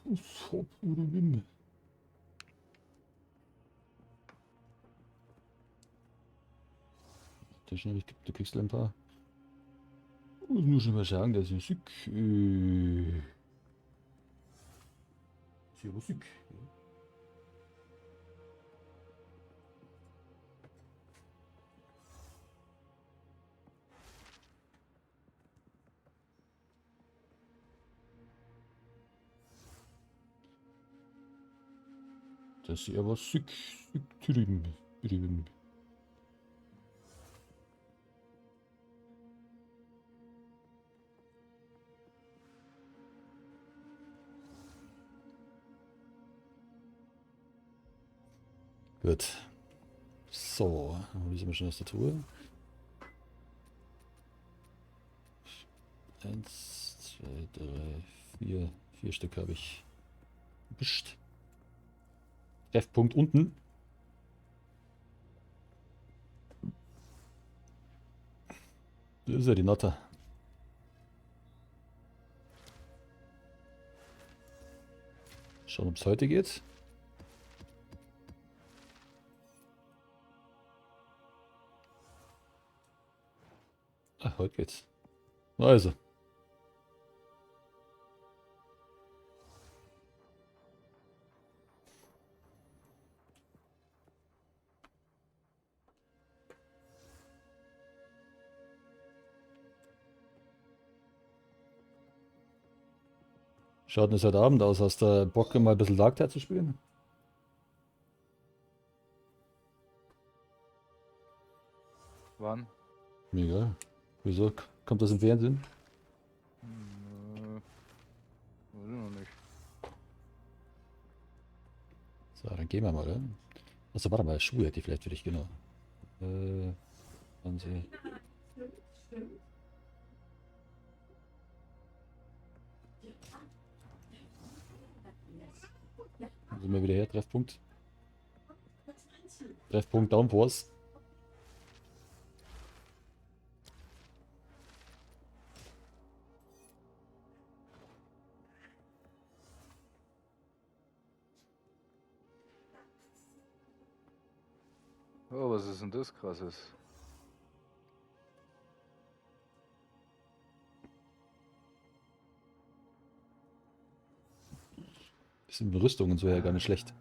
Du kriegst ein paar. Ich muss schon mal sagen, das ist Sück. Ist ja. Das ist aber Sück, Sück, drüben, drüben. Gut. So, dann sind wir schon aus der Truhe. 1, 2, 3, 4. 4 Stück habe ich. Erwischt. Treffpunkt unten. Das ist ja die Notte. Schauen, ob es heute geht. Ah, heute geht's. Also. Schaut denn es heute Abend aus? Hast du Bock, mal ein bisschen Dark Tide zu spielen? Wann? Mir egal. Wieso? Kommt das im Fernsehen? Weiß ich noch nicht. So, dann gehen wir mal, oder? Achso, warte mal, Schuhe hätte ich vielleicht für dich, genau. 20. Dann sind wir wieder her, Treffpunkt. Treffpunkt Downforce. Oh, was ist denn das Krasses? Sind Rüstung und so ja gar nicht schlecht.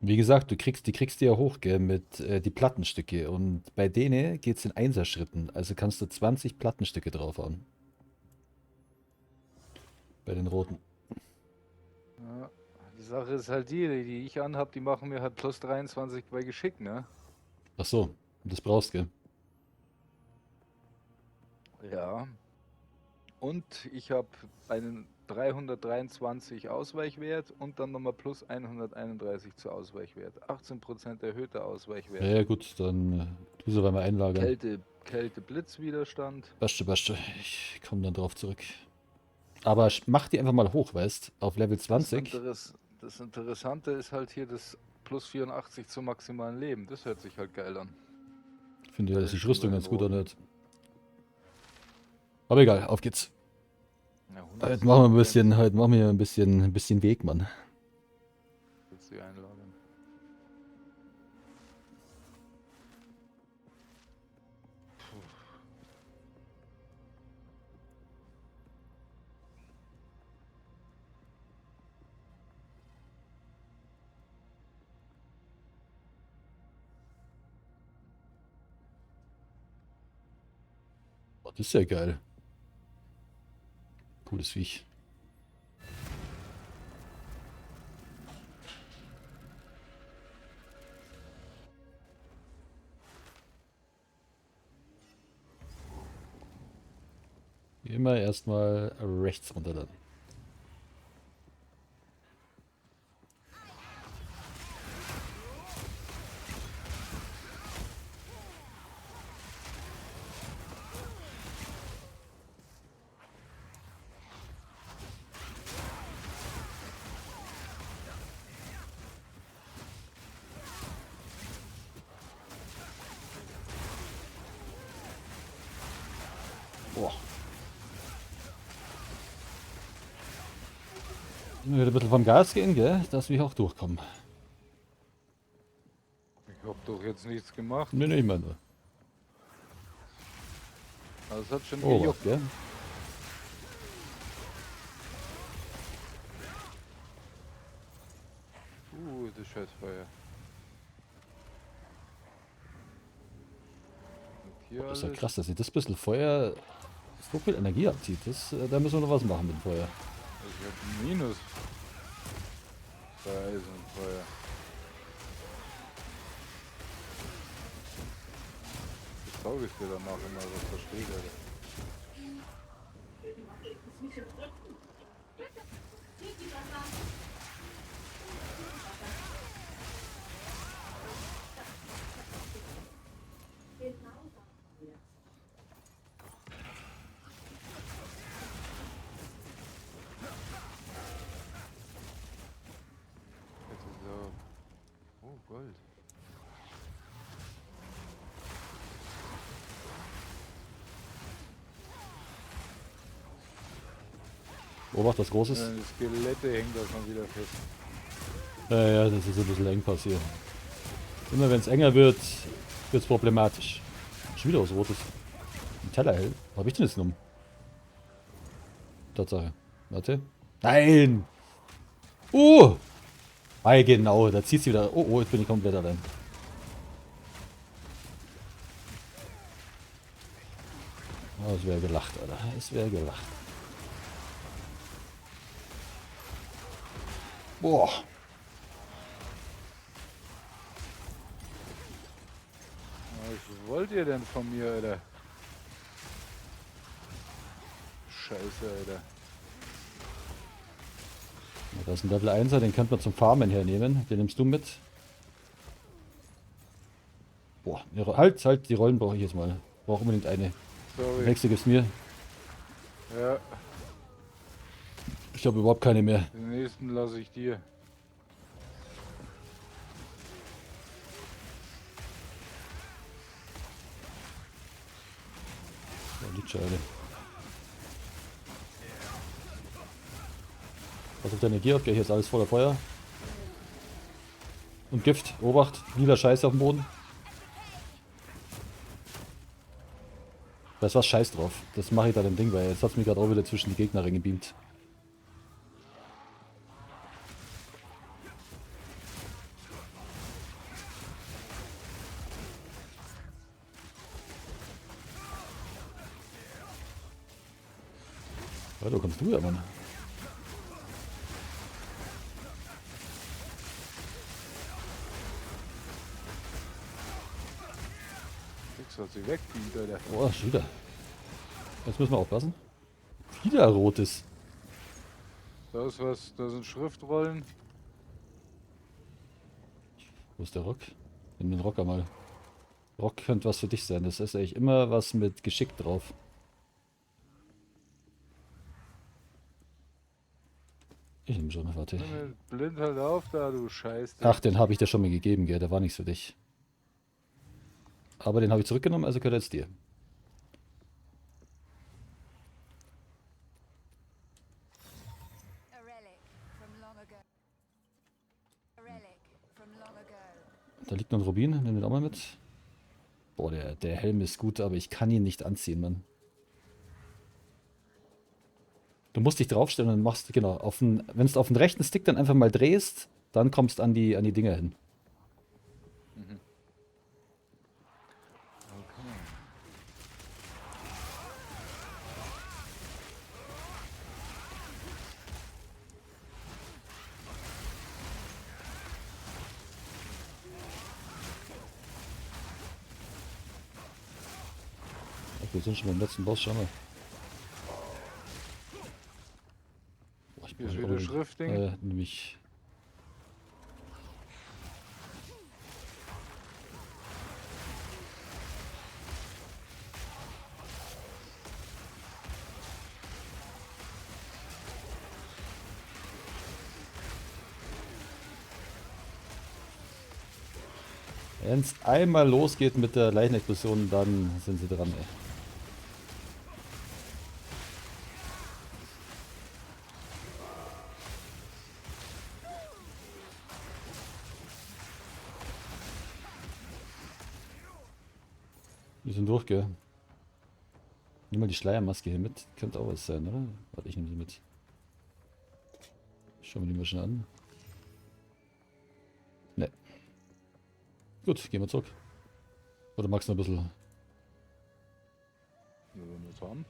Wie gesagt, die kriegst du ja hoch, gell, mit die Plattenstücke. Und bei denen geht's in Einserschritten. Also kannst du 20 Plattenstücke draufhauen. Bei den roten. Ja, die Sache ist halt die, die ich anhab, die machen mir halt plus 23 bei Geschick, ne? Ach so, das brauchst du, gell? Ja. Und ich hab einen 323 Ausweichwert und dann nochmal plus 131 zu Ausweichwert. 18% erhöhter Ausweichwert. Ja, ja, gut, dann tu sie mal einlagern. Kälte, Blitzwiderstand. Passt schon. Ich komm dann drauf zurück. Aber mach die einfach mal hoch, weißt? Auf Level 20. Das Interessante ist halt hier das plus 84 zum maximalen Leben. Das hört sich halt geil an. Ich finde ja, dass die Bei den Rüstung ganz gut Roten. anhört. Aber egal, auf geht's. Ja, Heute machen wir ein bisschen, heute machen wir ein bisschen Weg, Mann. Willst du die einlagern? Oh, das ist ja geil. Cooles Viech. Wie immer erstmal rechts runter dann. Boah. Immer wieder ein bisschen vom Gas gehen, gell? Dass wir auch durchkommen. Ich hab doch jetzt nichts gemacht. Nee, nee, ich meine nur. Das hat schon Oh, gejuckt. gell? Das Scheißfeuer. Boah, das ist ja krass, dass sich das bisschen Feuer so viel Energie abzieht. Das, da müssen wir noch was machen mit dem Feuer. Ich hab ein Minus. Bei Eis und Feuer. Das sag ich dir danach immer, was da steht, Alter. Jetzt ist er. Oh, Gold. Obacht, was Großes. Ja, die Skelette hängen da schon wieder fest. Ja, ja, das ist ein bisschen Engpass hier. Immer wenn es enger wird, wird's problematisch. Schon wieder was Rotes. Ein Tellerhell. Wo hab ich denn jetzt genommen? Tatsache. Warte. Nein! Oh! Ei, genau, da zieht sie wieder. Oh, oh, jetzt bin ich komplett allein. Oh, es wäre gelacht, Alter. Es wäre gelacht. Boah. Was wollt ihr denn von mir, Alter? Scheiße, Alter. Ja, da ist ein Level 1er, den könnte man zum Farmen hernehmen. Den nimmst du mit. Boah, halt, halt, die Rollen brauche ich jetzt mal. Brauche unbedingt eine. Sorry. Die nächste gibt's mir. Ja. Ich habe überhaupt keine mehr. Den nächsten lasse ich dir. Da liegt schon eine. Pass auf deine Gier auf, gell, hier ist alles voller Feuer. Und Gift, Obacht, lila Scheiße auf dem Boden. Das war Scheiß drauf. Das mache ich da dem Ding, weil jetzt hat's mich gerade auch wieder zwischen die Gegner reingebeamt. Ja, da kommst du ja, Mann. Nix hat sie wegbeamt, Alter. Oh, schon wieder. Jetzt müssen wir aufpassen. Wieder rotes. Da ist was, da sind Schriftrollen. Wo ist der Rock? Nimm den Rocker mal. Rock könnte was für dich sein. Das ist eigentlich immer was mit Geschick drauf. Ich nehme schon, warte. Blind halt auf da, du Scheiße. Ach, den habe ich dir schon mal gegeben, gell? Der war nichts für dich. Aber den habe ich zurückgenommen, also gehört jetzt dir. Da liegt noch ein Rubin, nimm den auch mal mit. Boah, der Helm ist gut, aber ich kann ihn nicht anziehen, Mann. Du musst dich draufstellen und machst, genau, wenn du auf den rechten Stick dann einfach mal drehst, dann kommst du an die Dinger hin. Mhm. Okay. Ach, wir sind schon beim letzten Boss, schau mal. Boah, ich Hier ist brauche wieder unbedingt, Schriftding. Nämlich. Wenn's einmal losgeht mit der Leichenexplosion, dann sind sie dran, ey. Wir sind durch, gell? Nimm mal die Schleiermaske hier mit. Könnte auch was sein, oder? Warte, ich nehme sie mit. Schauen wir die mal schnell an. Ne. Gut, gehen wir zurück. Oder magst du noch ein bisschen? Wenn wir es haben.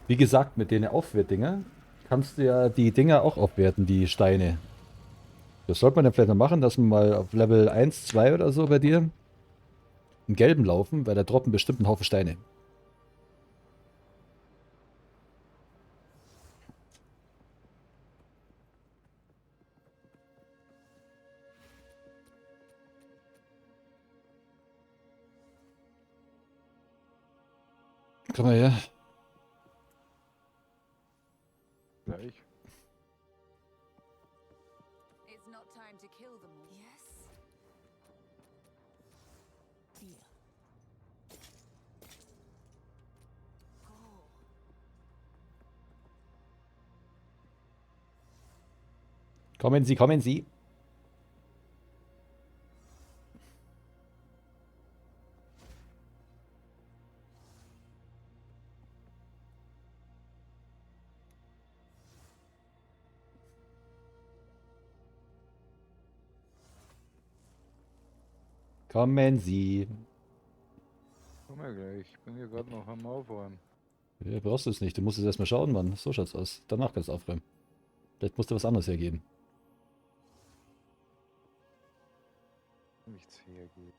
Wie gesagt, mit den Aufwertdinger kannst du ja die Dinger auch aufwerten, die Steine. Das sollte man dann vielleicht noch machen, dass man mal auf Level 1, 2 oder so bei dir einen gelben laufen, weil da droppen bestimmt einen Haufen Steine. Komm mal her. Gleich. It's not time to kill them all. Yes. Deal. Go. Kommen Sie, kommen Sie. Kommen Sie. Komm ja gleich. Ich bin hier gerade noch am Aufräumen. Ja, brauchst du es nicht. Du musst es erstmal schauen, Mann. So schaut's aus. Danach kannst du aufräumen. Vielleicht musst du was anderes hergeben. Nichts hergeben.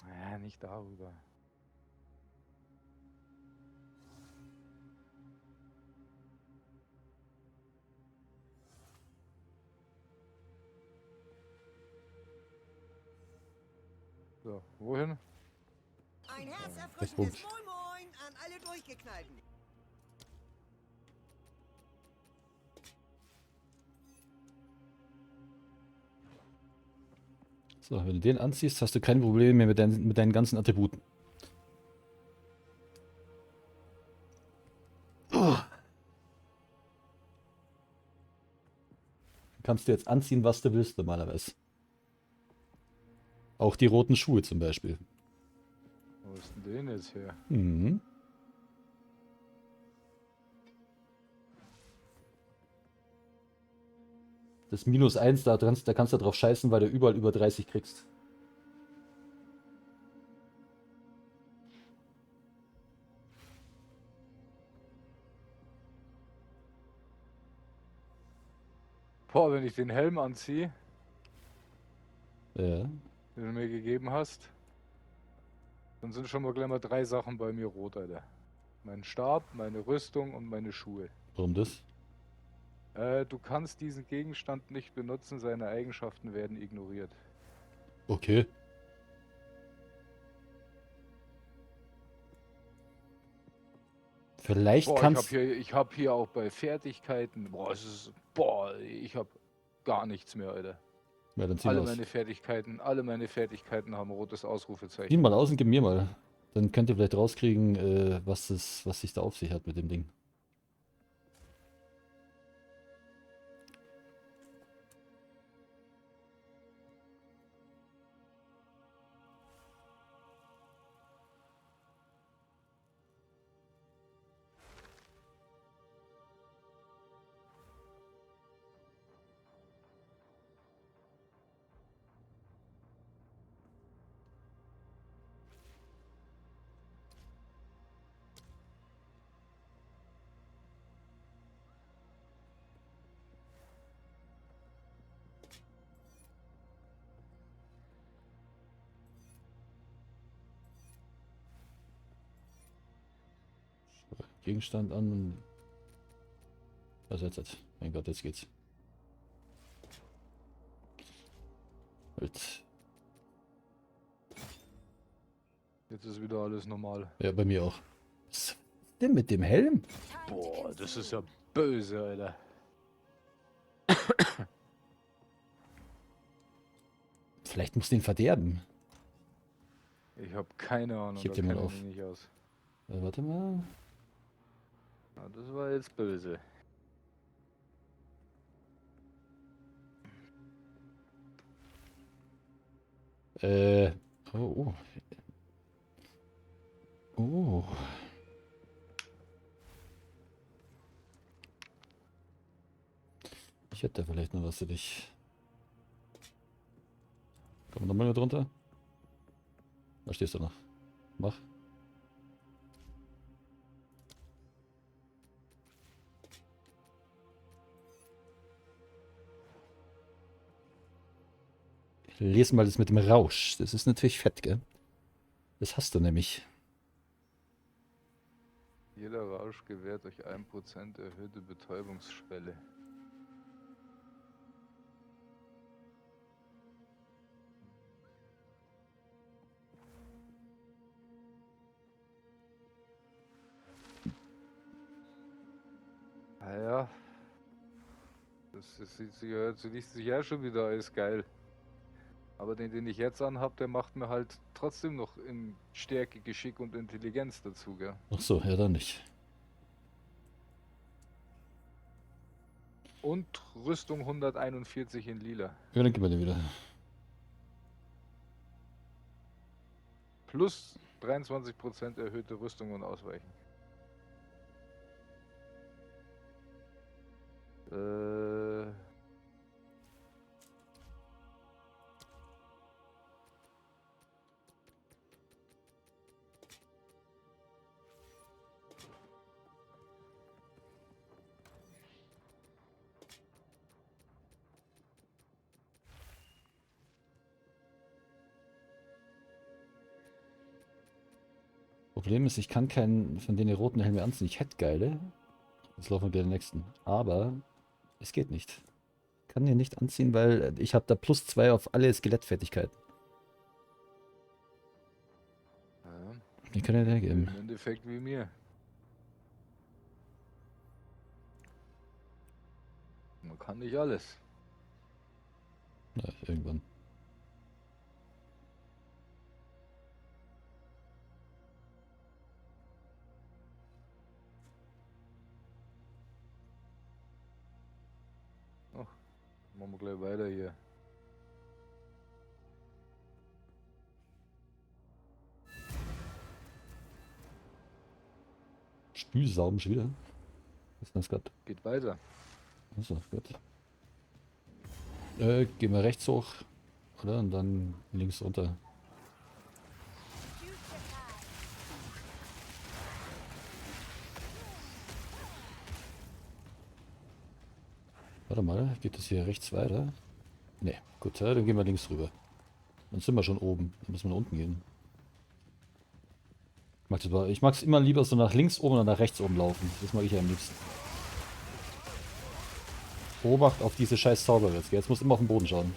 Ah, nicht darüber. So, wohin? Ein Punkt. herzerfrischendes Moin Moin an alle Durchgeknallten. So, wenn du den anziehst, hast du kein Problem mehr mit deinen ganzen Attributen. Oh. Kannst du jetzt anziehen, was du willst normalerweise. Auch die roten Schuhe zum Beispiel. Wo ist denn den jetzt her? Mhm. Das -1, da kannst du drauf scheißen, weil du überall über 30 kriegst. Boah, wenn ich den Helm anziehe, Ja. den du mir gegeben hast, dann sind schon mal gleich mal 3 Sachen bei mir rot, Alter. Mein Stab, meine Rüstung und meine Schuhe. Warum das? Du kannst diesen Gegenstand nicht benutzen, seine Eigenschaften werden ignoriert. Okay. Vielleicht Boah, ich kannst hab hier auch bei Fertigkeiten, boah, es ist, boah, ich hab gar nichts mehr, Alter. Ja, dann zieh Alle mal aus. meine Fertigkeiten haben rotes Ausrufezeichen. Zieh mal aus und gib mir mal. Dann könnt ihr vielleicht rauskriegen, was sich da auf sich hat mit dem Ding. Gegenstand an. Was jetzt? Mein Gott, jetzt geht's. Halt. Jetzt ist wieder alles normal. Ja, bei mir auch. Was ist denn mit dem Helm? Boah, das ist ja böse, Alter. Vielleicht musst du ihn verderben. Ich habe keine Ahnung. Ich heb da den mal kenn ich auf. mich nicht aus. Warte mal. Na, das war jetzt böse. Oh, oh. Oh. Ich hätte da vielleicht noch was für dich. Komm nochmal mit runter. Da stehst du noch. Mach. Lesen mal das mit dem Rausch. Das ist natürlich fett, gell? Das hast du nämlich. Jeder Rausch gewährt euch 1% erhöhte Betäubungsschwelle. Naja. Das sieht sich, hört sich liest sich ja schon wieder alles geil. Aber den, den ich jetzt anhab, der macht mir halt trotzdem noch in Stärke, Geschick und Intelligenz dazu, gell? Ach so, ja dann nicht. Und Rüstung 141 in lila. Ja, dann gib mir den wieder. Plus 23% erhöhte Rüstung und Ausweichen. Problem ist, ich kann keinen von denen roten Helme anziehen. Ich hätte geile. Jetzt laufen wir gleich den nächsten. Aber es geht nicht. Ich kann den nicht anziehen, weil ich habe da plus 2 auf alle Skelettfertigkeiten. Ja. Den kann er hergeben. Im Endeffekt wie mir. Man kann nicht alles. Na, irgendwann. Ach, machen wir gleich weiter hier. Spülsauben schon wieder. Was ist denn das grad? Geht weiter. Achso, gut. Gehen wir rechts hoch, oder? Und dann links runter. Warte mal, geht das hier rechts weiter? Ne, gut, ja, dann gehen wir links rüber. Dann sind wir schon oben. Dann müssen wir nach unten gehen. Ich mag's immer lieber so nach links oben oder nach rechts oben laufen. Das mag ich ja am liebsten. Obacht auf diese scheiß Zauberer jetzt, gell? Jetzt musst du immer auf den Boden schauen.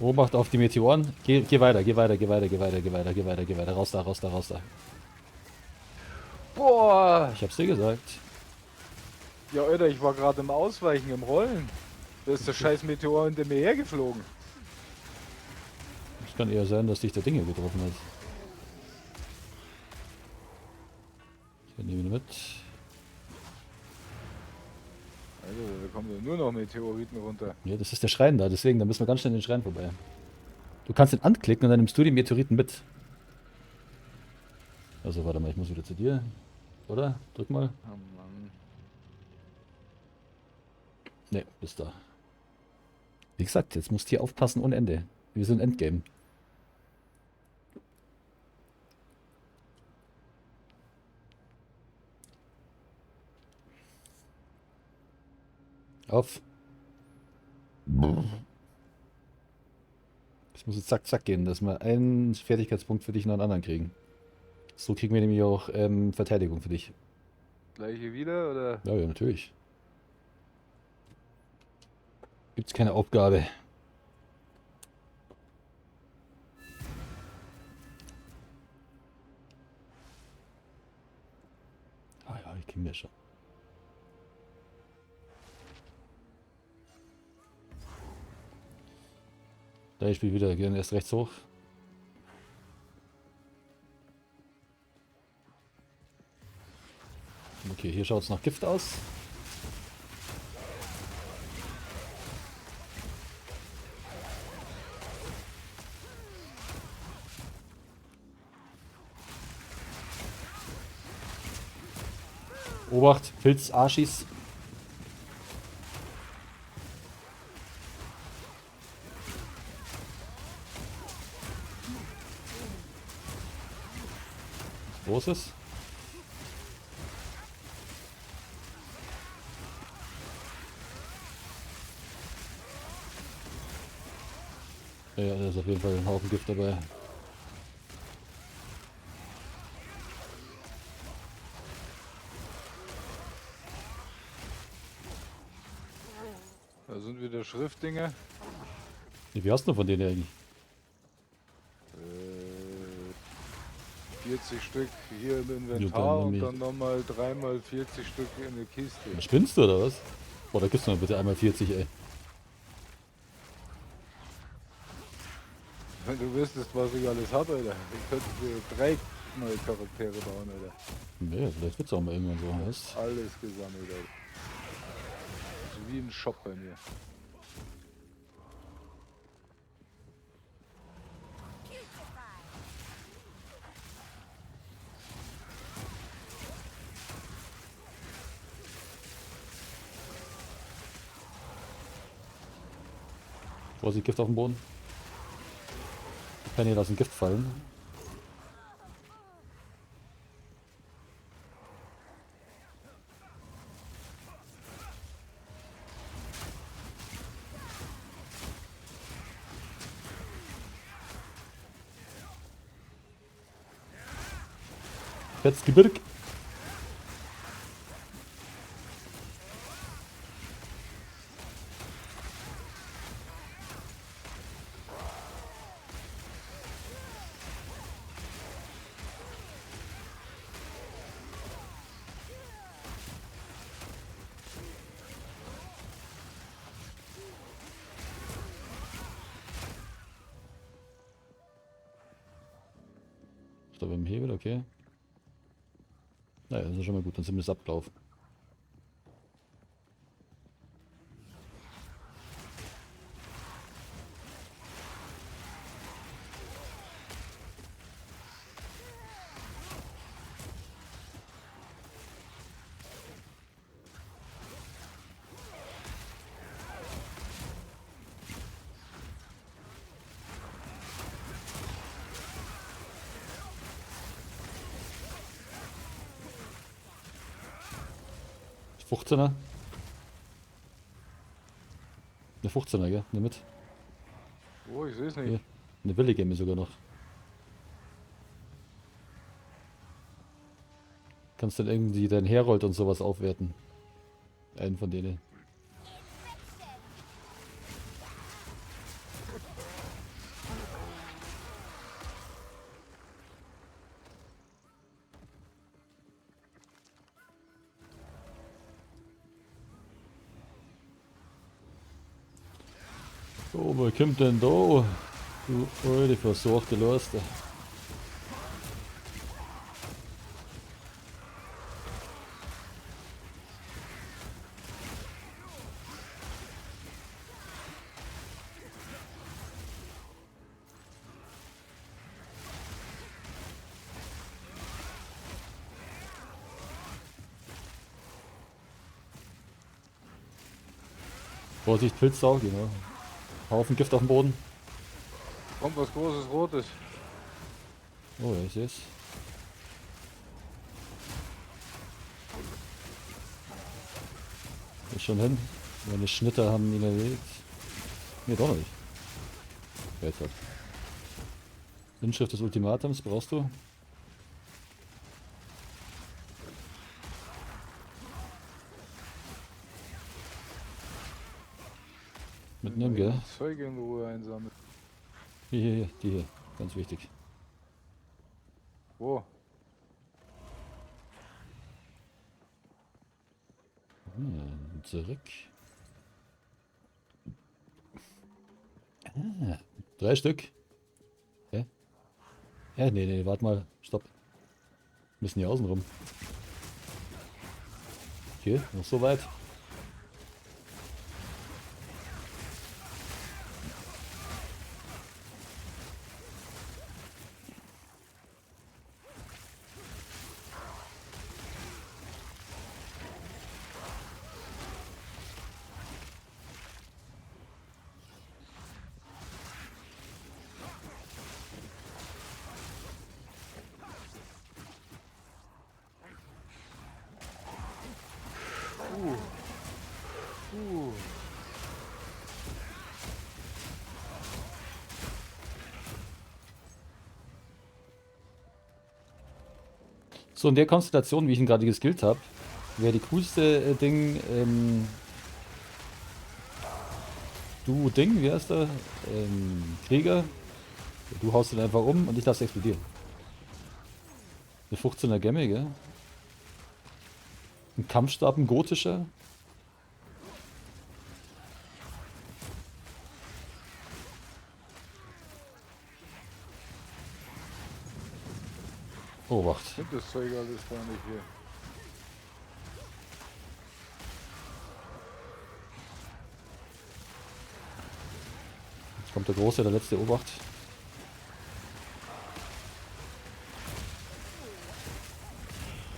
Obacht auf die Meteoren. Geh weiter, geh weiter, geh weiter, geh weiter, geh weiter, geh weiter, geh weiter. Raus da, raus da, raus da. Boah! Ich hab's dir gesagt. Ja, Alter, ich war gerade im Ausweichen, im Rollen. Da ist der scheiß Meteor hinter mir hergeflogen. Es kann eher sein, dass dich der Dinge getroffen hat. Ich nehme ihn mit. Also, da kommen ja nur noch Meteoriten runter. Ja, das ist der Schrein da, deswegen, da müssen wir ganz schnell den Schrein vorbei. Du kannst ihn anklicken und dann nimmst du die Meteoriten mit. Also, warte mal, ich muss wieder zu dir. Oder? Drück mal. Oh Mann. Ne, bist da. Wie gesagt, jetzt musst du hier aufpassen ohne Ende. Wir sind Endgame. Auf. Es muss jetzt zack, zack gehen, dass wir einen Fertigkeitspunkt für dich und einen anderen kriegen. So kriegen wir nämlich auch Verteidigung für dich. Gleiche wieder, oder? Ja, ja, natürlich. Gibt's keine Aufgabe. ich kenne das schon. Da, ich spiele wieder. Gehen erst rechts hoch. Okay, hier schaut es nach Gift aus. Obacht, Pilz, Arschis. Großes. Ja, da ist auf jeden Fall ein Haufen Gift dabei. Da sind wieder Schriftdinger. Wie hast du von denen eigentlich? 40 Stück hier im Ja, Inventar dann und nehme dann nochmal 3 x 40 Stück in der Kiste. Spinnst du oder was? Boah, da gibt's noch bitte einmal 40, ey. Wenn du wüsstest, was ich alles habe, Alter. Ich könnte dir drei neue Charaktere bauen, Alter. Nee, vielleicht wird's auch mal irgendwann so, weißt? Alles gesammelt, Alter. Das ist wie ein Shop bei mir. Vorsicht, Gift auf dem Boden. Ich kann hier lassen Gift fallen. Jetzt Gebirg. Ist da beim Hebel, okay. Naja, das ist schon mal gut, dann sind wir das abgelaufen. Fünfzehner. Eine 15er, gell? Nimm mit. Oh, ich seh's nicht. Hier. Eine billige mir sogar noch. Kannst dann irgendwie deinen Herold und sowas aufwerten. Einen von denen. So, wer kommt denn da? Du alte versorgte Leiste. Vorsicht, Pilzsau, genau. Haufen Gift auf dem Boden. Kommt was Großes Rotes. Oh, ja, ich seh's. Ist schon hin. Meine Schnitter haben ihn erledigt. Nee, doch noch nicht. Ja, jetzt halt. Inschrift des Ultimatums brauchst du. Mitnehmen, gell? Zeug in Ruhe einsammeln. Hier, hier, hier, die hier. Ganz wichtig. Wo? Zurück. Ah, 3 Stück. Okay. Ja, nee, nee, warte mal. Stopp. Müssen hier außen rum. Okay, noch so weit. So, in der Konstellation, wie ich ihn gerade geskillt habe, wäre die coolste Ding, du Ding, wie heißt der? Krieger. Du haust ihn einfach um und ich lasse explodieren. Eine 15er Gemme, gell? Ein Kampfstab, ein gotischer. Obacht. Ich find das Zeug alles gar nicht hier. Jetzt kommt der Große, der letzte Obacht.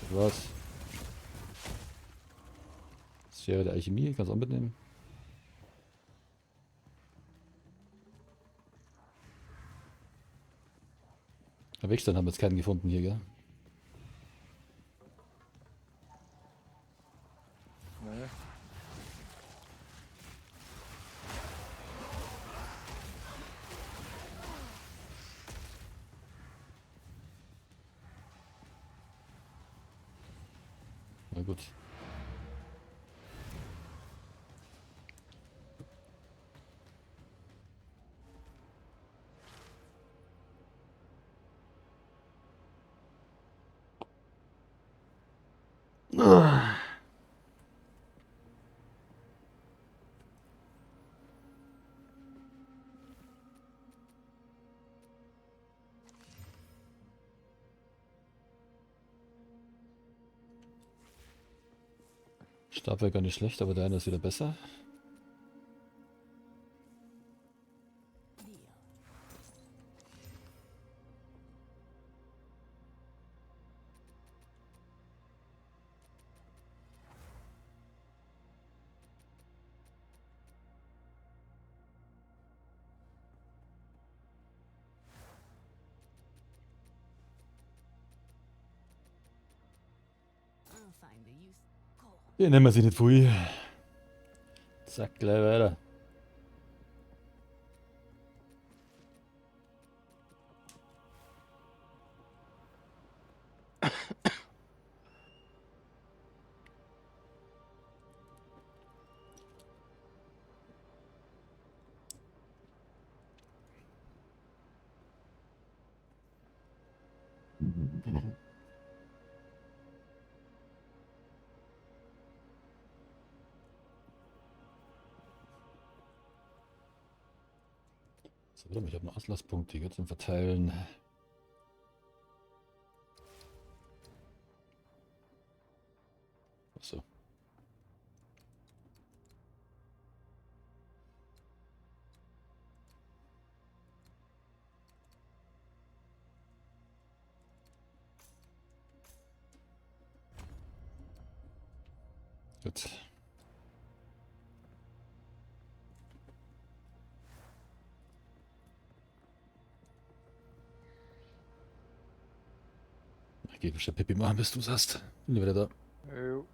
Was? Sphäre der Alchemie, kannst du auch mitnehmen. Der Wegstein haben wir jetzt keinen gefunden hier, gell? Nee. Na gut. Stab wäre gar nicht schlecht, aber deiner ist wieder besser. Den nehmen wir sich nicht früh. Zack, gleich weiter. So, warte mal, ich habe noch Atlaspunkte hier zum Verteilen. Achso. Gut. Ich geh bestimmt Pipi machen, bis du's hast. Bin wieder da. Jo.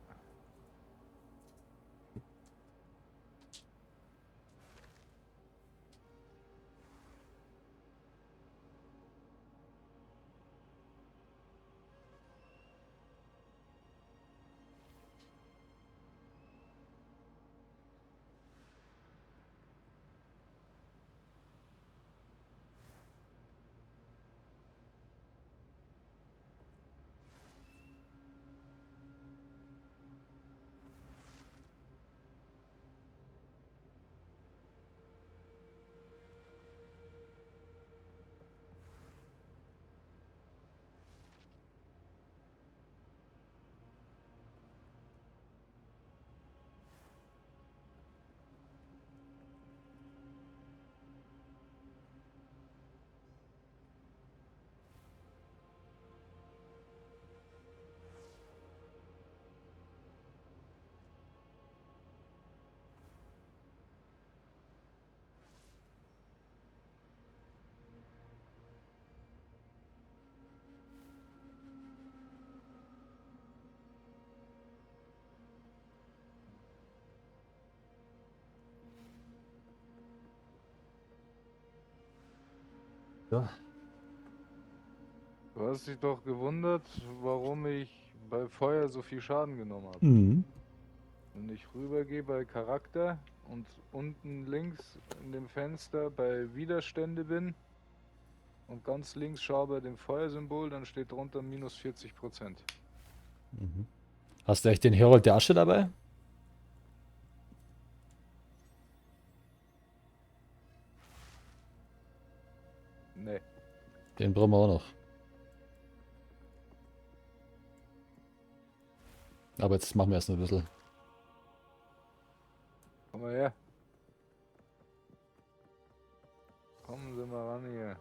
Ja. Du hast dich doch gewundert, warum ich bei Feuer so viel Schaden genommen habe. Mhm. Wenn ich rübergehe bei Charakter und unten links in dem Fenster bei Widerstände bin und ganz links schaue bei dem Feuersymbol, dann steht drunter minus 40%. Mhm. Hast du echt den Herold der Asche dabei? Nee. Den brauchen wir auch noch. Aber jetzt machen wir erst noch ein bisschen. Komm mal her. Kommen Sie mal ran hier.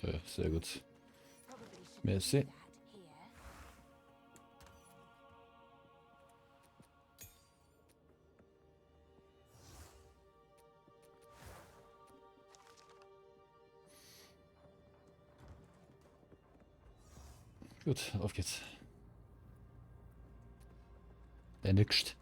Ja, sehr gut. Probably shouldn't Merci. do that here. Gut, auf geht's. Der nüchst.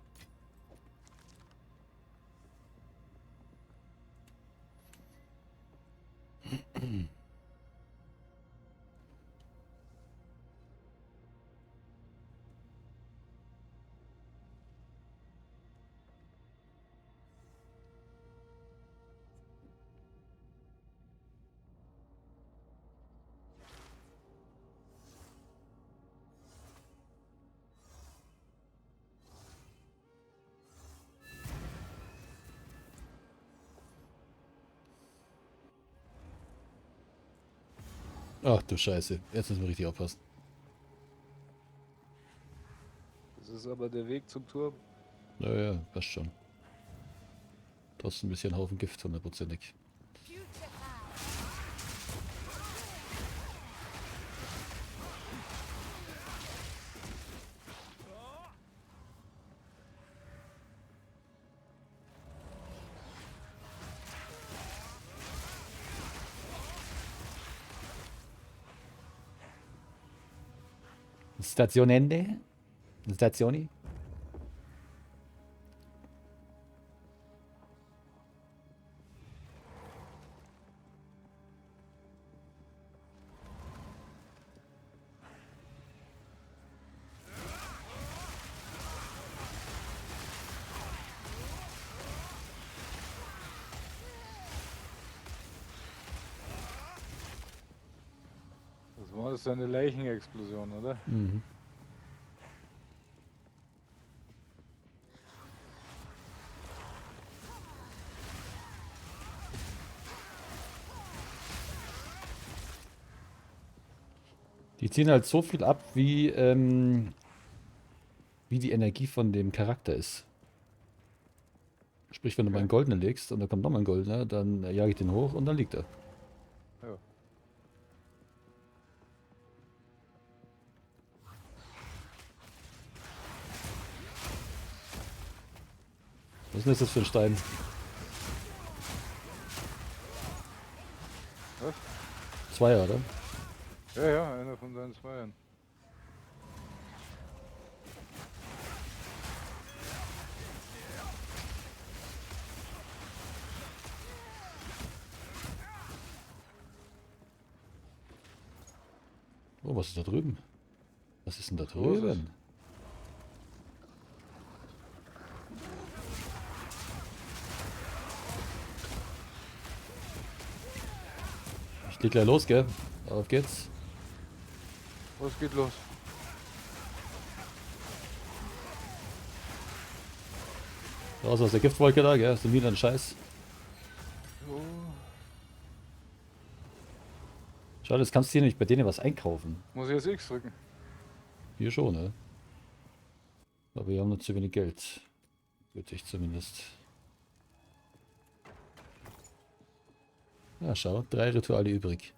Ach du Scheiße, jetzt müssen wir richtig aufpassen. Das ist aber der Weg zum Turm. Naja, passt schon. Trotzdem ein bisschen Haufen Gift, hundertprozentig. Station Ende? Stationi? Das war das eine Leichenexplosion, oder? Mhm. Die ziehen halt so viel ab, wie, wie die Energie von dem Charakter ist. Sprich, wenn du mal einen goldenen legst und da kommt nochmal ein goldener, dann jage ich den hoch und dann liegt er. Ja. Was ist denn das für ein Stein? Was? Zweier, oder? Ja, ja, einer von seinen Zweiern. Oh, was ist da drüben? Was ist denn da So ist es. drüben? Ich leg gleich los, gell? Auf geht's. Was geht los? Raus aus der Giftwolke da, gell? Ist wieder ein Scheiß. Oh. Schade, jetzt kannst du hier nämlich bei denen was einkaufen. Muss ich jetzt X drücken? Hier schon, ne? Aber wir haben noch zu wenig Geld. Würde ich zumindest. Ja, schau, 3 Rituale übrig.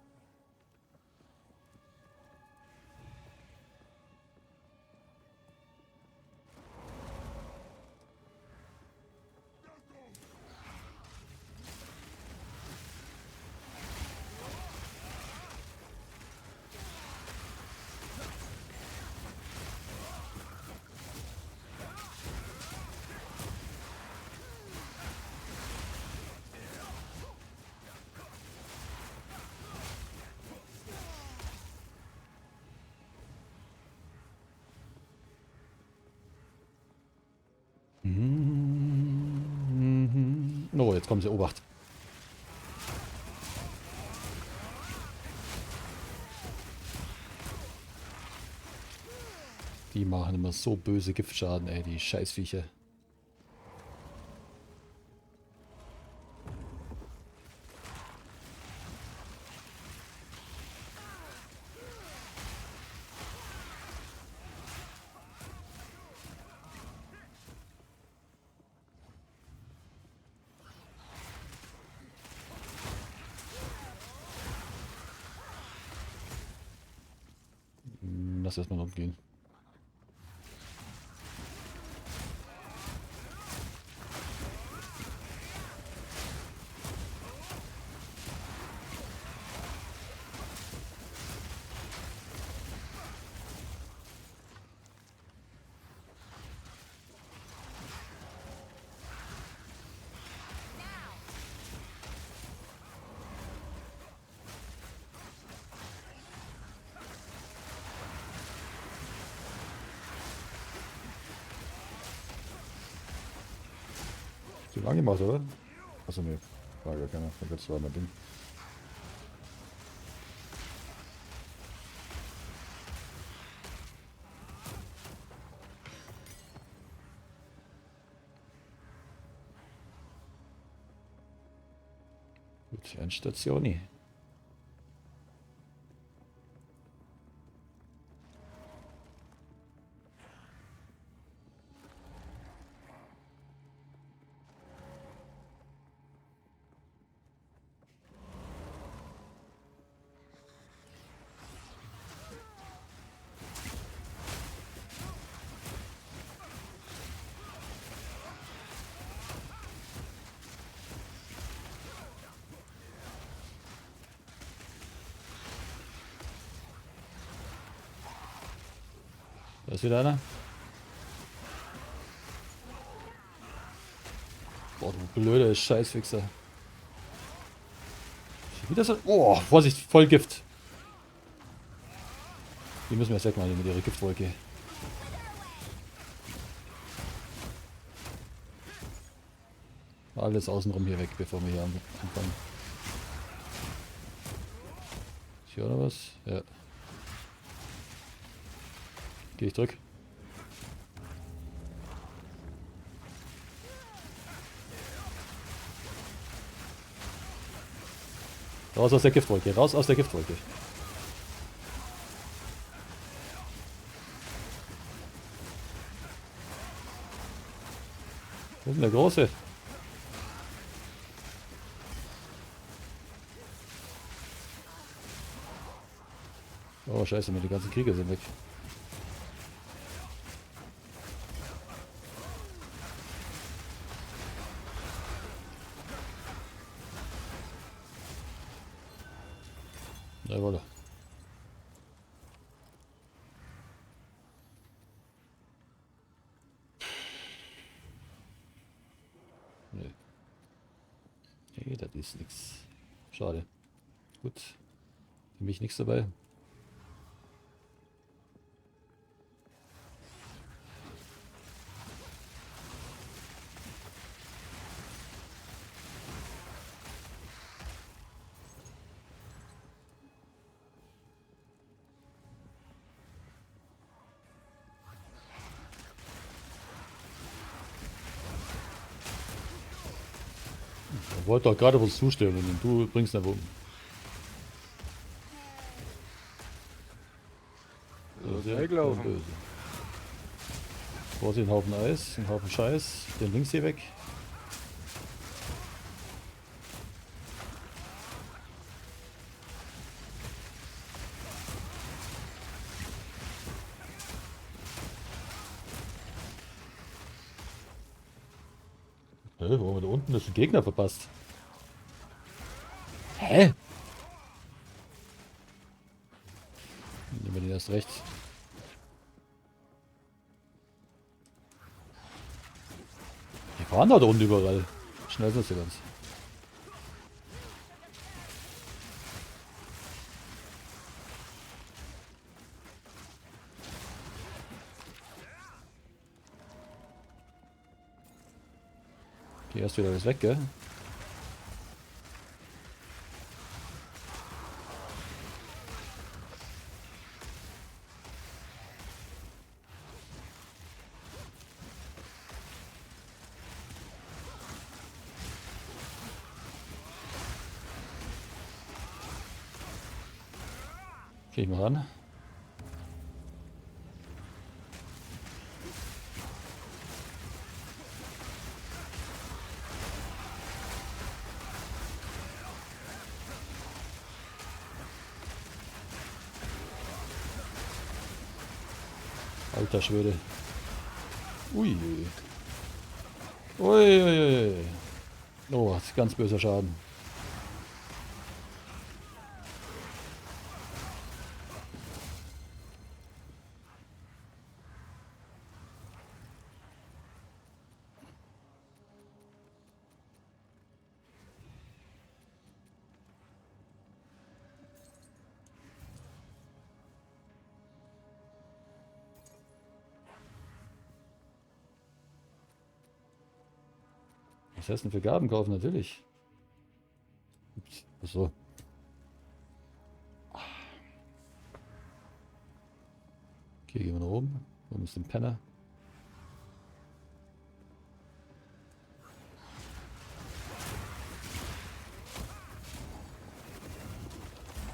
Oh, jetzt kommen sie, Obacht. Die machen immer so böse Giftschaden, ey, die Scheißviecher. Lass erstmal umgehen. Zu lange gemacht, oder? Achso, ne. War gar keiner. Das war mein Ding. Gut, Endstation. Da ist wieder einer. Boah, du blöder Scheißwichser. Wieder so. Oh, Vorsicht, voll Gift. Die müssen wir jetzt wegmachen mit ihrer Giftwolke. Alles außenrum hier weg, bevor wir hier anfangen. Ist hier auch noch was? Ja. Geh ich zurück. Raus aus der Giftwolke, raus aus der Giftwolke. Wo ist denn der Große? Oh scheiße, meine ganzen Krieger sind weg. Jawohl. Nee. Nee, das ist nix. Schade. Gut. Für mich nichts dabei. Ich wollte doch gerade was zustimmen und du bringst ihn um. Weglaufen. Vorsicht, einen Haufen Eis, einen Haufen Scheiß, den links hier weg. Hä, wo haben wir da unten das Gegner verpasst? Hä? Nehmen wir den erst recht. Die fahren da unten überall. Schnell sind sie ganz. Okay, erst wieder alles weg, gell? Geh ich mal ran. Alter Schwede. Ui. Ui, ui, ui. Oh, das ist ganz böser Schaden. Was heißt denn für Gaben kaufen? Natürlich. Ups, achso. Okay, gehen wir nach oben. Oben ist ein Penner.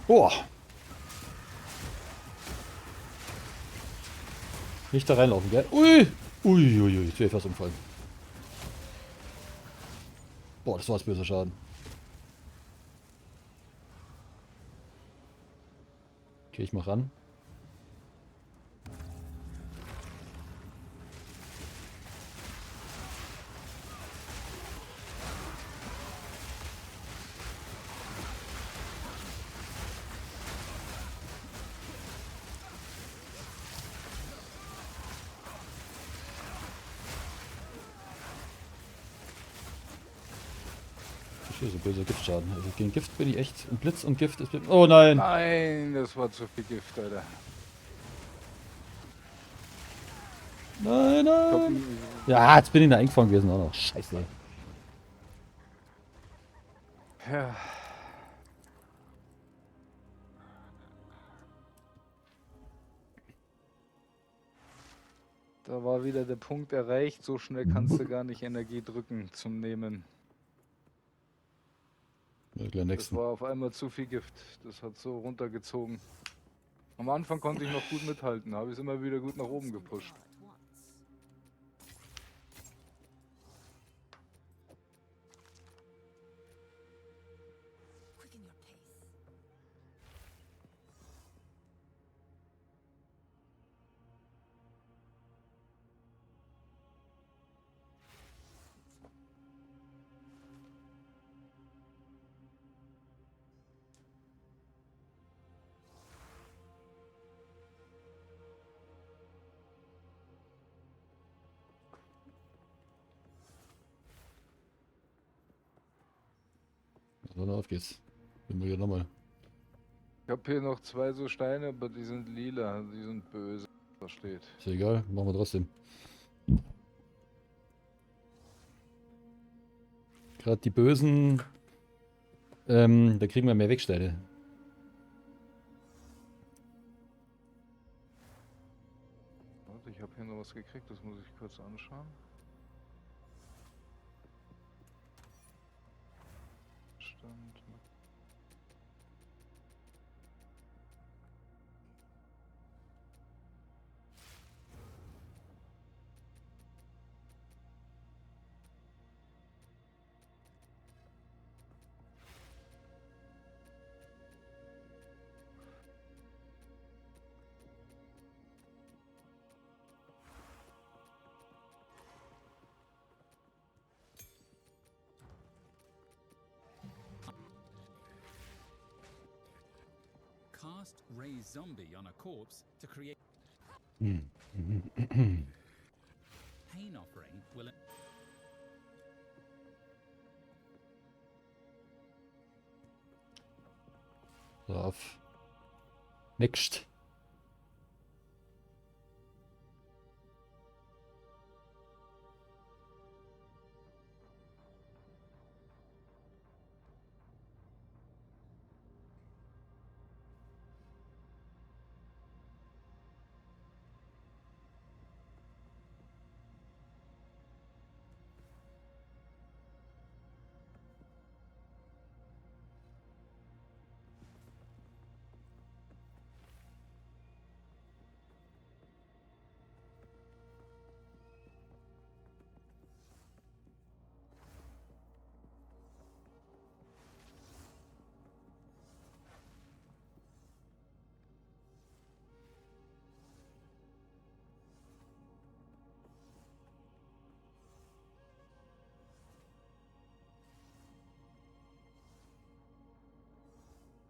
Boah! Nicht da reinlaufen, gell? Ui! Ui, ui, ui, jetzt wäre ich fast umfallen. Boah, das war jetzt böser Schaden. Okay, ich mach ran. Hier so böser Giftschaden. Also gegen Gift bin ich echt. Und Blitz und Gift ist. Oh nein! Nein, das war zu viel Gift, Alter. Nein, nein! Ja, jetzt bin ich da eingefangen gewesen auch noch. Scheiße. Ja. Da war wieder der Punkt erreicht. So schnell kannst du gar nicht Energie drücken zum Nehmen. Ja, Das war auf einmal zu viel Gift. Das hat so runtergezogen. Am Anfang konnte ich noch gut mithalten, habe ich es immer wieder gut nach oben gepusht. Quicken your pace. So, na, auf geht's. Bin wir hier nochmal. Ich habe hier noch zwei so Steine, aber die sind lila, die sind böse. Da steht. Ist ja egal, machen wir trotzdem. Gerade die Bösen, da kriegen wir mehr Wegsteine. Warte, ich habe hier noch was gekriegt, das muss ich kurz anschauen. Stand. Cast Raise Zombie on a corpse to create pain offering will So, auf. Next.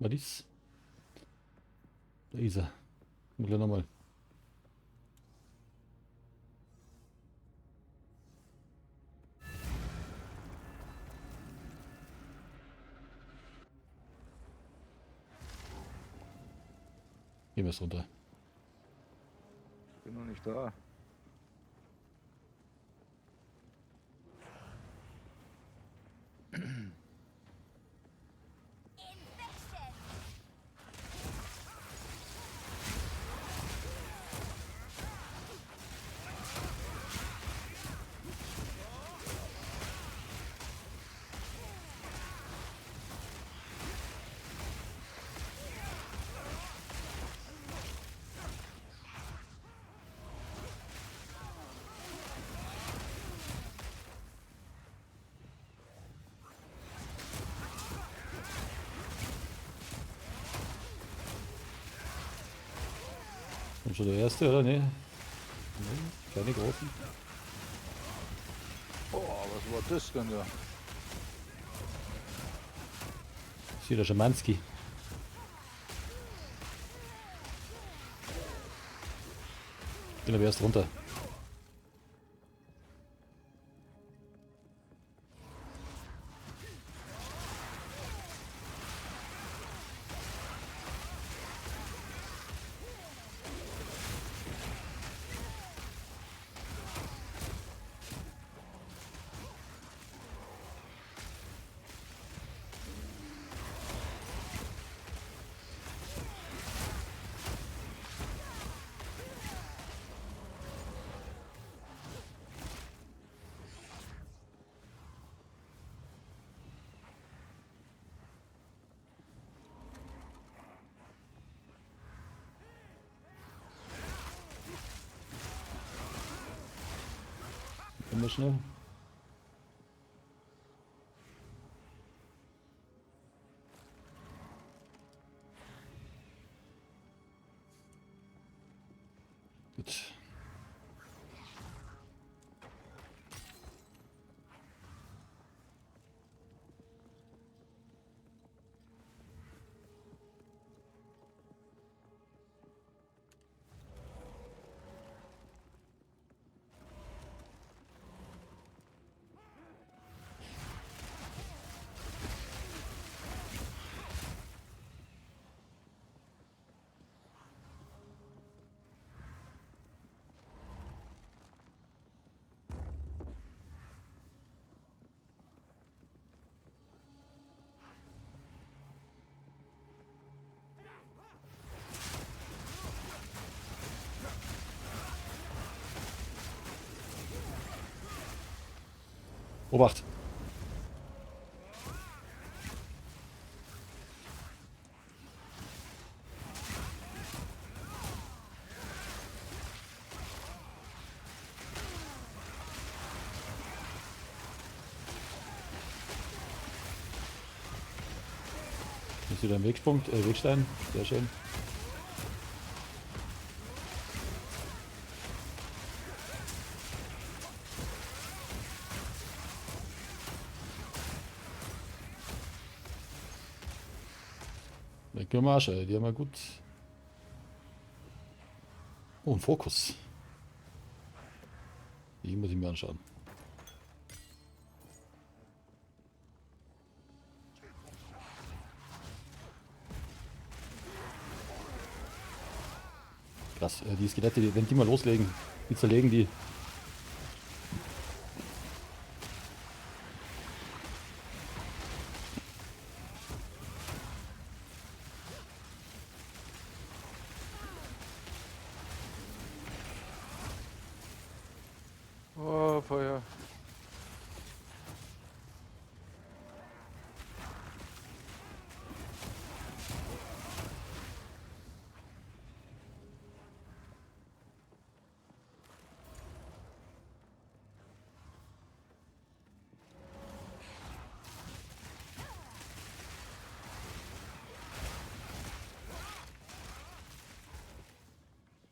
War dies? Da ist er. Komm gleich nochmal. Gehen wir es runter. Ich bin noch nicht da. Infection! Und schon der erste, oder? Ne? Nee, keine großen. Boah, was war das denn da? Ist wieder Schamanski. Ich bin aber erst runter. Immer schnell. Gut. Obacht! Ist wieder ein Wegpunkt, Wegstein. Sehr schön. Leck mir am Arsch, ey. Die haben wir gut. Oh, ein Fokus. Die muss ich mir anschauen. Krass, die Skelette, die, wenn die mal loslegen, die zerlegen die. Oh, Feuer.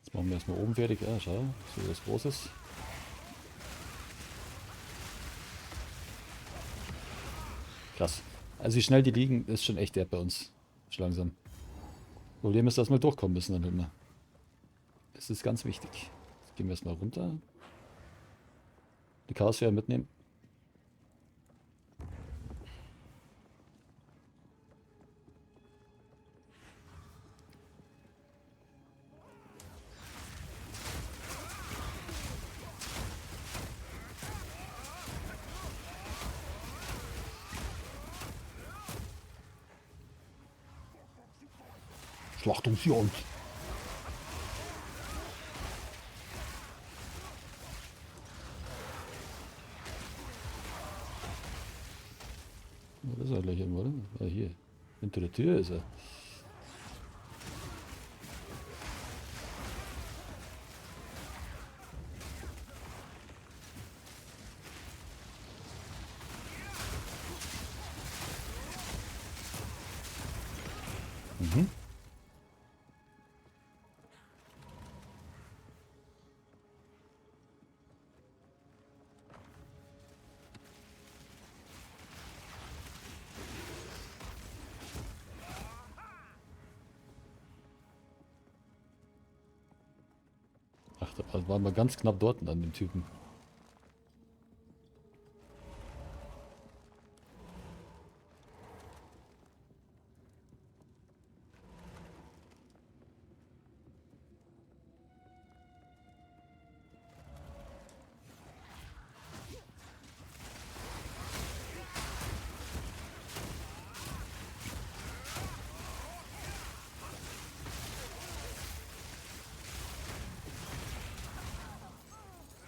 Jetzt machen wir erstmal oben fertig. Ja, schau, so was Großes. Krass. Also wie schnell die liegen, ist schon echt der bei uns. Ist langsam. Problem ist, dass wir durchkommen müssen dann immer. Das ist ganz wichtig. Jetzt gehen wir erstmal runter. Die Chaosphäre mitnehmen. Schlachtungsjagd. Da ist er gleich irgendwo, oder? Ah, hier. Hinter der Tür ist er. Mhm. Ach, da waren wir ganz knapp dort an dem Typen.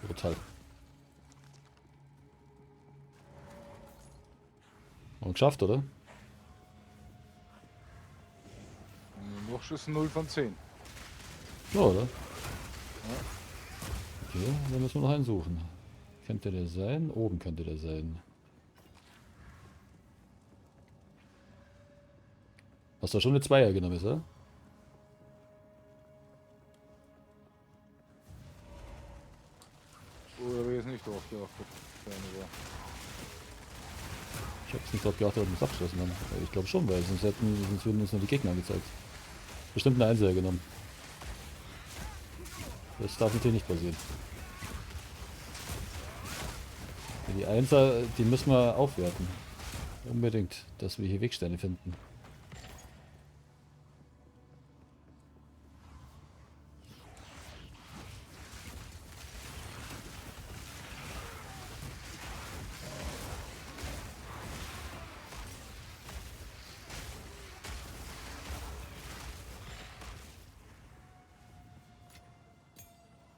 Brutal. Und geschafft, oder? Noch ist 0 von 10. Ja, oder? Ja. Okay, dann müssen wir noch einen suchen. Könnte der sein? Oben könnte der sein. Hast du schon eine Zweier genommen, ist, oder? Oder habe ich jetzt nicht drauf geachtet? Ich habe es nicht drauf geachtet, ob wir es abgeschlossen haben. Aber ich glaube schon, weil sonst würden uns nur die Gegner angezeigt. Bestimmt eine Einser genommen. Das darf natürlich nicht passieren. Die Einser, die müssen wir aufwerten. Unbedingt, dass wir hier Wegsteine finden.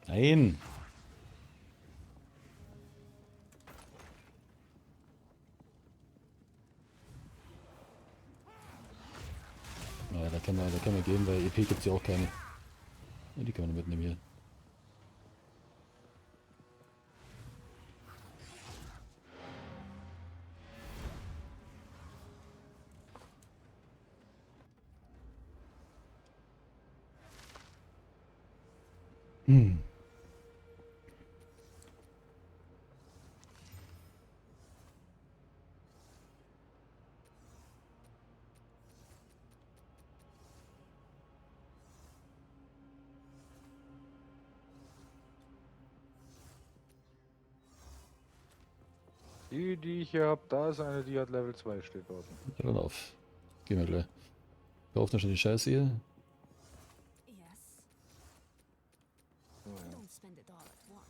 Nein! Naja, da können wir gehen, weil EP gibt es ja auch keine. Ja, die können wir mitnehmen hier. Hm. Die, die ich hier habe, da ist eine, die hat Level 2, steht dort. Ja, dann auf. Gehen wir gleich. Kaufen wir schon die Scheiße hier. Yes. Oh, ja. Don't spend it all at once.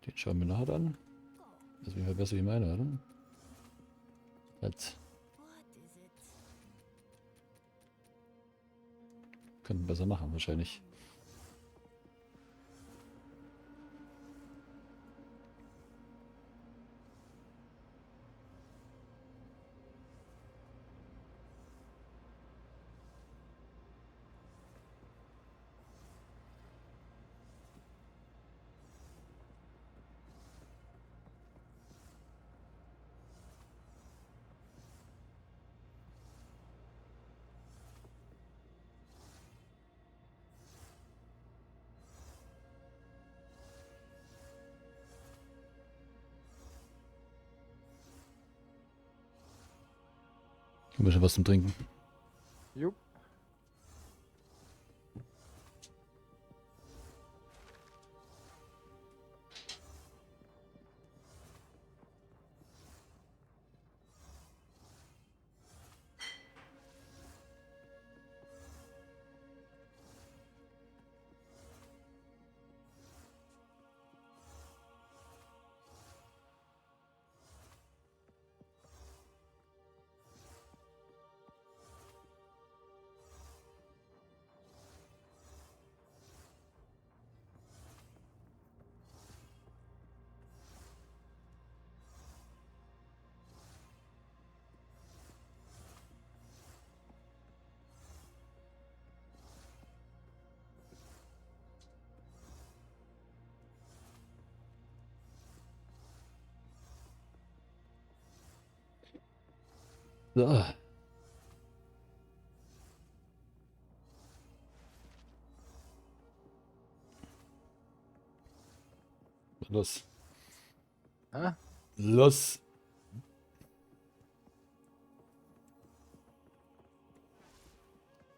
Den schauen wir nachher an. Das ist auf jeden Fall besser wie meine, oder? Jetzt. What is it? Könnten besser machen, wahrscheinlich. Ein bisschen was zum Trinken. Jupp. So. Los. Hä? Los.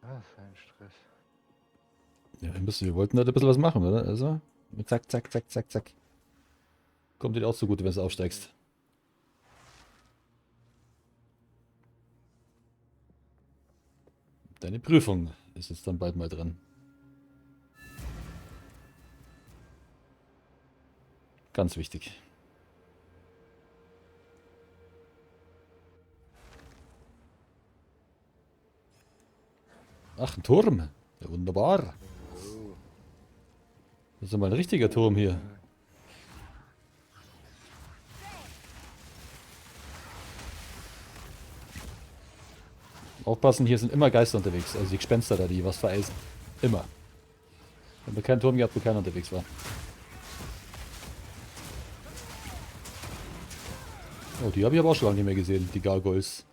Was für ein Stress. Ja, wir wollten halt ein bisschen was machen, oder? Also, zack, zack, zack, zack, zack. Kommt dir auch zugute, wenn du aufsteigst. Deine Prüfung ist jetzt dann bald mal dran. Ganz wichtig. Ach, ein Turm. Ja, wunderbar. Das ist ja mal ein richtiger Turm hier. Aufpassen, hier sind immer Geister unterwegs. Also die Gespenster da, die was vereisen. Immer. Wenn wir keinen Turm gehabt, wo keiner unterwegs war. Oh, die habe ich aber auch schon lange nicht mehr gesehen, die Gargoyles.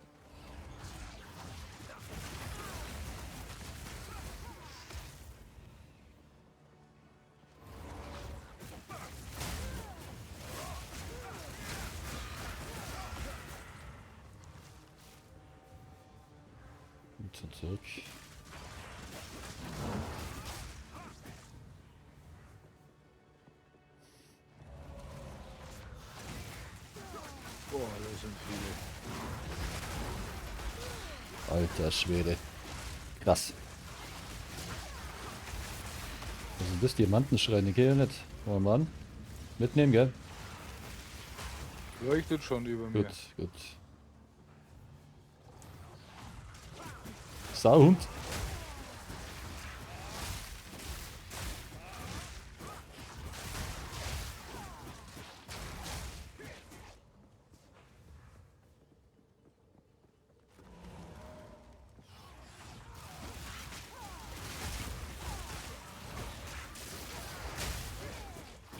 Und zurück. Boah, das sind viele. Alter Schwede. Krass. Was ist das? Diamantenschrein? Okay, nicht. Wollen wir mal an. Mitnehmen, gell? Leuchtet schon über mir. Gut, gut. Sound.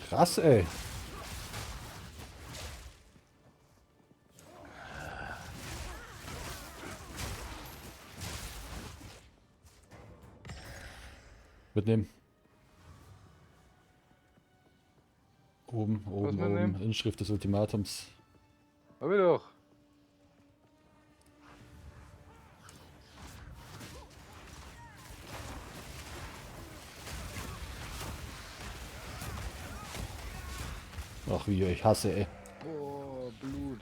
Krass, ey. Mitnehmen. Oben, oben, oben. Inschrift des Ultimatums. Hab ich doch. Ach, wie ich hasse, ey. Boah, Blut.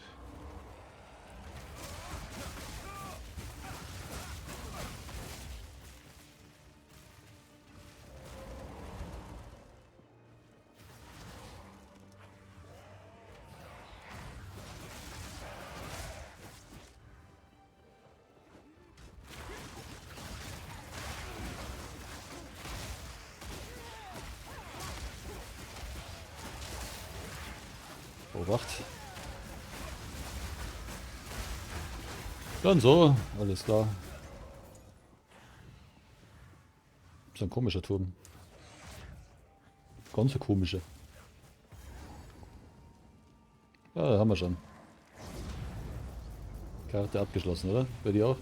Obacht. Dann so, alles klar. So ein komischer Turm. Ganz komischer. Ja, haben wir schon. Karte abgeschlossen, oder? Bei dir auch?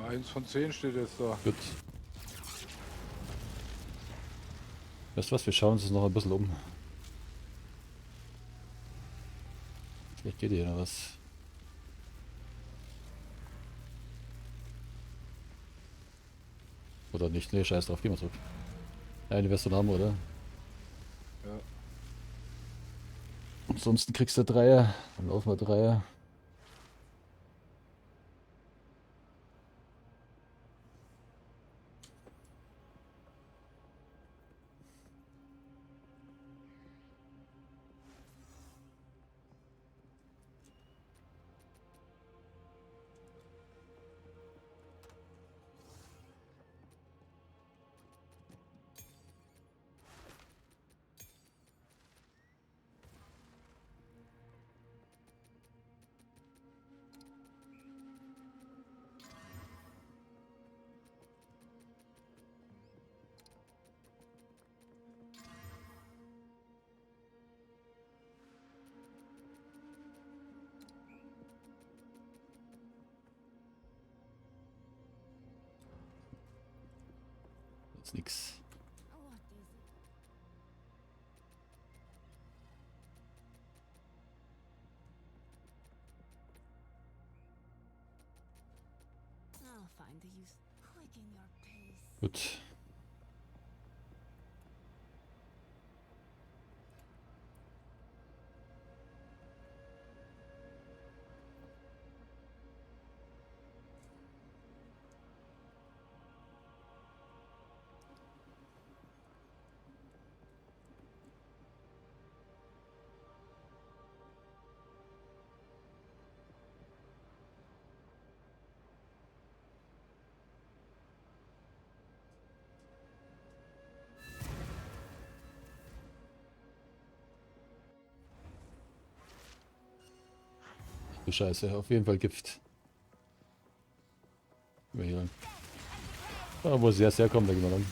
Ja, 1 von 10 steht jetzt da. Gut. Weißt du was, wir schauen uns das noch ein bisschen um. Vielleicht geht hier noch was. Oder nicht? Ne, scheiß drauf, geh mal zurück. Eine wirst du haben, oder? Ja. Ansonsten kriegst du Dreier. Dann laufen wir Dreier. Jetzt nix. What is it? I'll find the use. Quicken your pace. Gut. Du Scheiße, auf jeden Fall Gift. Über hier lang. Da, wo es erst herkommt, da gehen wir lang.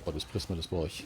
Oh, das Prisma, das brauche ich.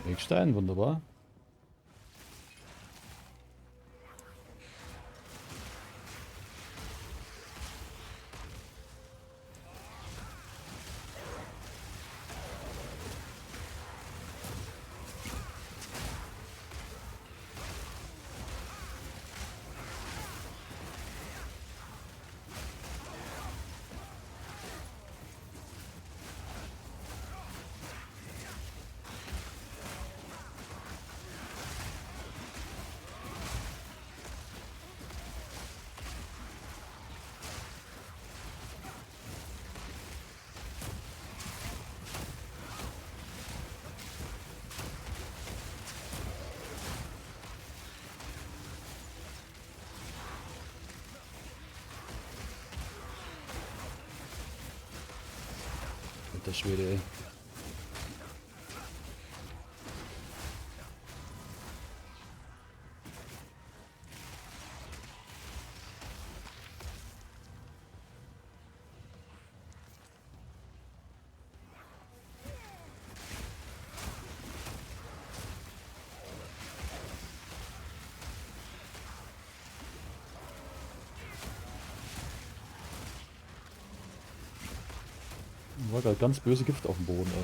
Wegstein, wunderbar. Alter Schwede, ey. War gerade ganz böse Gift auf dem Boden, ey.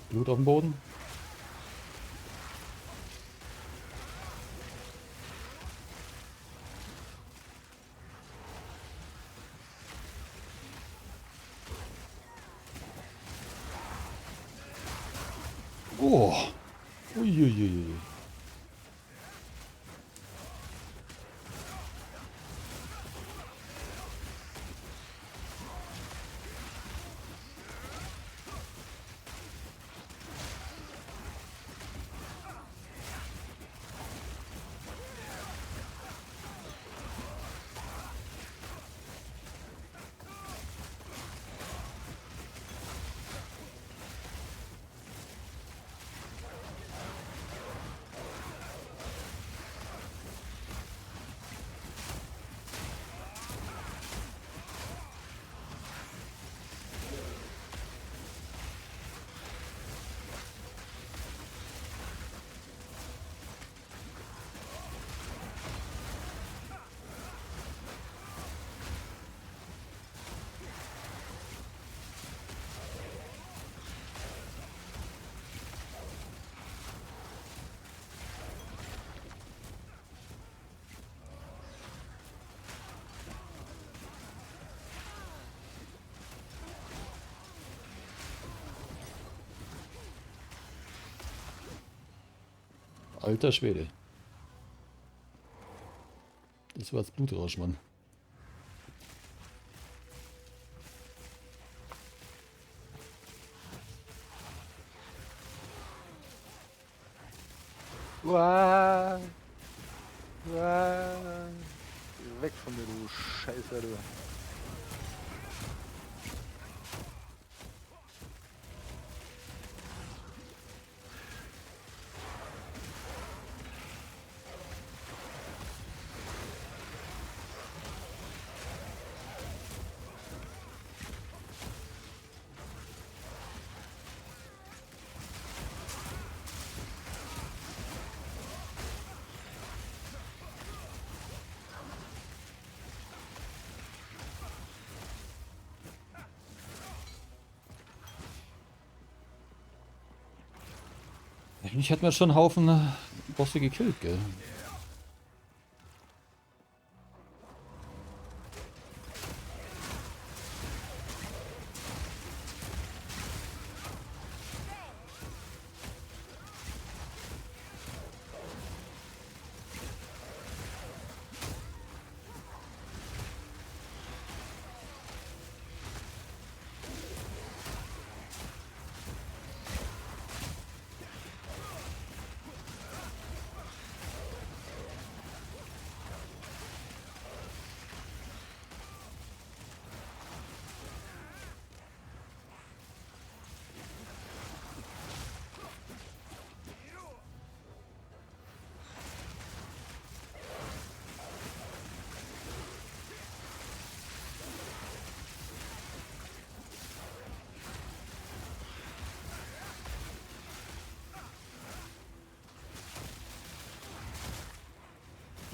Blut auf dem Boden. Oh. Uiuiui. Alter Schwede. Das war jetzt Blutrausch, Mann. Uah. Uah. Weg von mir, du Scheiße, du. Eigentlich hätten wir schon einen Haufen Bosse gekillt, gell?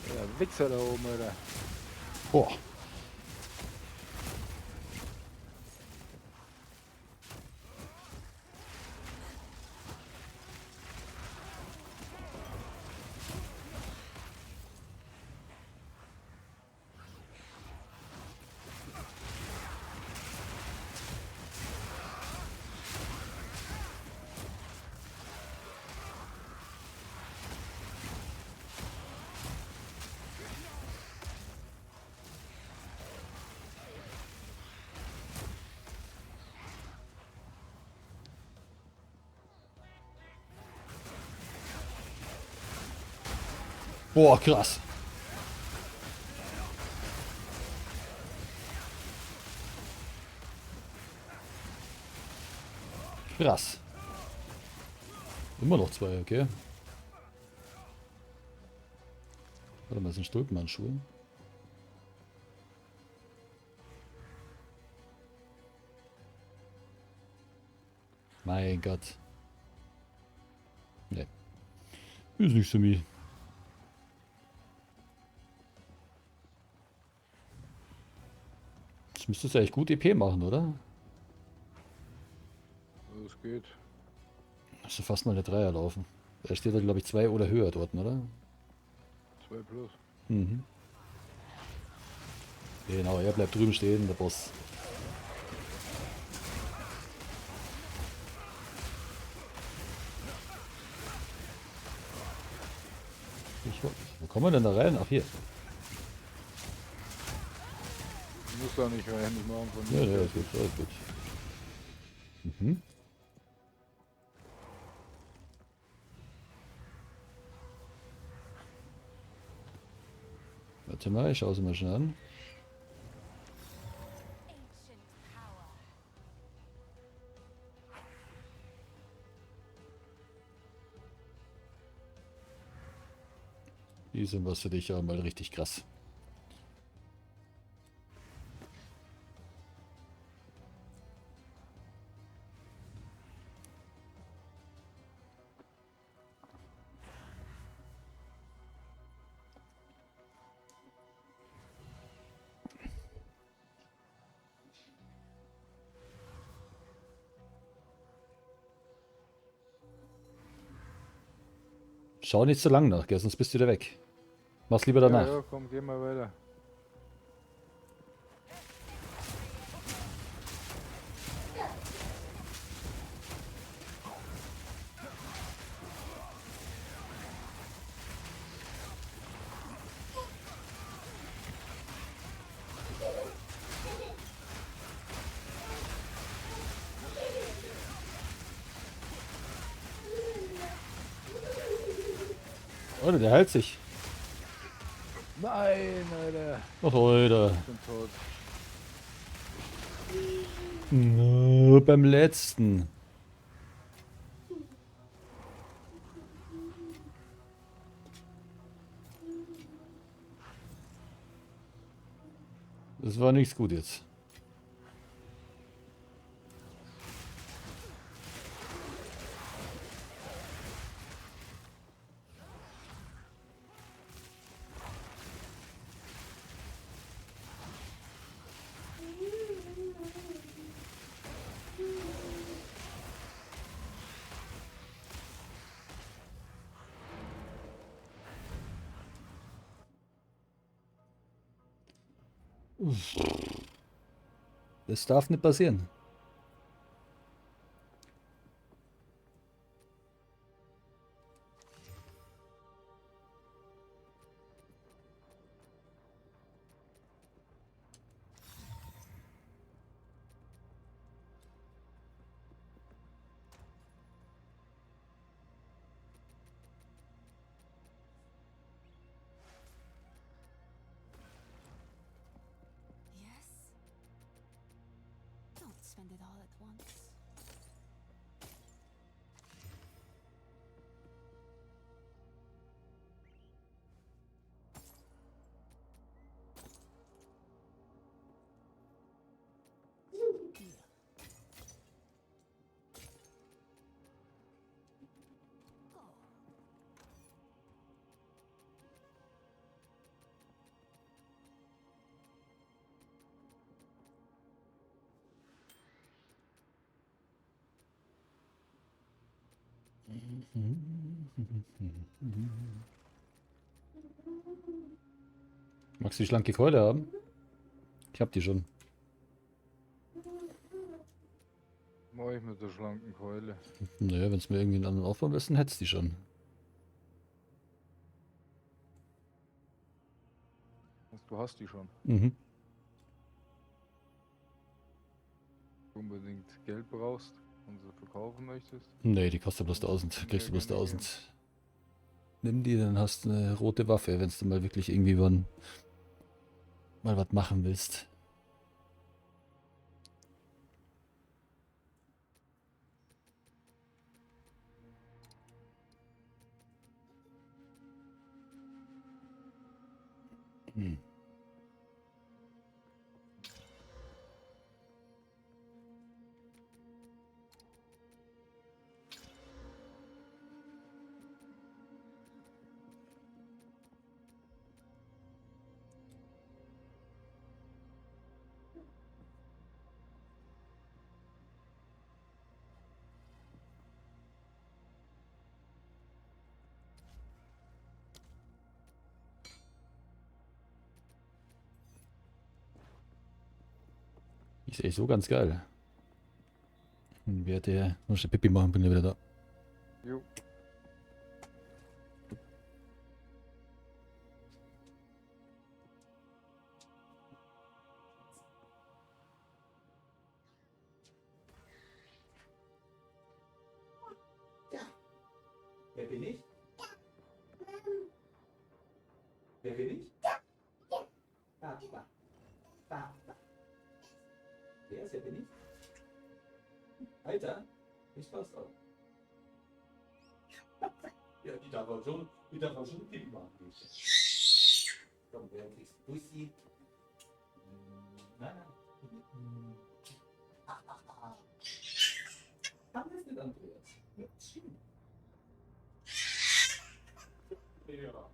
Der Wichser da oben, Alter. Boah. Boah, krass. Krass. Immer noch zwei, okay. Warte mal, das sind Stulpenhandschuhe. Mein Gott. Nee. Ist nicht so mies. Das müsstest du eigentlich gut EP machen, oder? Das geht. Hast du fast mal eine Dreier laufen. Da steht da, glaube ich, 2 oder höher dort, oder? 2 plus. Mhm. Genau, er bleibt drüben stehen, der Boss. Wo kommen wir denn da rein? Ach, hier. Ich muss da nicht rein, ich mache von Ja, mir. ja, ist gut, alles gut. Mhm. Warte mal, ich schaue es mal schnell an. Die sind was für dich auch mal richtig krass. Schau nicht zu lang nach, gell, sonst bist du wieder weg. Mach's lieber danach. Ja, ja, komm, geh mal weiter. Alter, der heilt sich. Nein, Alter. Ach, Alter. Ich bin tot. No, beim letzten. Das war nichts gut jetzt. Das darf nicht passieren. Yes? Don't spend it all at once. Deal. Go. Magst du die schlanke Keule haben? Ich hab die schon. Mach ich mit der schlanken Keule. Naja, wenn's mir irgendwie einen anderen aufbauen müssen, hättest du die schon. Du hast die schon. Mhm. Du unbedingt Geld brauchst und sie verkaufen möchtest. Nee, die kostet bloß 1000. Kriegst du bloß Ja, gerne 1000. Nimm die, dann hast du eine rote Waffe, wenn du mal wirklich irgendwie wann mal was machen willst. Hm. Ist echt so ganz geil. Wer der. Muss ich Pipi machen, bin ja wieder da. Jo. Wer bin ich? Wer bin ich? Papa. Papa. Wer ist, wer bin ich? Alter, ich pass auf. Ja, die darf auch schon, die darf auch schon Pipi machen. Komm, wer kriegst Bussi? Nein, nein. Kann das nicht, Andreas? Ja, schön. Ja.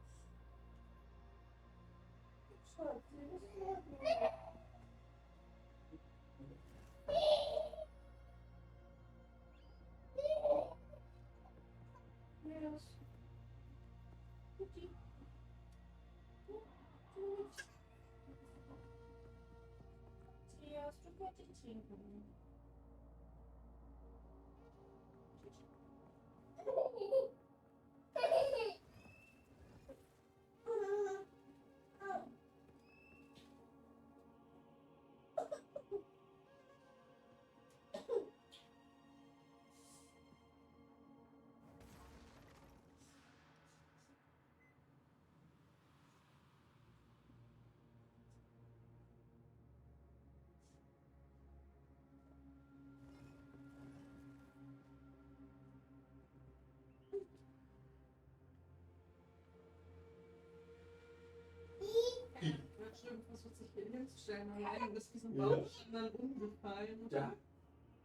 Ja, stimmt, versucht sich hier hinzustellen allein und ist wie so ein Baumstamm dann umgefallen. Und Ja.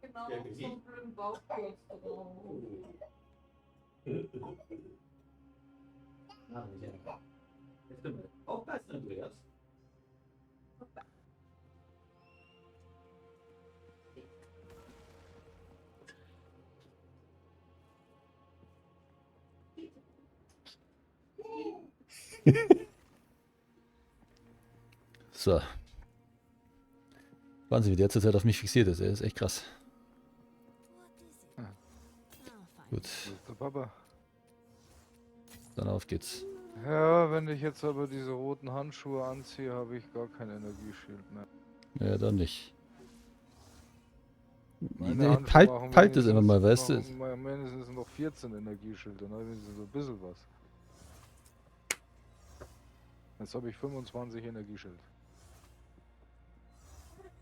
Genau, Ja, so wie? einen blöden Bauchkurs drauf. Aufpassen, Andreas. So. Wahnsinn, wie der zurzeit auf mich fixiert ist. Er ist echt krass. What is it? Ah. I'll find Gut, Das ist der Papa. dann auf geht's. Ja, wenn ich jetzt aber diese roten Handschuhe anziehe, habe ich gar kein Energieschild mehr. Ja, dann nicht. Meine Nee, Handschuhe Halt, machen halt es immer wenigstens- mal, weißt du? machen mindestens noch 14 Energieschilder, dann habe ich wenigstens so ein bisschen was. Jetzt habe ich 25 Energieschild.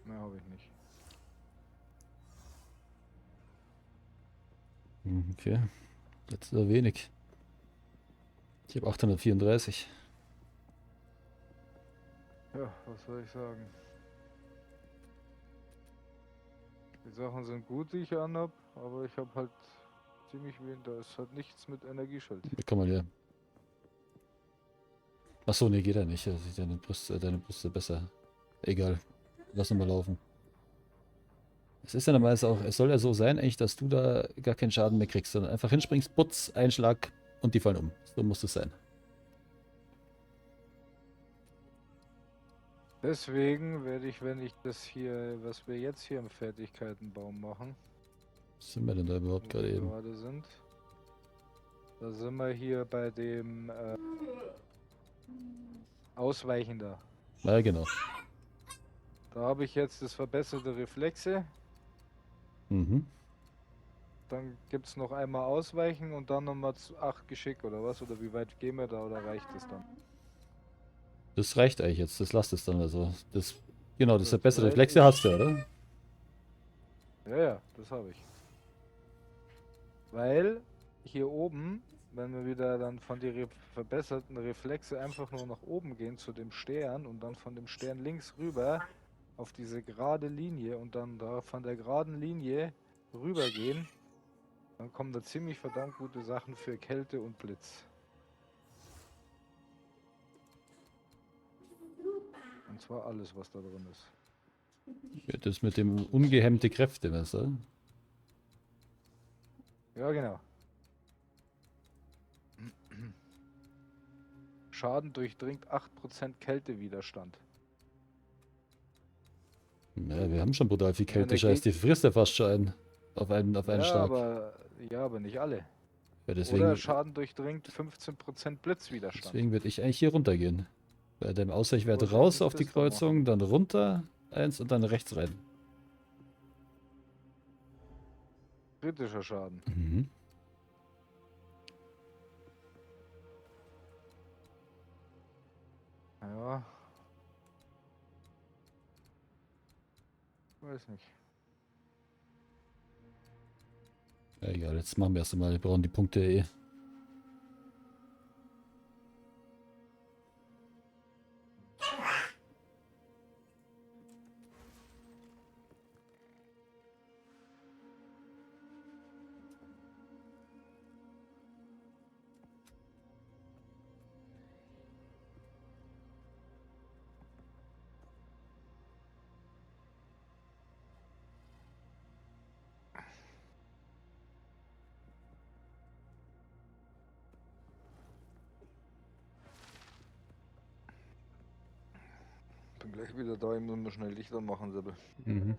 Mehr habe ich nicht. Okay. Jetzt ist er wenig. Ich habe 834. Ja, was soll ich sagen? Die Sachen sind gut, die ich anhab, aber ich habe halt ziemlich wenig. Da ist halt nichts mit Energieschild. Komm mal her. Achso, nee, geht ja nicht. Da sieht deine Brüste besser. Egal. Lass noch mal laufen. Es ist ja normalerweise auch, es soll ja so sein, eigentlich, dass du da gar keinen Schaden mehr kriegst, sondern einfach hinspringst, putz, Einschlag und die fallen um. So muss es sein. Deswegen werde ich, wenn ich das hier, was wir jetzt hier im Fertigkeitenbaum machen, Was sind wir denn da überhaupt wo gerade wir eben? gerade sind, da sind wir hier bei dem Ausweichender. Ja, genau. Da habe ich jetzt das verbesserte Reflexe. Mhm. Dann gibt es noch einmal Ausweichen und dann nochmal zu 8 Geschick oder was? Oder wie weit gehen wir da oder reicht es dann? Das reicht eigentlich jetzt. Das lasst es dann also. Das, genau, das Das bessere reicht Reflexe nicht. hast du, oder? Ja, ja, das habe ich. Weil hier oben, wenn wir wieder dann von die verbesserten Reflexe einfach nur nach oben gehen zu dem Stern und dann von dem Stern links rüber auf diese gerade Linie und dann da von der geraden Linie rübergehen, dann kommen da ziemlich verdammt gute Sachen für Kälte und Blitz. Und zwar alles, was da drin ist. Ja, das mit dem ungehemmte Kräfte, weißt du? Ja, genau. Schaden durchdringt 8% Kältewiderstand. Naja, wir haben schon brutal viel Ja, Kälte. der Scheiß, die Geg- frisst ja fast schon einen. Auf einen Ja, Schlag. aber, ja, aber nicht alle. Ja, deswegen, Oder Schaden durchdringt 15% Blitzwiderstand. deswegen würde ich eigentlich hier runtergehen. Bei dem Ausweichwert Wo soll raus ich auf die das dann machen? Kreuzung, dann runter, eins und dann rechts rein. Kritischer Schaden. Mhm. Ja. Weiß nicht. Ja, egal, jetzt machen wir erst einmal. Wir brauchen die Punkte eh. Bin gleich wieder da, ich muss mal schnell Lichter machen, Sibyl. Mhm.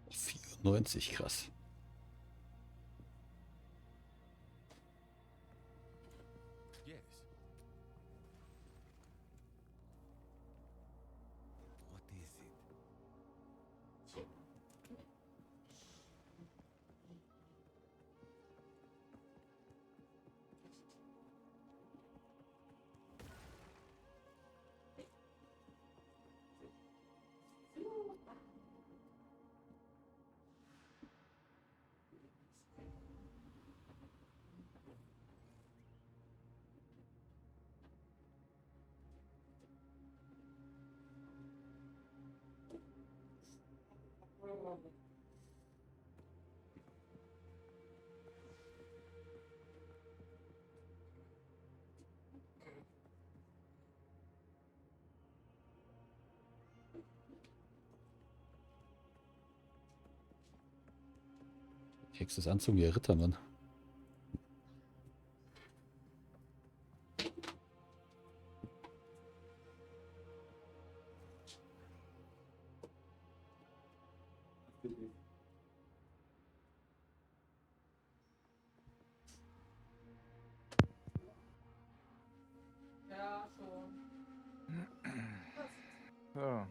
94, krass. Yes. What is it? Hex ist Anzug wie ein Ritter, Mann. Ja, schon. Ja.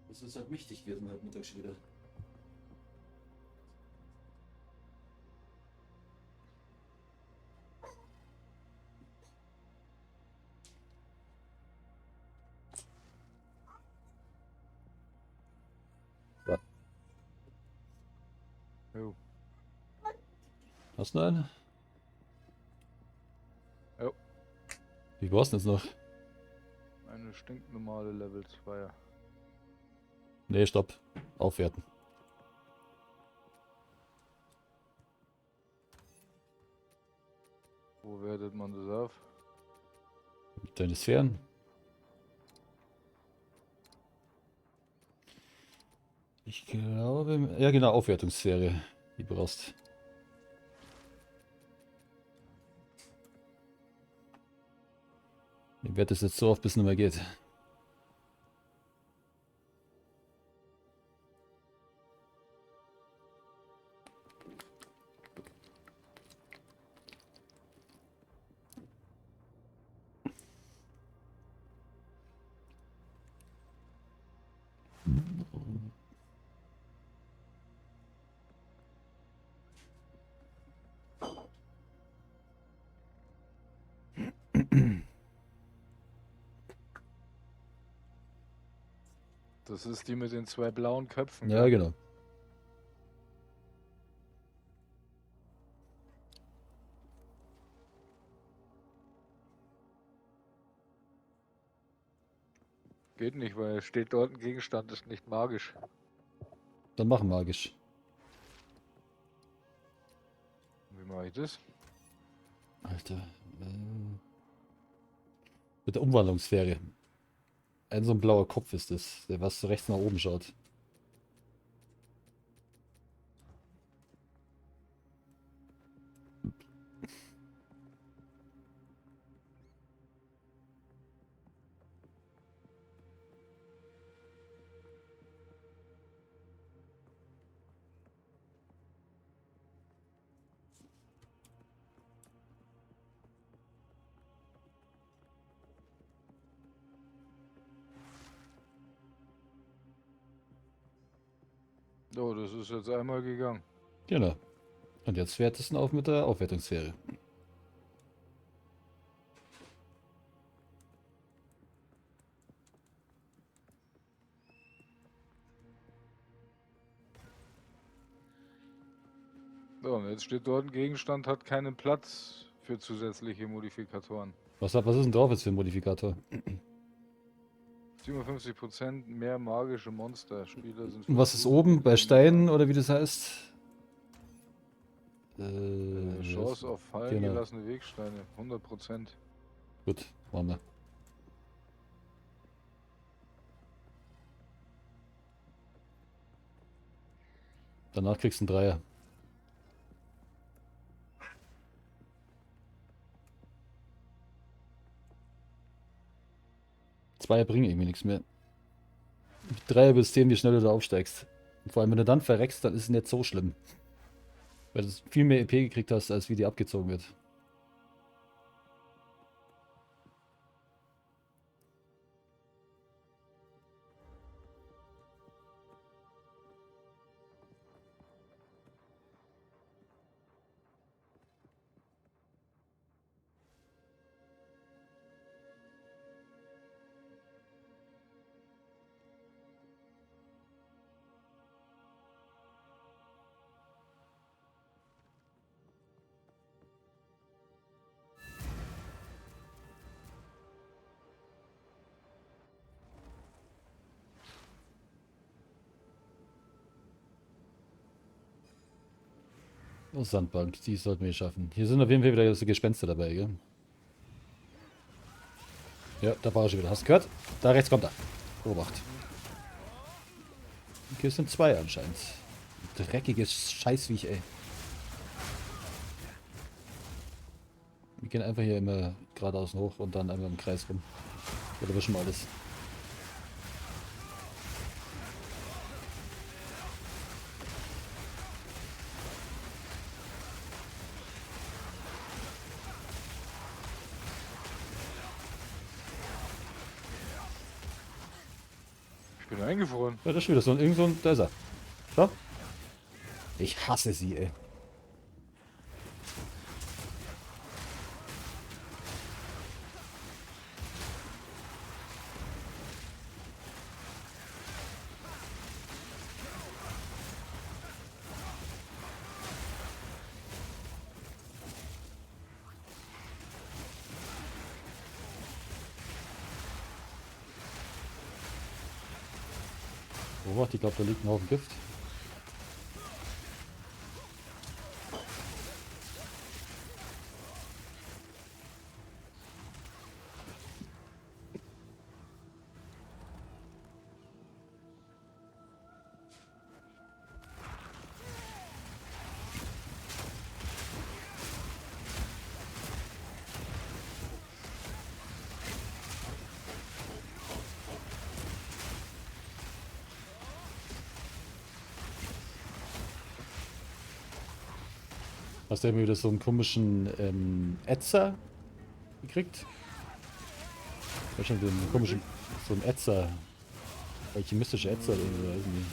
Das ist halt wichtig gewesen heute Mittag schon wieder. Jo. Hast du noch einen? Jo. Wie brauchst du denn jetzt noch? Eine stinknormale Level 2. Nee, stopp. Aufwerten. Wo wertet man das auf? Deine Sphären. Ich glaube. Ja, genau, Aufwertungssphäre. Die brauchst. Ich werde das jetzt so oft, bis es nicht mehr geht. Das ist die mit den zwei blauen Köpfen. Ja, gell? genau. Geht nicht, weil steht dort ein Gegenstand, ist nicht magisch. Dann machen magisch. Wie mache ich das? Alter. Mit der Umwandlungssphäre. Ein so ein blauer Kopf ist das, der was rechts nach oben schaut. Oh, das ist jetzt einmal gegangen. Genau. Und jetzt wertest du ihn auf mit der Aufwertungssphäre. So, und jetzt steht dort ein Gegenstand hat keinen Platz für zusätzliche Modifikatoren. Was ist denn drauf jetzt für ein Modifikator? 57% mehr magische Monster. Spieler sind. Und was ist oben bei Steinen oder wie das heißt? Chance auf fallen Genau. gelassene Wegsteine. 100%. Gut, machen wir. Danach kriegst du einen Dreier. Zweier bringen irgendwie nichts mehr. Mit Dreier wirst du sehen, wie schnell du da aufsteigst. Und vor allem, wenn du dann verreckst, dann ist es nicht so schlimm. Weil du viel mehr EP gekriegt hast, als wie die abgezogen wird. Oh, Sandbank, die sollten wir schaffen. Hier sind auf jeden Fall wieder so Gespenster dabei, gell? Ja, da war er schon wieder. Hast du gehört? Da rechts kommt er. Obacht. Okay, es sind zwei anscheinend. Dreckiges Scheißviech, ey. Wir gehen einfach hier immer geradeaus hoch und dann einmal im Kreis rum. Oder wischen wir alles. Ich bin eingefroren. Ja, das ist schon wieder so ein, irgend so ein, da ist er. So. Ich hasse sie, ey. Obacht, ich glaube, da liegt ein Haufen Gift. Hast du irgendwie wieder so einen komischen Ätzer gekriegt? Ich hab schon den komischen, so einen Ätzer. Alchemistische Ätzer oder so, weiß ich nicht.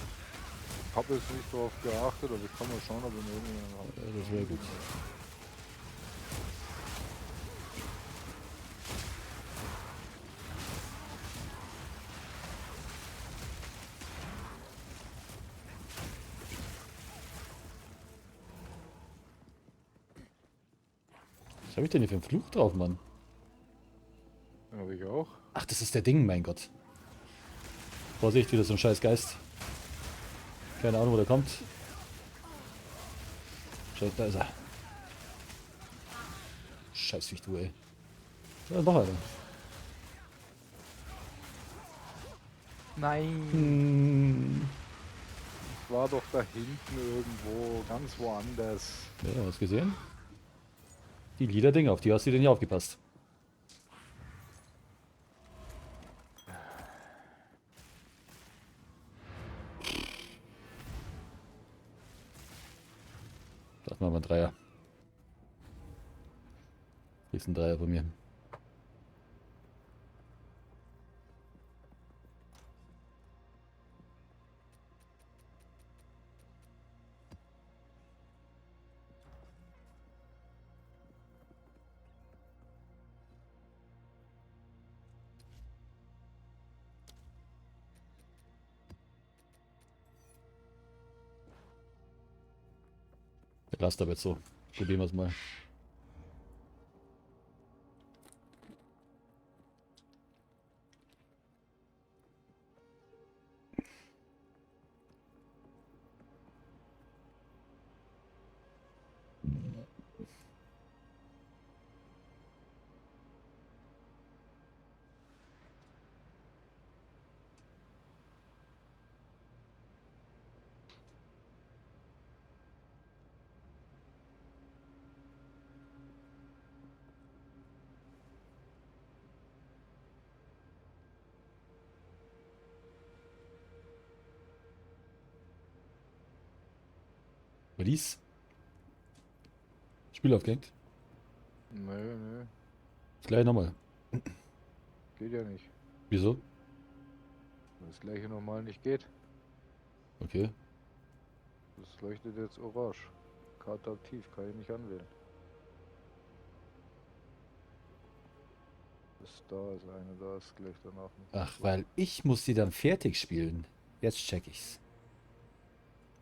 Ich hab jetzt nicht darauf geachtet, aber ich kann mal schauen, ob ich noch irgendjemanden hab. Ja, das wäre gut. Was habe ich denn hier für einen Fluch drauf, Mann? Habe ich auch. Ach, das ist der Ding, mein Gott. Vorsicht, wieder so ein scheiß Geist. Keine Ahnung, wo der kommt. Scheiße, da ist er. Scheiß Viech, du, ey. Da ist noch einer. Nein. Hm. Ich war doch da hinten irgendwo, ganz woanders. Ja, hast du gesehen? Die lila Dinger, auf die hast du denn nicht aufgepasst. Das machen wir einen Dreier. Kriegst einen Dreier von mir. Lass aber jetzt so. Probieren wir es mal. Release. Spiel aufgehängt. Nö, nö. Das gleiche nochmal. Geht ja nicht. Wieso? Weil das gleiche nochmal nicht geht. Okay. Das leuchtet jetzt orange. Karte aktiv, kann ich nicht anwählen. Das da ist eine, da ist gleich danach. noch. Ach, weil ich muss die dann fertig spielen. Jetzt check ich's.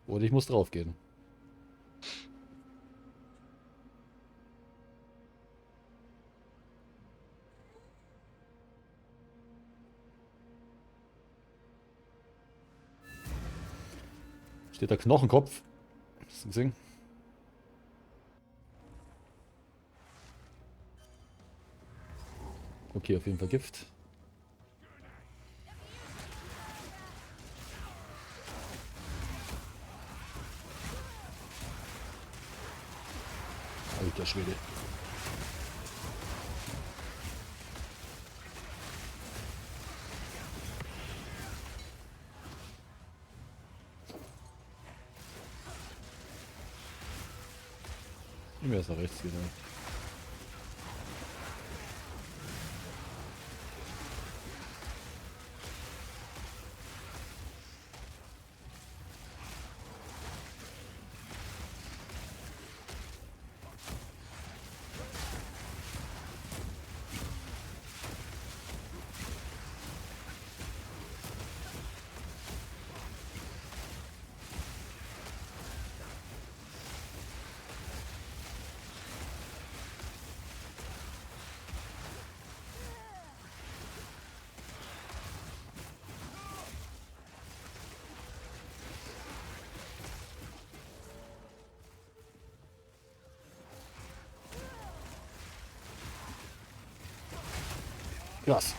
Oder ich muss drauf gehen. Steht da Knochenkopf. Hast du gesehen? Okay, auf jeden Fall Gift. Alter Schwede. Immer erst nach rechts gehen. Krass.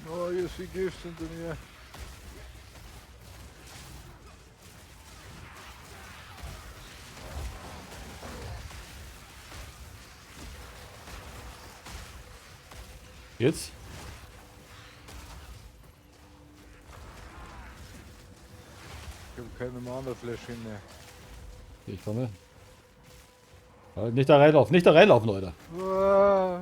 Oh, hier ist viel Gift hinter mir. Jetzt? Ich habe Keine Mana-Fläschchen mehr. Ich komme. Halt, nicht da reinlaufen, nicht da reinlaufen, Leute. Ah.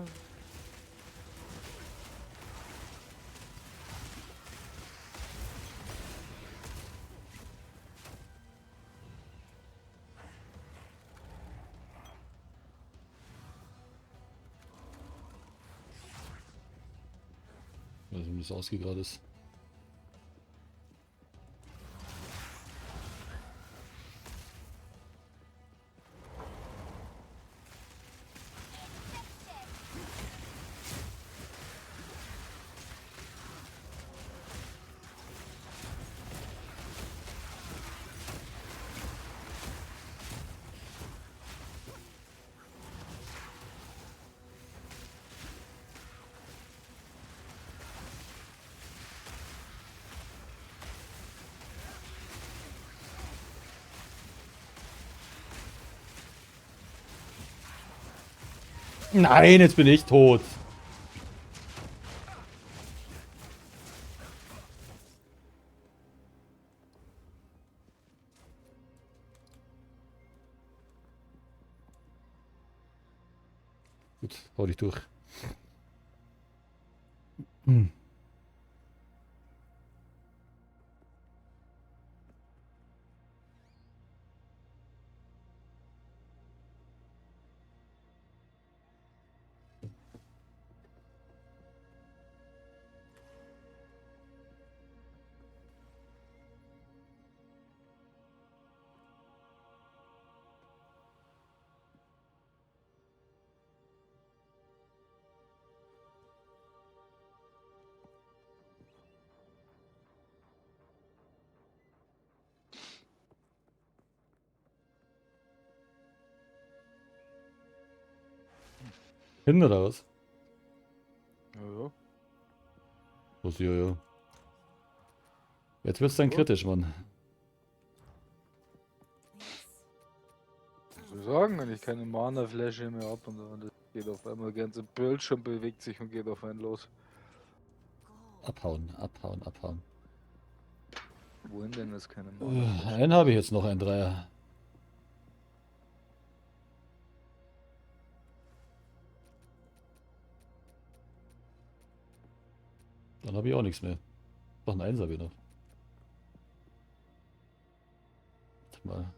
Ich weiß nicht, wie das ausgeht gerade ist. Nein, jetzt bin ich tot. Gut, hau dich durch. Hm. Hin oder was? Ja. Was, ja, ja. Jetzt wird's dann kritisch, Mann. Yes. Was soll ich sagen, wenn ich keine Mana-Fläche mehr hab und dann das geht auf einmal, der ganze Bildschirm bewegt sich und geht auf einen los. Go. Abhauen, abhauen, abhauen. Wohin denn ist keine Mana? Einen habe ich jetzt noch, einen Dreier. Dann habe ich auch nichts mehr. Doch, einen Einser habe ich noch. Warte mal.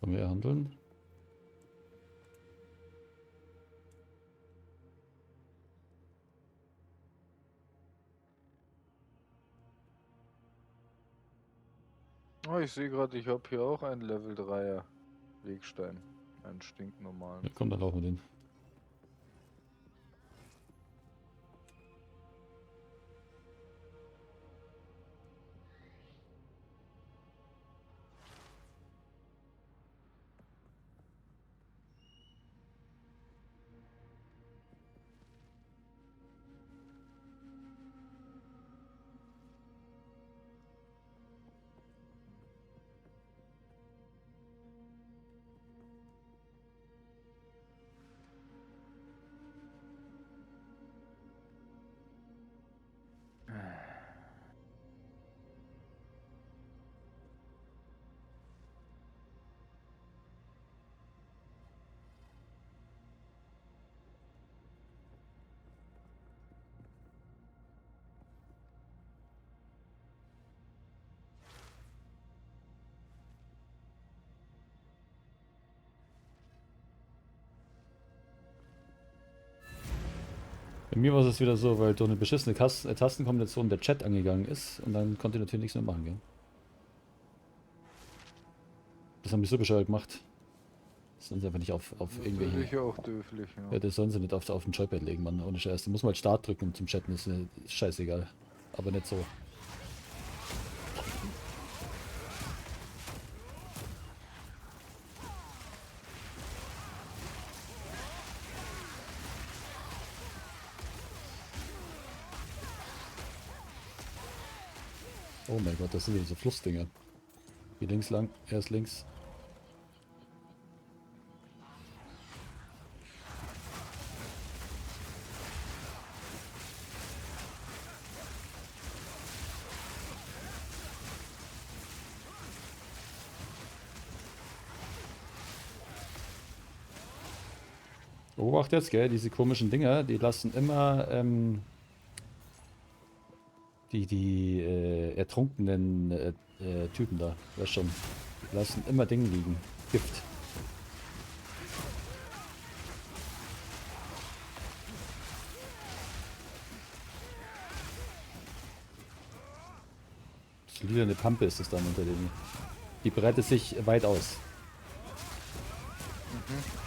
Sollen wir handeln? Oh, ich sehe gerade, ich habe hier auch einen Level 3er Wegstein. Einen stinknormalen. Ja, komm, dann laufen wir den. Bei mir war es wieder so, weil durch eine beschissene Tastenkombination der Chat angegangen ist und dann konnte ich natürlich nichts mehr machen, gell? Das haben die so bescheuert gemacht. Das sollen sie einfach nicht auf irgendwelche. Natürlich auch dürflich, ja. Ja, das sollen sie nicht auf den Joypad legen, Mann. Ohne Scheiß. Da muss man halt Start drücken, um zum Chatten. Das ist scheißegal. Aber nicht so. Oh mein Gott, das sind wieder so Flussdinger. Hier links lang, erst links. Beobacht jetzt, gell, diese komischen Dinger, die lassen immer die ertrunkenen Typen da, weißt schon, die lassen immer Dinge liegen. Gift. Das lila Pampe ist es dann unter dem. Die breitet sich weit aus. Mhm.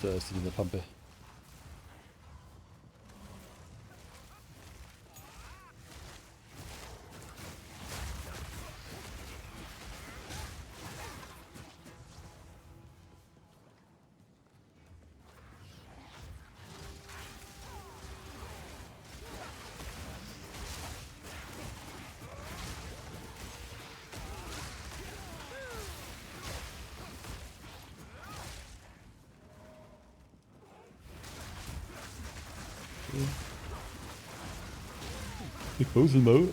Da ist die Pampe. Ich Boselmo.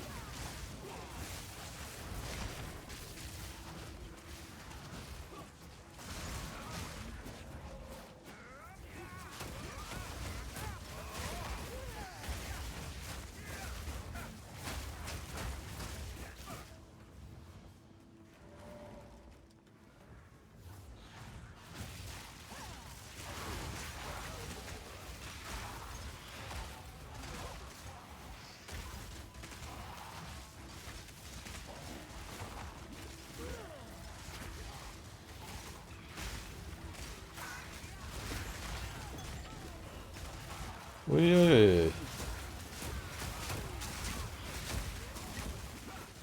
Uiuiui.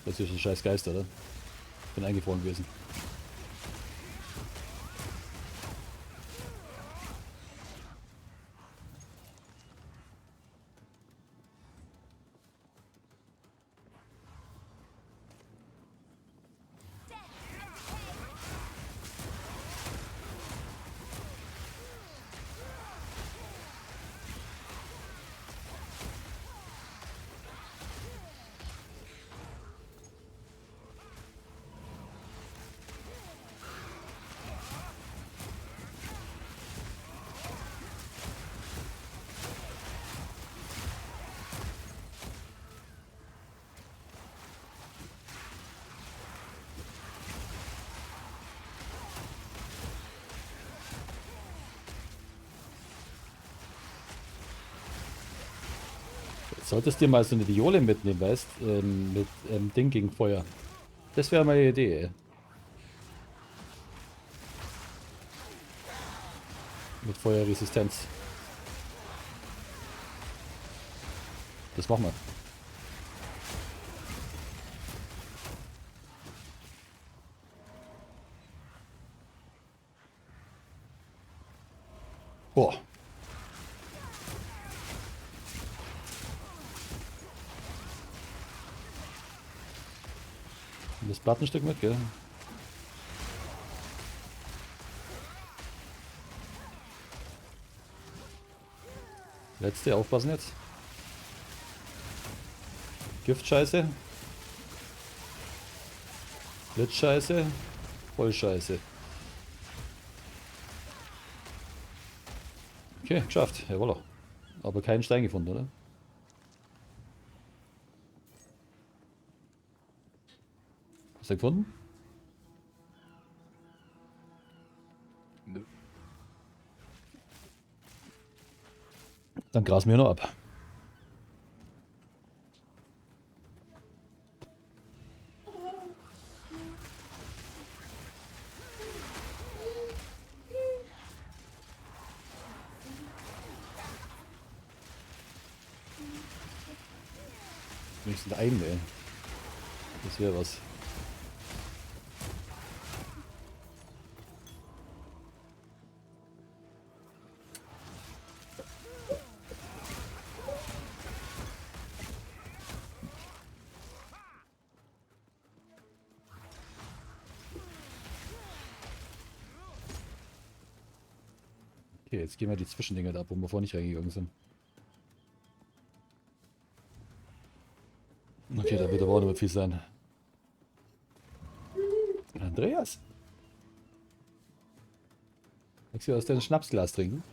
Das ist ein scheiß Geist, oder? Bin eingefroren gewesen. Solltest dir mal so eine Viole mitnehmen, weißt, mit Ding gegen Feuer. Das wäre meine Idee, ey. Mit Feuerresistenz. Das machen wir. Boah. Und das Plattenstück mit, gell? Letzte, aufpassen jetzt. Giftscheiße. Blitzscheiße. Vollscheiße. Okay, geschafft. Jawohl. Aber keinen Stein gefunden, oder? Hast du gefunden? Nö. Dann grasen wir noch ab. Wenigstens einen, ey. Das wäre was. Okay, jetzt gehen wir die Zwischendinger da ab, wo wir vorher nicht reingegangen sind. Okay, da wird aber auch noch viel sein. Andreas! Magst du aus deinem Schnapsglas trinken?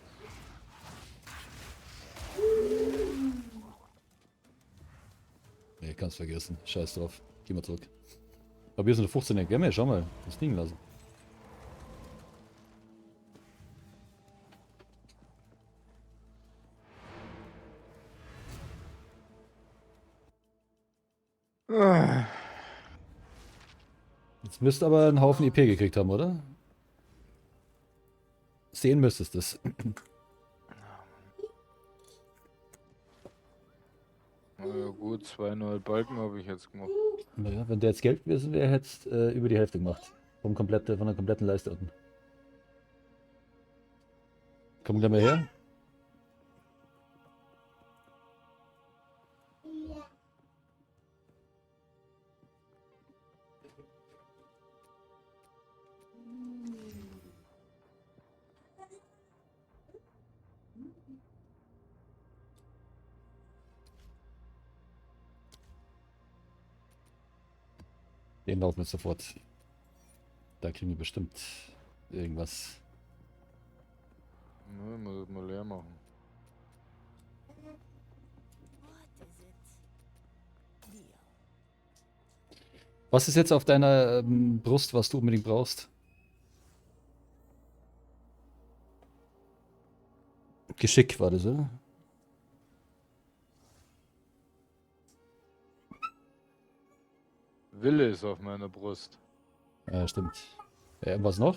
Nee, kannst vergessen. Scheiß drauf. Geh mal zurück. Aber hier sind 15 Gemme, schau mal. Das liegen lassen. Jetzt müsst aber einen Haufen IP gekriegt haben, oder? Sehen müsstest es. Na ja, gut, 2,5 Balken habe ich jetzt gemacht. Naja, wenn der jetzt gelb gewesen wäre, hättest über die Hälfte gemacht. Von der kompletten Leiste unten. Komm gleich mal her. Den laufen wir sofort. Da kriegen wir bestimmt irgendwas. Ne, muss ich mal leer machen. Was ist jetzt auf deiner Brust, was du unbedingt brauchst? Geschick war das, oder? Wille ist auf meiner Brust. Ja, stimmt. Ja, irgendwas noch?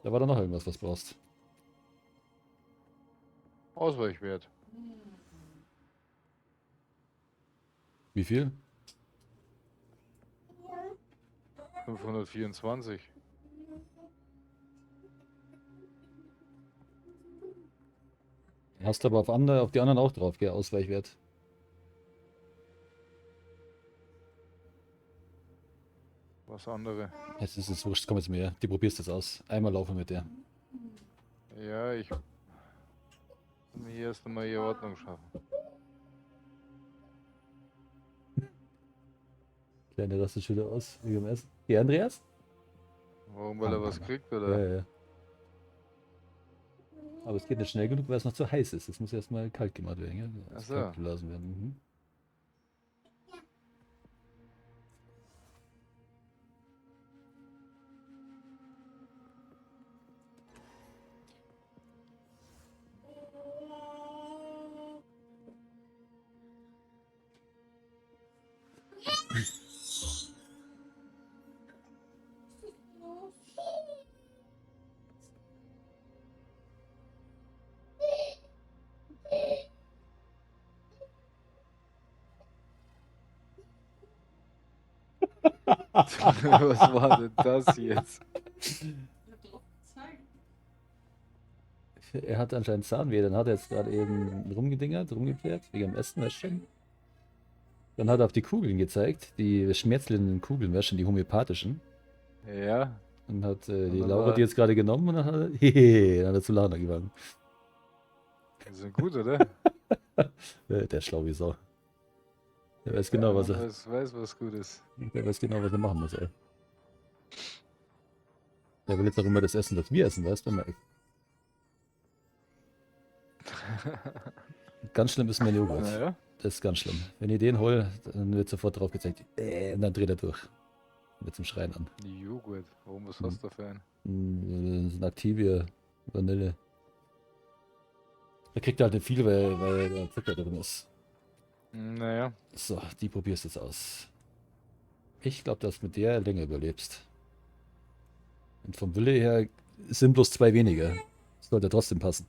Da war doch noch irgendwas, was du brauchst. Ausweichwert. Wie viel? 524. Hast du aber auf die anderen auch drauf, gell? Ausweichwert. Was andere? Es ist jetzt wurscht, komm jetzt mal her. Die probierst jetzt aus. Einmal laufen mit der. Ja, ich muss mir hier erst einmal hier Ordnung schaffen. Kleine rastet schon wieder aus, wie beim Essen. Geh, Andreas? Warum, weil er was kriegt, oder? Ja, ja, ja. Aber es geht nicht schnell genug, weil es noch zu heiß ist. Es muss erstmal kalt gemacht werden, gell? Ach Muss so. kalt geblasen werden. Mhm. Was war denn das jetzt? Ich hab drauf gezeigt. Er hat anscheinend Zahnweh, dann hat er jetzt gerade eben rumgedingert, rumgeplärt, wegen dem Essen, weißt du schon. Dann hat er auf die Kugeln gezeigt, die schmerzlindernden Kugeln, weißt du schon, die homöopathischen. Ja, Und hat Und die dann Laura war- die jetzt gerade genommen und dann hat er, hehe, dann hat er zu lachen angefangen. die sind gut, oder? Der ist schlau wie Sau. Der weiß genau, Ja, was man er, weiß, was gut ist. der weiß genau, was er machen muss, ey. Der will jetzt auch immer das essen, das wir essen, weißt du? Immer. Ganz schlimm ist mein Joghurt. Naja, Das ist ganz schlimm. Wenn ich den hole, dann wird sofort drauf gezeigt. Und dann dreht er durch. Wird zum Schreien an. Joghurt. Warum, was hast du da für einen? Das ist ein Activia Vanille. Da kriegt er halt nicht viel, weil da Zucker drin ist. Naja, So, die probierst du jetzt aus. Ich glaube, dass du mit der länger überlebst. Und vom Wille her sind bloß 2 weniger. Das sollte trotzdem passen.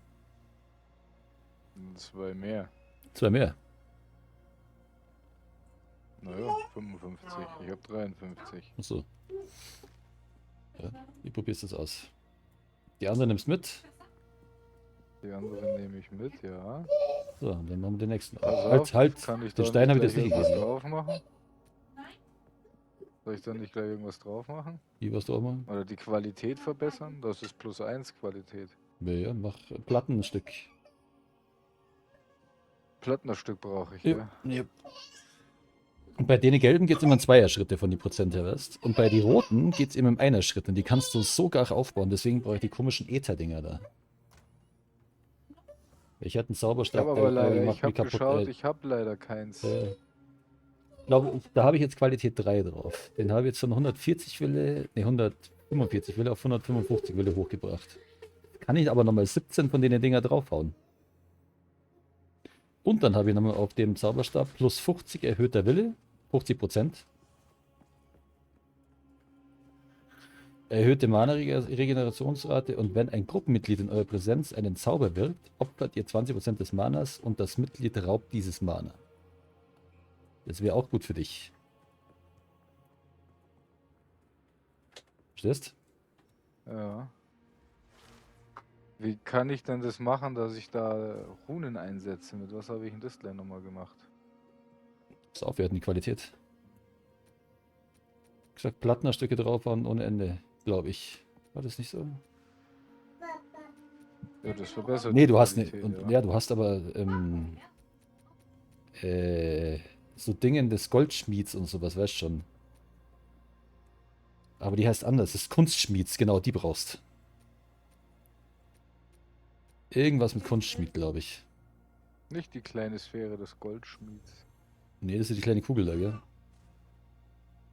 2 mehr. 2 mehr. Naja, 55. Ich hab 53. Achso. Ja, wie probierst du das aus? Die andere nimmst mit. Die andere nehme ich mit, ja. So, und dann machen wir den nächsten. Pass Halt, auf, halt. Kann ich Den da Stein habe ich gleich das nicht irgendwas gegessen. drauf machen? Soll ich da nicht gleich irgendwas drauf machen? Wie warst du auch mal? Oder die Qualität verbessern? Das ist plus 1 Qualität. Ja, ja, mach Platten ein Stück. Plattnerstück brauche ich, Ja. ja. Ja. Und bei denen gelben geht's immer in Zweierschritte von die Prozent her, weißt? Und bei die roten geht's immer im Einerschritt. Und die kannst du so gar aufbauen. Deswegen brauche ich die komischen Ether-Dinger da. Ich hatte einen Ich Zauberstab, habe aber der leider, macht ich mich habe kaputt. geschaut, ich habe leider keins. Glaube ich, da habe ich jetzt Qualität 3 drauf. Den habe ich jetzt von 140 Wille, ne, 145 Wille auf 155 Wille hochgebracht. Kann ich aber nochmal 17 von den Dinger draufhauen. Und dann habe ich nochmal auf dem Zauberstab plus 50 erhöhter Wille, 50%. Erhöhte Mana-Regenerationsrate und wenn ein Gruppenmitglied in eurer Präsenz einen Zauber wirkt, opfert ihr 20% des Manas und das Mitglied raubt dieses Mana. Das wäre auch gut für dich. Verstehst? Ja. Wie kann ich denn das machen, dass ich da Runen einsetze? Mit was habe ich denn das gleich nochmal gemacht? Das Aufwerten, die Qualität. Wie gesagt, Plattnerstücke draufhauen ohne Ende, glaube ich. War das nicht so? Ja, das verbessert Nee, die du hast ne, Qualität, und, ja. ja, du hast aber so Dingen des Goldschmieds und sowas, weißt schon. Aber die heißt anders, das ist Kunstschmieds, genau, die brauchst. Irgendwas mit Kunstschmied, glaube ich. Nicht die kleine Sphäre des Goldschmieds. Nee, das ist die kleine Kugel da, gell?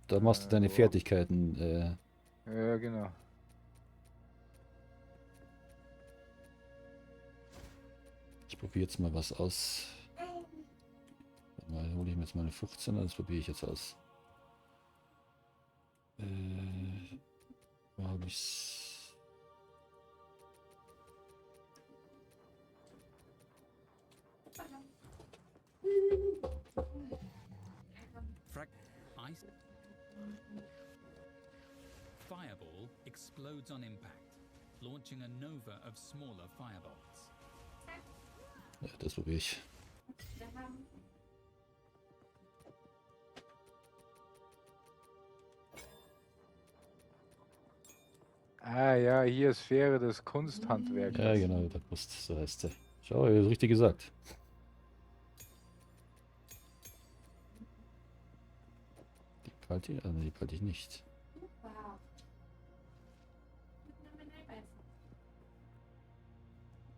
Da machst du deine Ja. Fertigkeiten. Ja, genau. Ich probiere jetzt mal was aus. Warte mal, hole ich mir jetzt mal eine 15er, das probiere ich jetzt aus. Wo habe ich's? Frag ice. Fireball explodes on impact, launching a nova of smaller firebolts. Ja, das probiere ich. Ah ja, hier Sphäre des Kunsthandwerkers. Ja, genau, der Brust, so heißt sie. Schau, ihr habt richtig gesagt. Die behalte ich, ah, nee, die behalte ich nicht. Wow.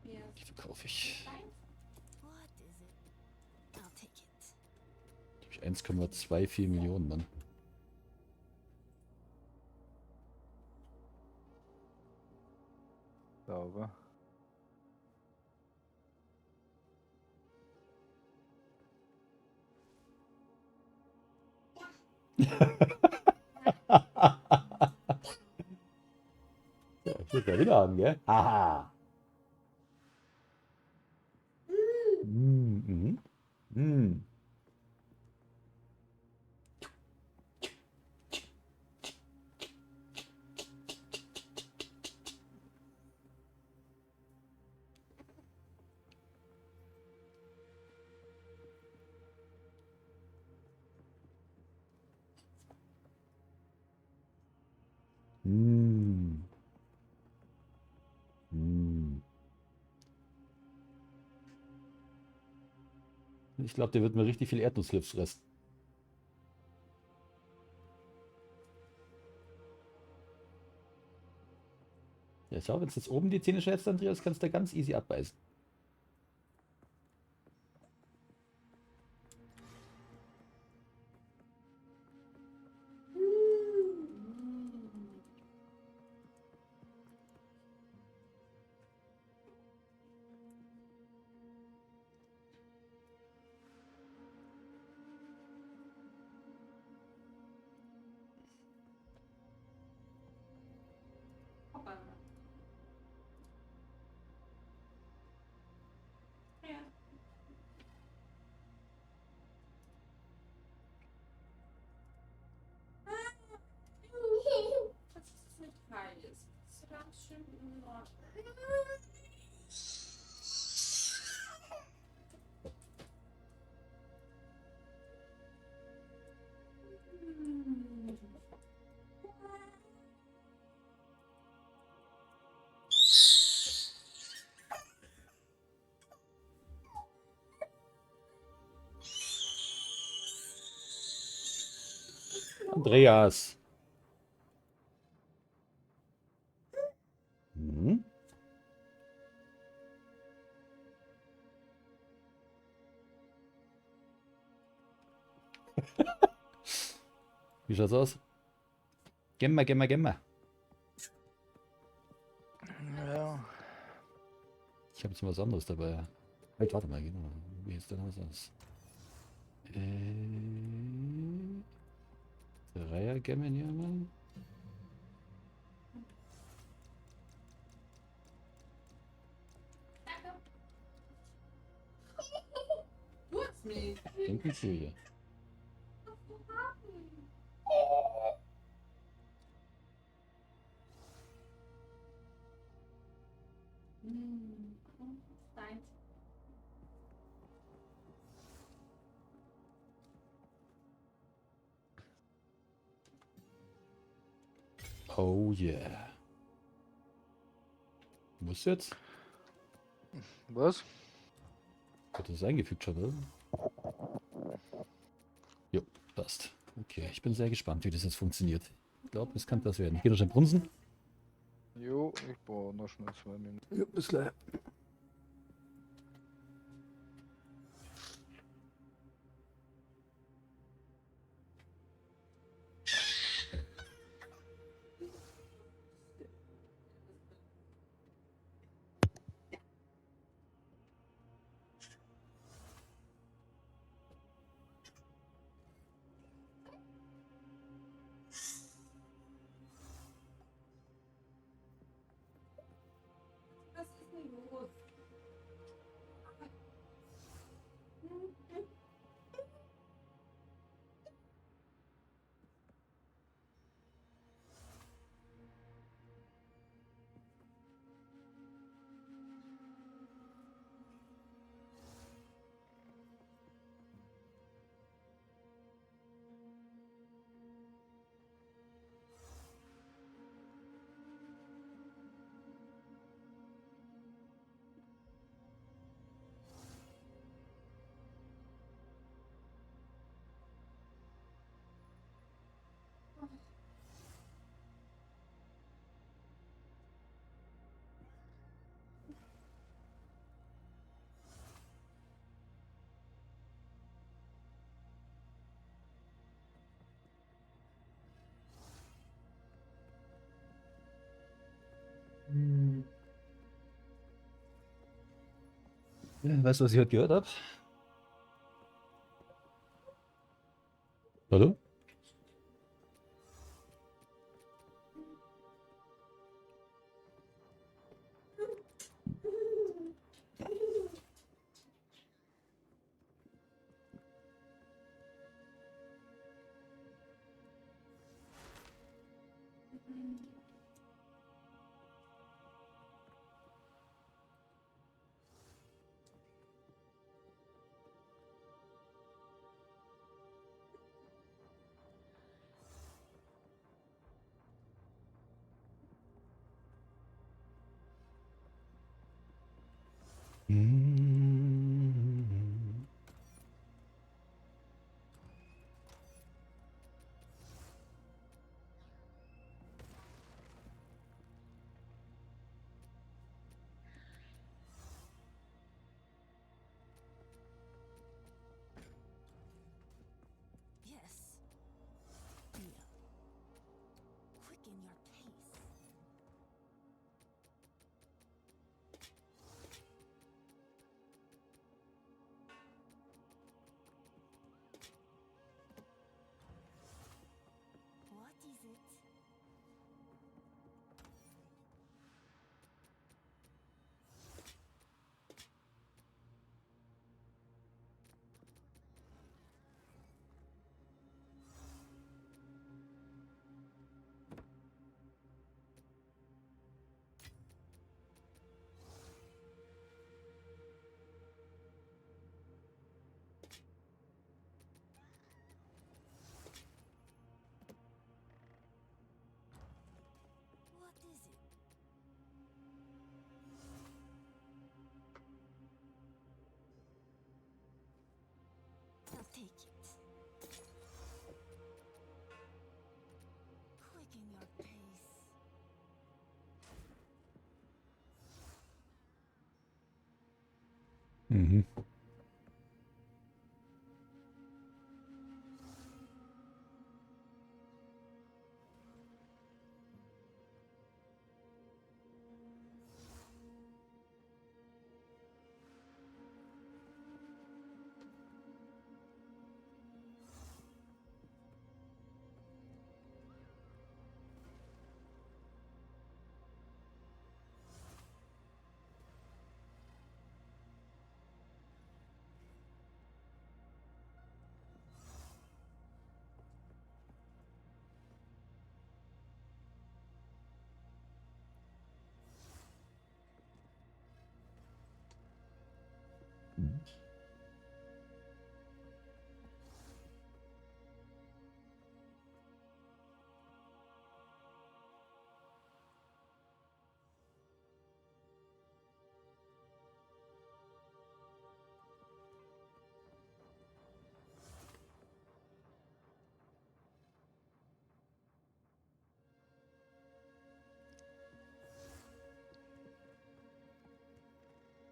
Hier Die verkaufe ich. What is it? I'll take it. Die hab ich 1,24 Millionen, Mann. Sauber. Ja, ich will ja wieder haben, gell? Haha. Mhm. Mhm. Ich glaube, der wird mir richtig viel Erdnussflips fressen. Ja, schau, wenn du jetzt oben die Zähne schärfst, Andreas, kannst du ganz easy abbeißen. Hoppala. Ja. Das ist nicht heiß. Das ist ganz schön in Ordnung. Hm. Andreas. Hm? Wie schaut's aus? Gemma, gemma, gemma. Ja. Ich habe jetzt mal was anderes dabei. Halt, warte mal, genau. Wie ist denn was aus? Dreier-Gemmen hier mal. Danke. Du hast mich. Denken Sie hier. Hm. Deins. Oh yeah. Muss jetzt? Was? Hat das eingefügt schon, oder? Jo, passt. Okay, ich bin sehr gespannt, wie das jetzt funktioniert. Ich glaube, es kann das werden. Ich gehe noch schnell brunsen. Jo, ich brauche noch schnell 2 Minuten. Jo, bis gleich. Was ist denn los? Ja, weißt du, was ich heute gehört habe? Hallo? Take it. Quicken your pace. Mhm.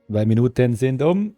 Zwei Minuten sind um.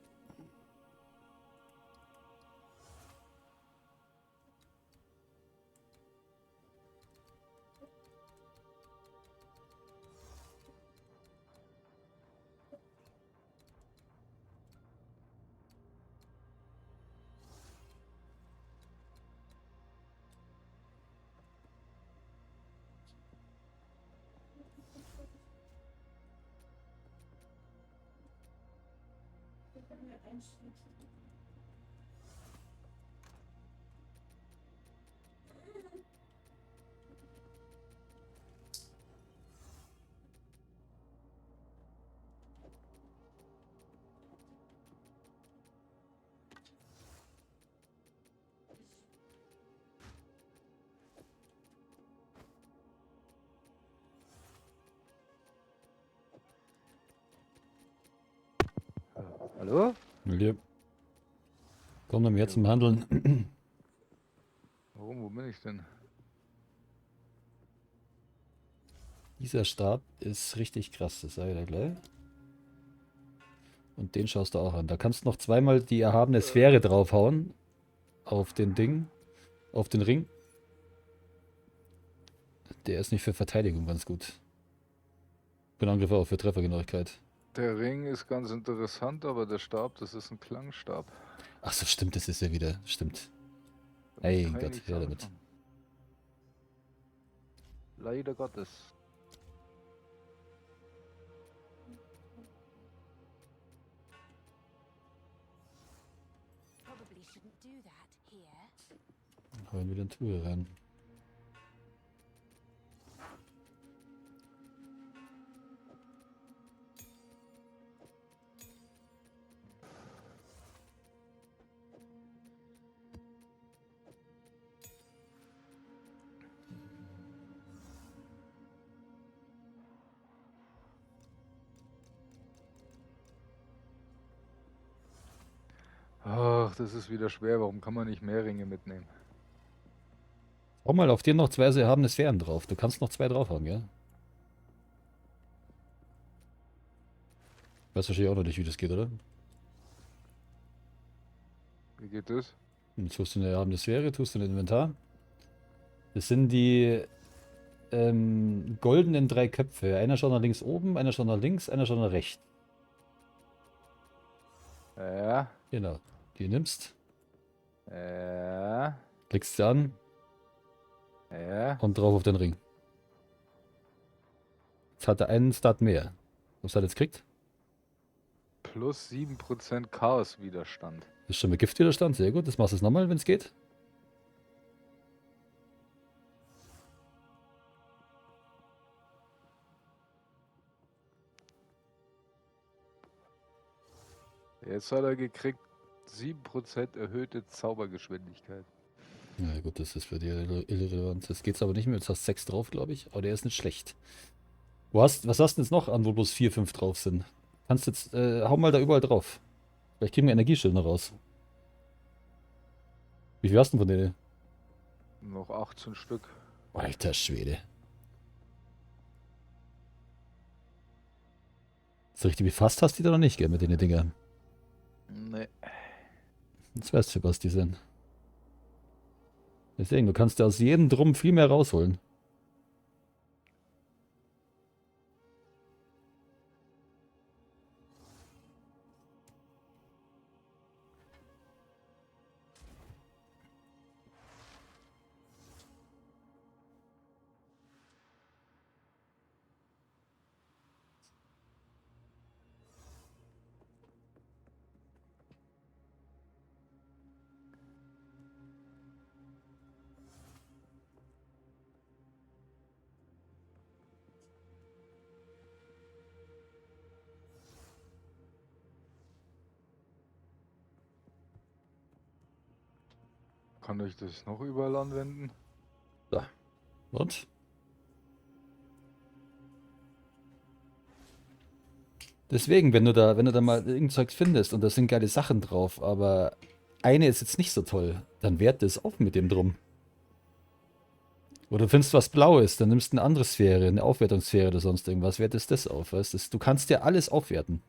Hallo? Ja. Kommen wir jetzt zum Handeln. Warum? Wo bin ich denn? Dieser Stab ist richtig krass, das sage ich dir gleich. Und den schaust du auch an. Da kannst du noch zweimal die erhabene Sphäre draufhauen. Auf den Ding. Auf den Ring. Der ist nicht für Verteidigung ganz gut. Für den Angriff auch, für Treffergenauigkeit. Der Ring ist ganz interessant, aber der Stab, das ist ein Klangstab. Ach so, stimmt, das ist ja wieder. Stimmt. Damit Ey kann ich Gott, nichts her damit. anfangen. Leider Gottes. Probably shouldn't do that here. Hauen wieder eine Truhe rein. Ach, das ist wieder schwer. Warum kann man nicht mehr Ringe mitnehmen? Hau mal auf dir noch zwei so erhabene Sphären drauf. Du kannst noch zwei draufhauen, gell? Weißt wahrscheinlich auch noch nicht, wie das geht, oder? Wie geht das? Jetzt tust du eine erhabene Sphäre, tust du ein Inventar. Das sind die goldenen drei Köpfe. Einer schaut nach links oben, einer schaut nach links, einer schaut nach rechts. Ja. Genau. Die nimmst, Ja. klickst sie an Ja. und drauf auf den Ring. Jetzt hat er einen Stat mehr. Was hat er jetzt gekriegt? Plus 7% Chaos-Widerstand. Das ist schon mit Giftwiderstand, sehr gut. Das machst du jetzt nochmal, wenn es geht. Jetzt hat er gekriegt 7% erhöhte Zaubergeschwindigkeit. Na gut, das ist für dich irrelevant. Das geht's aber nicht mehr. Jetzt hast du 6 drauf, glaube ich. Aber der ist nicht schlecht. Was hast du denn jetzt noch an, wo bloß 4, 5 drauf sind? Kannst jetzt, hau mal da überall drauf. Vielleicht kriegen wir Energieschild noch raus. Wie viel hast du denn von denen? Noch 18 Stück. Alter Schwede. So richtig befasst hast du die da noch nicht, gell, mit den Dingern. Nee. Jetzt weißt du, für was die sind. Deswegen, du kannst dir aus jedem Drum viel mehr rausholen. Kann ich das noch überall anwenden? So. Und? Deswegen, wenn du da mal irgendein Zeug findest und da sind geile Sachen drauf, aber eine ist jetzt nicht so toll, dann wert es auf mit dem drum. Oder du findest was Blaues, dann nimmst du eine andere Sphäre, eine Aufwertungssphäre oder sonst irgendwas, wertest das auf, weißt du? Du kannst dir alles aufwerten.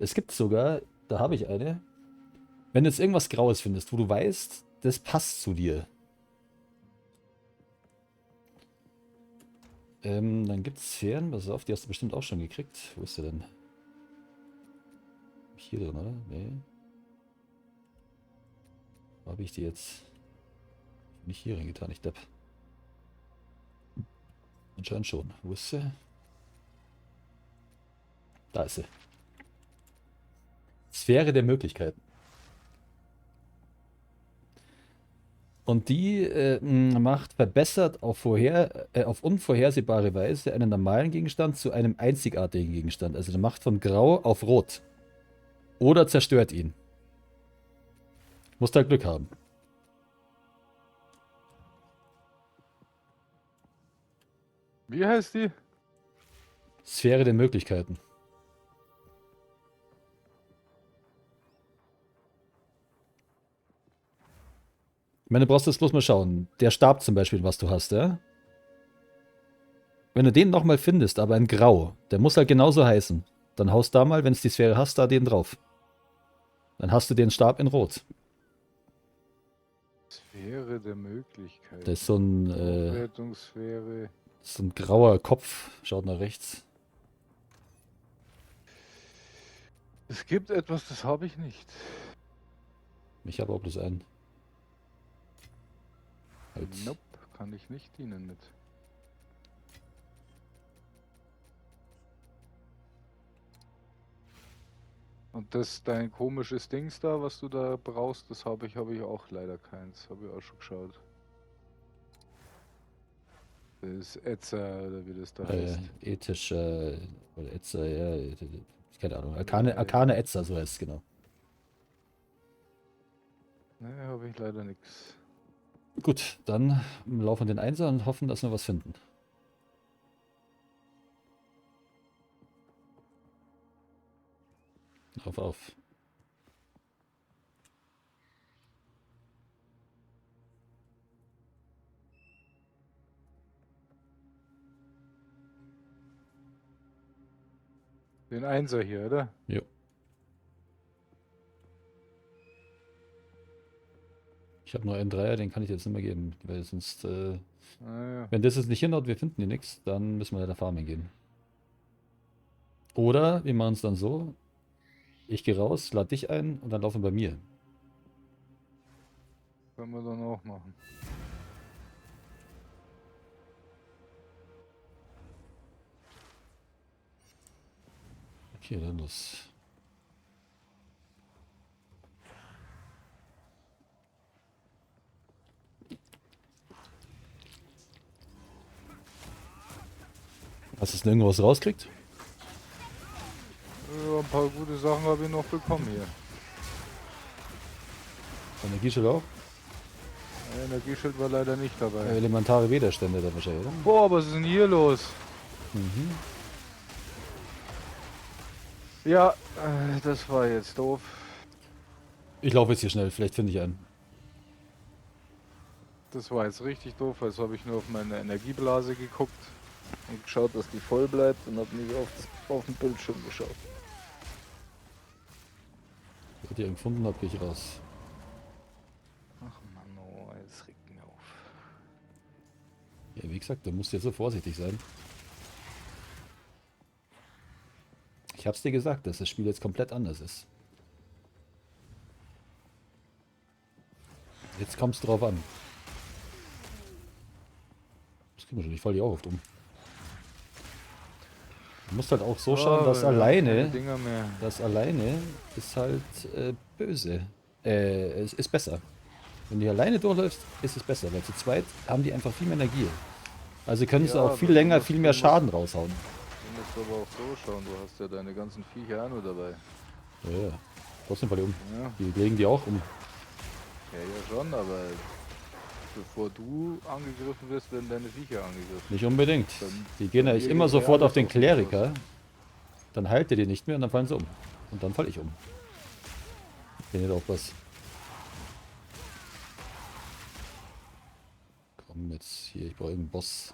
Es gibt sogar, da habe ich eine, wenn du jetzt irgendwas Graues findest, wo du weißt, das passt zu dir. Dann gibt es Sphären, pass auf, die hast du bestimmt auch schon gekriegt. Wo ist der denn? Hier drin, oder? Nee. Wo habe ich die jetzt? Nicht hier reingetan, ich Depp. Anscheinend schon. Wo ist sie? Da ist sie. Sphäre der Möglichkeiten. Und die macht verbessert auf unvorhersehbare Weise einen normalen Gegenstand zu einem einzigartigen Gegenstand. Also der macht von grau auf rot. Oder zerstört ihn. Muss da Glück haben. Wie heißt die? Sphäre der Möglichkeiten. Ich meine, du brauchst das bloß mal schauen. Der Stab zum Beispiel, was du hast, ja? Wenn du den nochmal findest, aber in Grau, der muss halt genauso heißen. Dann haust da mal, wenn es die Sphäre hast, da den drauf. Dann hast du den Stab in Rot. Sphäre der Möglichkeiten. Das ist so ein, Aufwertungssphäre. so ein grauer Kopf. Schaut nach rechts. Es gibt etwas, das habe ich nicht. Ich habe auch bloß einen. Halt. Nope, kann ich nicht dienen mit. Und das dein komisches Dings da, was du da brauchst, das habe ich auch leider keins. Habe ich auch schon geschaut. Das Etzer oder wie das da heißt. Ethischer oder Etzer, ja, keine Ahnung. Arkane Etzer, so heißt es, genau. Ne, habe ich leider nix. Gut, dann laufen wir den Einser und hoffen, dass wir was finden. Auf, auf. Den Einser hier, oder? Jo. Ich habe nur einen Dreier, den kann ich jetzt nicht mehr geben, weil sonst, ja. Wenn das jetzt nicht hinhaut, wir finden hier nichts, dann müssen wir leider farmen gehen. Oder wir machen es dann so, ich gehe raus, lade dich ein und dann laufen wir bei mir. Können wir dann auch machen. Okay, dann los. Hast du es denn irgendwas rauskriegt? Ja, ein paar gute Sachen habe ich noch bekommen hier. Energieschild auch? Ja, Energieschild war leider nicht dabei. Elementare Widerstände da wahrscheinlich, oder? Boah, was ist denn hier los? Mhm. Ja, das war jetzt doof. Ich laufe jetzt hier schnell, vielleicht finde ich einen. Das war jetzt richtig doof, jetzt habe ich nur auf meine Energieblase geguckt und geschaut, dass die voll bleibt und habe nicht auf den Bildschirm geschaut. Wenn ich ihn gefunden habe, gehe ich raus. Ach Mann, oh, das regt mir auf. Ja, wie gesagt, du musst jetzt so vorsichtig sein. Ich hab's dir gesagt, dass das Spiel jetzt komplett anders ist. Jetzt kommt's drauf an. Das kriegen wir schon, ich falle die auch oft um. Du musst halt auch so schauen, dass Oh, wir haben keine alleine, Dinger mehr. das alleine ist halt böse. Es ist besser. Wenn du alleine durchläufst, ist es besser, weil zu zweit haben die einfach viel mehr Energie. Also können sie Ja, auch aber viel du länger, musst- viel mehr du musst- Schaden raushauen. Du musst aber auch so schauen, du hast ja deine ganzen Viecher auch nur dabei. Ja, ja. Trotzdem falle ich um. Ja, Die legen die auch um. ja, ja schon, aber bevor du angegriffen wirst, werden deine Viecher angegriffen. Nicht unbedingt. Dann- Die gehen bei eigentlich mir immer geht ja sofort alles auf den auf den Kleriker. Dann heilt er die nicht mehr und dann fallen sie um. Und dann falle ich um. Wenn ihr da aufpasst. Komm jetzt hier, ich brauche irgendeinen Boss.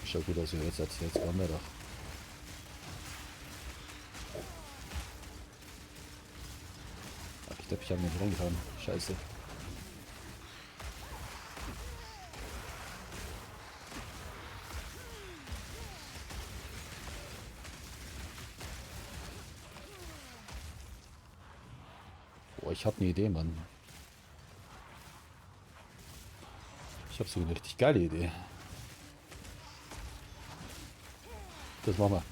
Schaut gut aus, wie jetzt hat. Jetzt waren wir doch. Ach, ich glaube, ich habe mich reingetan. Scheiße. Boah, ich habe eine Idee, Mann. Ich habe so eine richtig geile Idee. Das machen wir.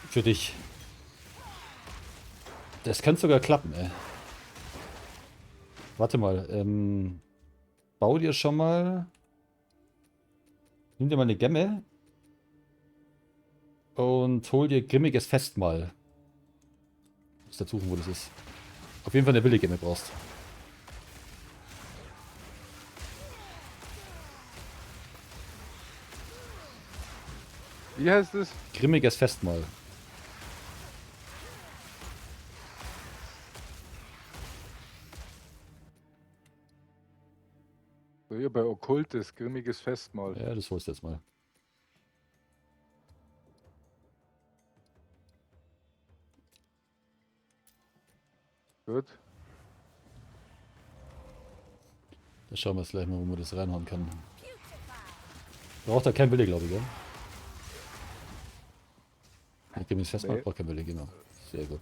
Für dich. Das kann sogar klappen, ey. Warte mal, bau dir schon mal. Nimm dir mal eine Gemme. Und hol dir grimmiges Festmahl. Muss da suchen, wo das ist. Auf jeden Fall eine Willigemme brauchst. Wie heißt es? Grimmiges Festmahl. So hier bei Okkultes, grimmiges Festmahl. Ja, das holst du jetzt mal. Gut. Da schauen wir jetzt gleich mal, wo man das reinhauen kann. Braucht da kein Wille, glaube ich, gell? Ja, Grimmiges Festmahl Nee. braucht kein Wille, genau. Sehr gut.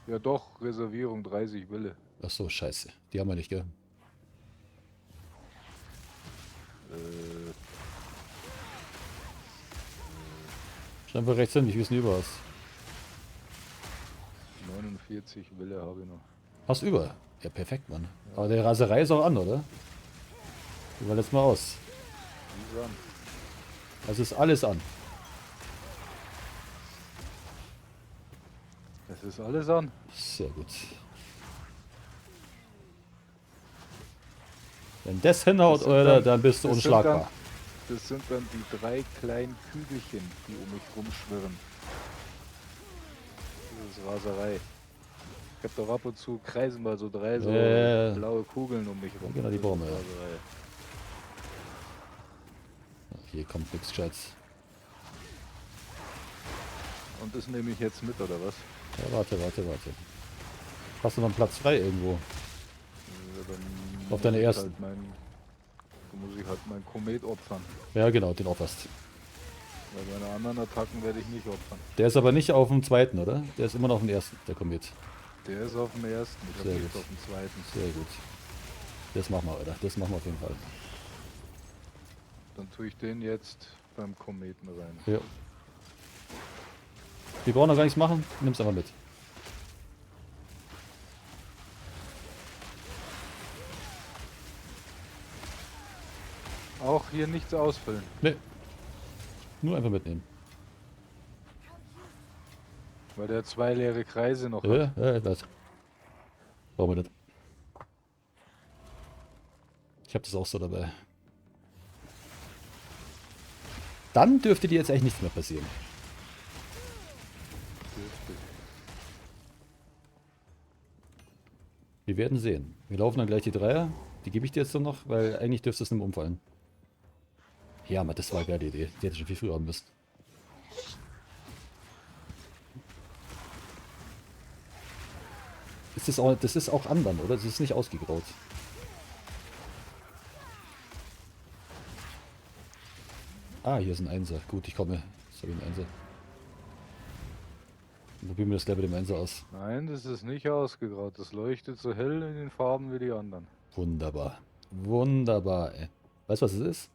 Ja doch, Reservierung 30 Wille. Ach so, scheiße. Die haben wir nicht, gell? Schau einfach rechts hin, wie viel ist denn über hast. 49 Wille habe ich noch. Hast über? Ja, perfekt, Mann. Aber der Raserei ist auch an, oder? Die war letztes Mal aus. Die ist an. Also ist alles an. Es ist alles an. Sehr gut. Wenn das hinhaut, Das sind Alter, dann- dann bist du das sind unschlagbar. Dann, das sind dann die drei kleinen Kügelchen, die um mich rumschwirren. Das ist Raserei. Ich hab doch ab und zu kreisen mal so drei so Ja. blaue Kugeln um mich rum. Genau, die Das ist brauchen wir, ja. Raserei. Hier kommt nichts Gescheites. Und das nehme ich jetzt mit, oder was? Ja, warte, warte, warte. Hast du noch einen Platz frei irgendwo? Ja, dann Auf deine muss ich ersten. Halt mein, dann muss ich halt meinen Komet opfern. Ja, genau, den opferst. Weil meine anderen Attacken werde ich nicht opfern. Der ist aber nicht auf dem zweiten, oder? Der ist immer noch auf dem ersten, der Komet. Der ist auf dem ersten, ich habe Sehr nichts gut. auf dem zweiten. Sehr gut. Das machen wir, Alter. Das machen wir auf jeden Fall. Dann tue ich den jetzt beim Kometen rein. Ja. Wir brauchen noch gar nichts machen. Nimm's einfach mit. Auch hier nichts ausfüllen. Nee. Nur einfach mitnehmen. Weil der zwei leere Kreise noch hat. Ja, ja, das. Brauchen wir nicht. Ich habe das auch so dabei. Dann dürfte dir jetzt eigentlich nichts mehr passieren. Dürfte. Wir werden sehen. Wir laufen dann gleich die Dreier. Die gebe ich dir jetzt dann noch, weil eigentlich dürfte es nicht mehr umfallen. Ja, aber das war eine geile Idee. Die hätte ich schon viel früher haben müssen. Ist das auch, das ist auch andern, oder? Das ist nicht ausgegraut. Ah, hier ist ein Einser. Gut, ich komme. Jetzt habe ich einen Einser. Dann probieren wir das gleich mit dem Einser aus. Nein, das ist nicht ausgegraut. Das leuchtet so hell in den Farben wie die anderen. Wunderbar. Wunderbar, ey. Weißt du, was es ist?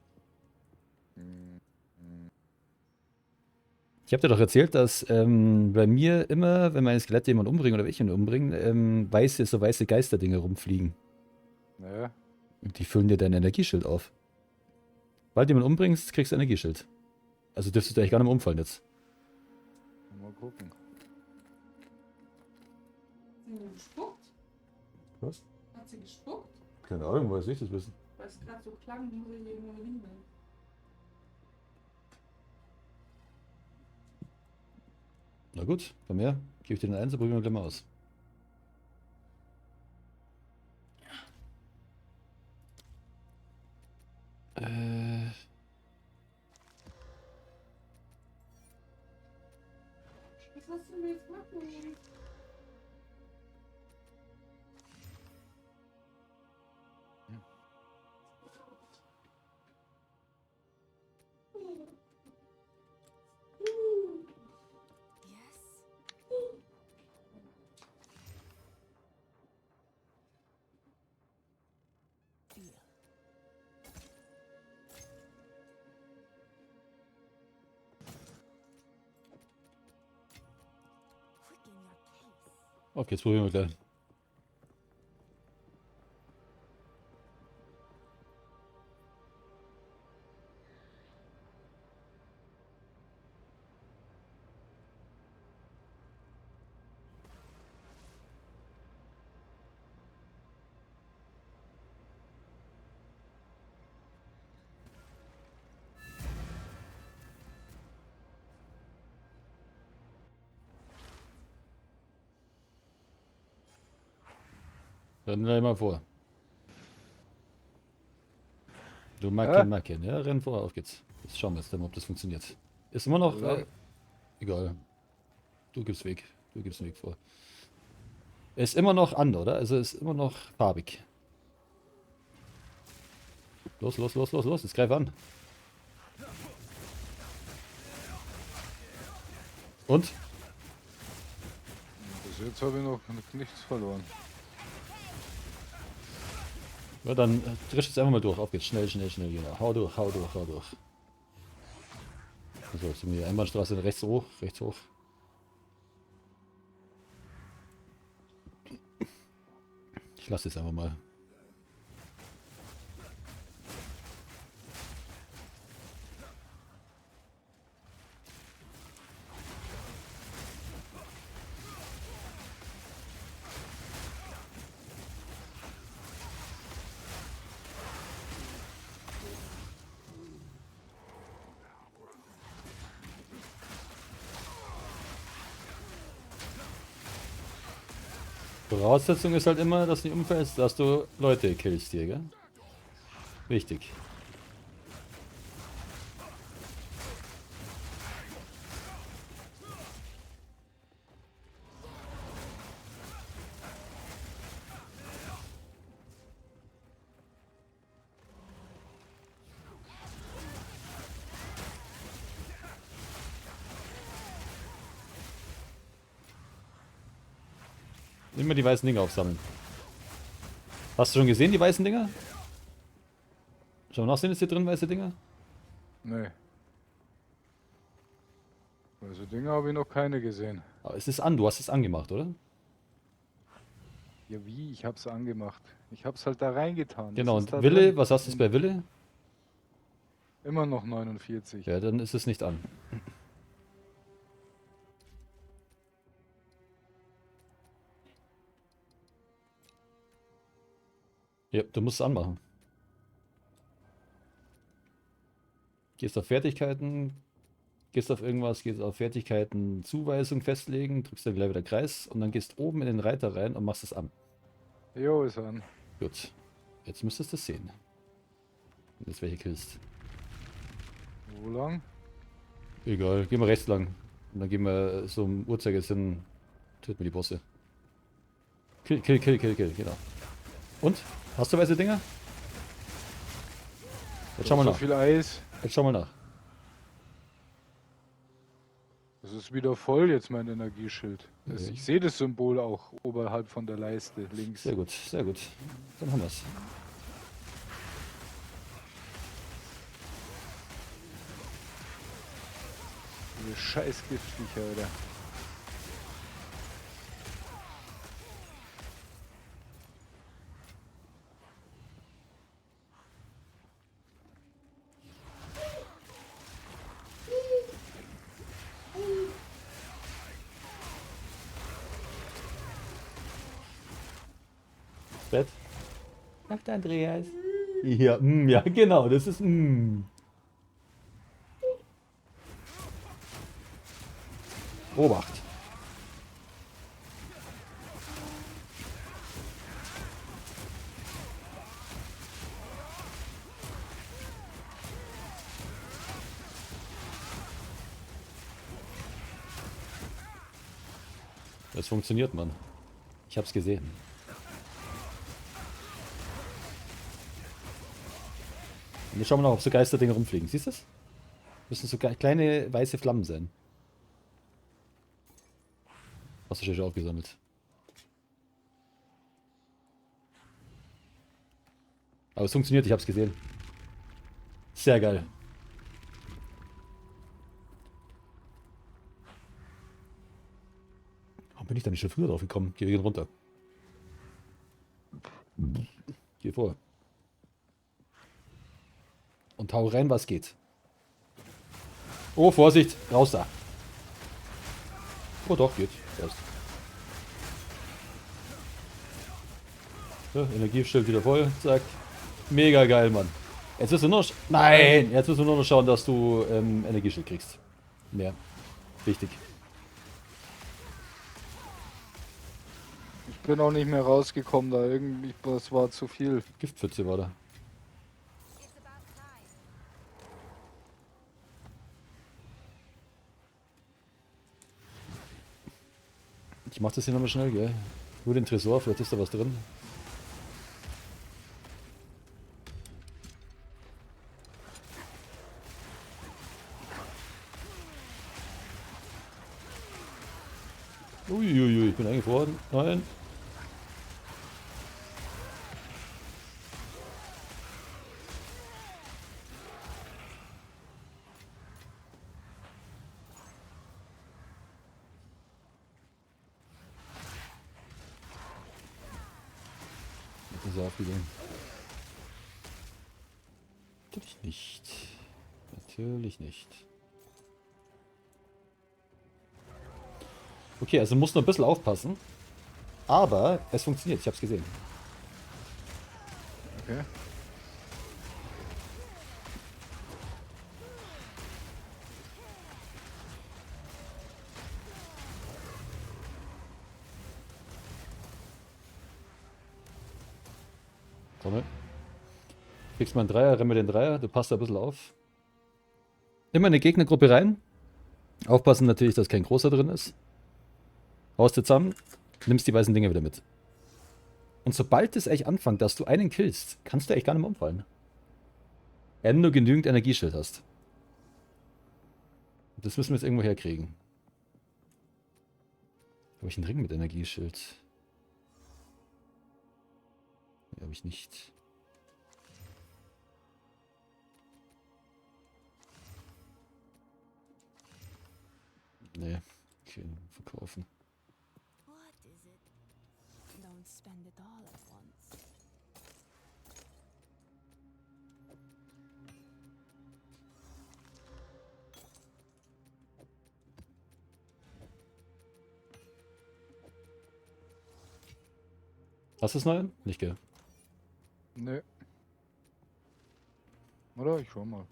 Ich habe dir doch erzählt, dass bei mir immer, wenn meine Skelette jemanden umbringen oder ich ihn umbringen, weiße, so weiße Geisterdinge rumfliegen. Ja. Und die füllen dir dein Energieschild auf. Sobald du jemanden umbringst, kriegst du Energieschild. Also dürftest du eigentlich gar nicht mehr umfallen jetzt. Mal gucken. Hat sie gespuckt? Was? Hat sie gespuckt? Keine Ahnung, weiß ich das wissen. Weil es gerade so klang, muss ich irgendwo hin. Na gut, komm her. Gebe ich dir den Einser, probieren wir gleich mal aus. Was hast du denn jetzt machen? Yes. Feel. Quicken your pace. Okay, jetzt probieren wir gleich. Renn gleich mal vor. Du Macke, Hä? Macke, ja, renn vor, auf geht's. Jetzt schauen wir jetzt mal, ob das funktioniert. Ist immer noch. Ja. Egal. Du gibst Weg. Du gibst den Weg vor. Ist immer noch an, oder? Also ist immer noch farbig. Los, los, los, los, los. Jetzt greif an. Und? Bis jetzt habe ich noch nichts verloren. Ja, dann trisch jetzt einfach mal durch. Auf geht's. Schnell, schnell, schnell. Genau. Hau durch, hau durch, hau durch. So, jetzt sind wir die Einbahnstraße rechts hoch, rechts hoch. Ich lasse es einfach mal. Voraussetzung ist halt immer, dass du nicht umfällst, dass du Leute killst hier, gell? Wichtig. Immer die weißen Dinger aufsammeln. Hast du schon gesehen, die weißen Dinger? Schau mal nach, sind jetzt hier drin weiße Dinger? Nee. Weiße Dinger habe ich noch keine gesehen. Aber es ist an, du hast es angemacht, oder? Ja, wie? Ich hab's angemacht. Ich hab's halt da reingetan. Genau, Das und ist da Wille, drin. was hast du jetzt bei Wille? Immer noch 49. Ja, dann ist es nicht an. Ja, du musst es anmachen. Gehst auf Fertigkeiten, gehst auf irgendwas, gehst auf Fertigkeiten, Zuweisung festlegen, drückst dann gleich wieder Kreis und dann gehst oben in den Reiter rein und machst es an. Jo, ist an. Gut. Jetzt müsstest du es sehen. Wenn du jetzt welche killst. Wo lang? Egal, gehen wir rechts lang. Und dann gehen wir so im Uhrzeigersinn, töten wir die Bosse. Kill, kill, kill, kill, kill, genau. Und? Hast du weiße Dinger? Jetzt schau mal So nach. viel Eis. Jetzt schau mal nach. Das ist wieder voll jetzt mein Energieschild. Das, Okay. ich sehe das Symbol auch oberhalb von der Leiste links. Sehr gut, sehr gut. Dann haben wir's. Diese scheiß Giftviecher, Alter. Bett. Nacht, Andreas. Ja, ja, genau, das ist. Obacht. Das funktioniert, Mann. Ich hab's gesehen. Und jetzt schauen wir noch, ob so Geisterdinge rumfliegen. Siehst du das? Müssen so kleine weiße Flammen sein. Hast du schon aufgesammelt. Aber es funktioniert, ich hab's gesehen. Sehr geil. Warum bin ich da nicht schon früher drauf gekommen? Geh, wir gehen runter. Geh vor. Und hau rein, was geht. Oh, Vorsicht! Raus da! Oh doch, geht. Erst. So, Energieschild wieder voll. Zack. Mega geil, Mann. Jetzt müssen wir nur noch Nein! Jetzt müssen wir nur noch schauen, dass du Energieschild kriegst. Mehr. Wichtig. Ich bin auch nicht mehr rausgekommen da. Irgendwie, das war zu viel. Giftpfütze war da. Ich mach das hier nochmal schnell, gell? Nur den Tresor, vielleicht ist da was drin. Uiuiui, ich bin eingefroren. Nein. Jetzt ist er aufgegangen. Natürlich nicht. Natürlich nicht. Okay, also muss nur ein bisschen aufpassen. Aber es funktioniert, ich hab's gesehen. Okay. Komm. Kriegst mal einen Dreier, renn mir den Dreier, du passt da ein bisschen auf. Immer in eine Gegnergruppe rein. Aufpassen natürlich, dass kein großer drin ist. Haust du zusammen, nimmst die weißen Dinger wieder mit. Und sobald es echt anfängt, dass du einen killst, kannst du echt gar nicht mehr umfallen. Wenn du genügend Energieschild hast. Das müssen wir jetzt irgendwo herkriegen. Habe ich einen Ring mit Energieschild? Nee, hab ich nicht. Nee, okay, verkaufen. What is it? Don't spend it all at once. Hast du es neu? Nicht, gell? Nee. Oder? Ich schau mal.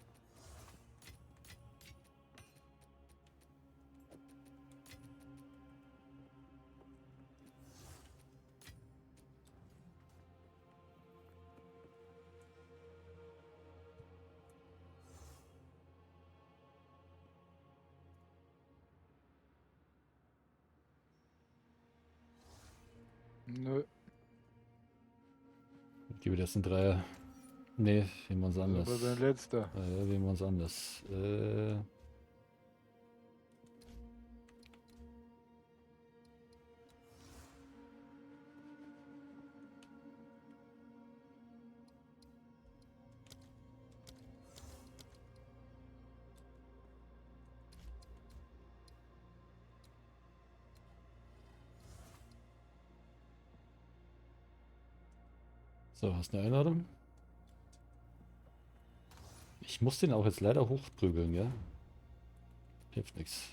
Nö. Ich gebe dir jetzt einen Dreier. Nee, nehmen wir uns Das anders. war dein letzter. Ja, nehmen wir uns anders. So, hast du eine Einladung? Ich muss den auch jetzt leider hochprügeln, ja? Hilft nix.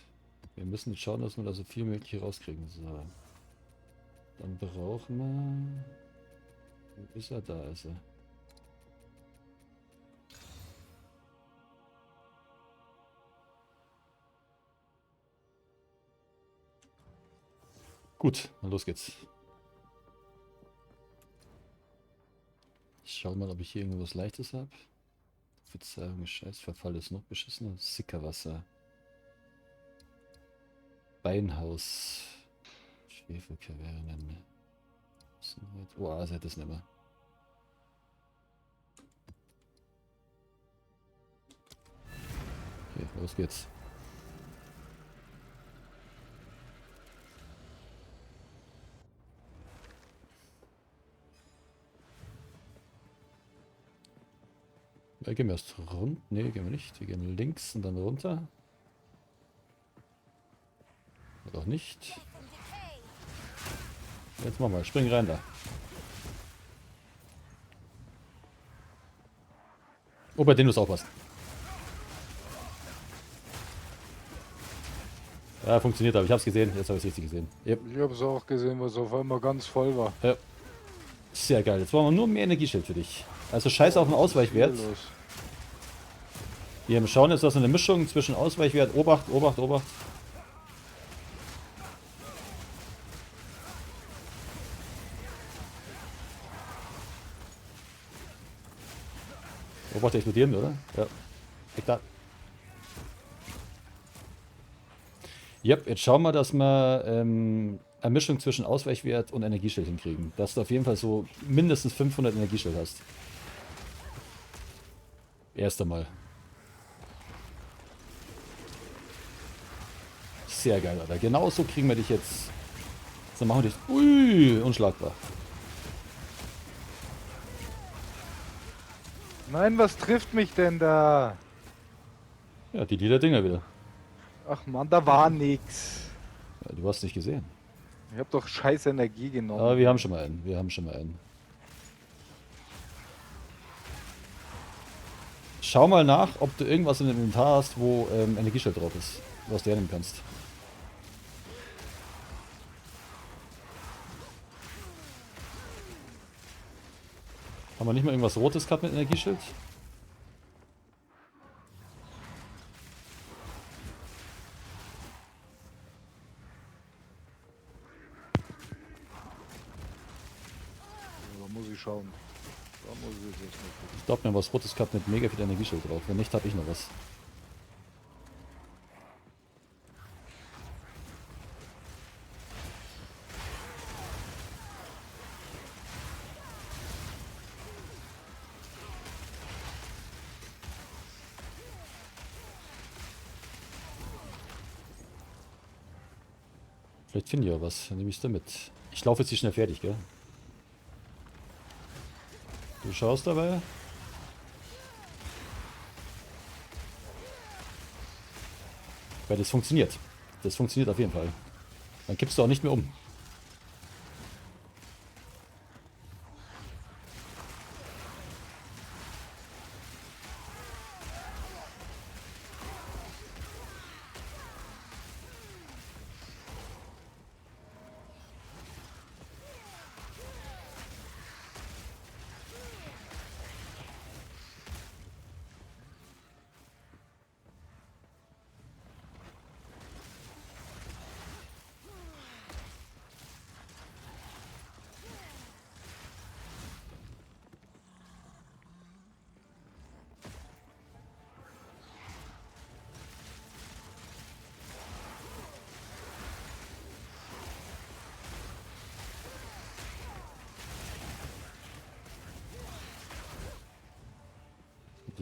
Wir müssen jetzt schauen, dass wir da so viel möglich rauskriegen. So. Dann brauchen wir... Wo ist er? Da ist er. Gut, dann los geht's. Ich schau mal, ob ich hier irgendwas Leichtes hab. Verzeihung, Scheiß, Verfall ist noch beschissener. Sickerwasser. Beinhaus. Schwefelkavernen. Oh, das ist nicht mehr. Okay, los geht's. Da gehen wir erst runter. Ne, gehen wir nicht. Wir gehen links und dann runter. Oder auch nicht. Jetzt machen wir. Spring rein da. Oh, bei dem muss aufpassen. Ja, funktioniert aber. Ich hab's gesehen. Jetzt hab ich's richtig gesehen. Yep. Ich hab's auch gesehen, was auf einmal ganz voll war. Ja. Sehr geil. Jetzt brauchen wir nur mehr Energieschild für dich. Also scheiß auf den Ausweichwert. Wir schauen jetzt, dass eine Mischung zwischen Ausweichwert, Obacht, Obacht, Obacht. Obacht explodieren, oder? Ja. Weg da. Yep, jetzt schauen wir, dass wir eine Mischung zwischen Ausweichwert und Energieschild hinkriegen. Dass du auf jeden Fall so mindestens 500 Energieschild hast. Erst einmal. Sehr geil, Alter. Genau so kriegen wir dich jetzt. So machen wir dich. Ui, unschlagbar. Nein, was trifft mich denn da? Ja, die lila Dinger wieder. Ach man, da war nix. Ja, du hast nicht gesehen. Ich hab doch scheiß Energie genommen. Aber wir haben schon mal einen. Wir haben schon mal einen. Schau mal nach, ob du irgendwas in dem Inventar hast, wo Energieschild drauf ist, was du hernehmen kannst. Haben wir nicht mal irgendwas Rotes gehabt mit Energieschild? Da muss ich schauen. Da muss ich jetzt mal gucken. Ich glaub, wir haben was Rotes gehabt mit mega viel Energieschild drauf. Wenn nicht, hab ich noch was. Vielleicht finde ich auch was, dann nehme ich's da mit. Ich laufe jetzt hier schnell fertig, gell? Du schaust dabei? Weil das funktioniert. Das funktioniert auf jeden Fall. Dann kippst du auch nicht mehr um.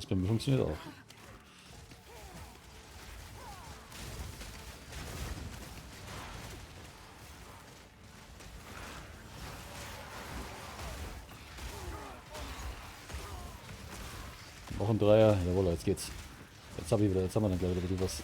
funktioniert auch. Noch ein Dreier. Jawohl, jetzt geht's. Jetzt hab ich wieder, jetzt haben wir dann gleich wieder ein bisschen was.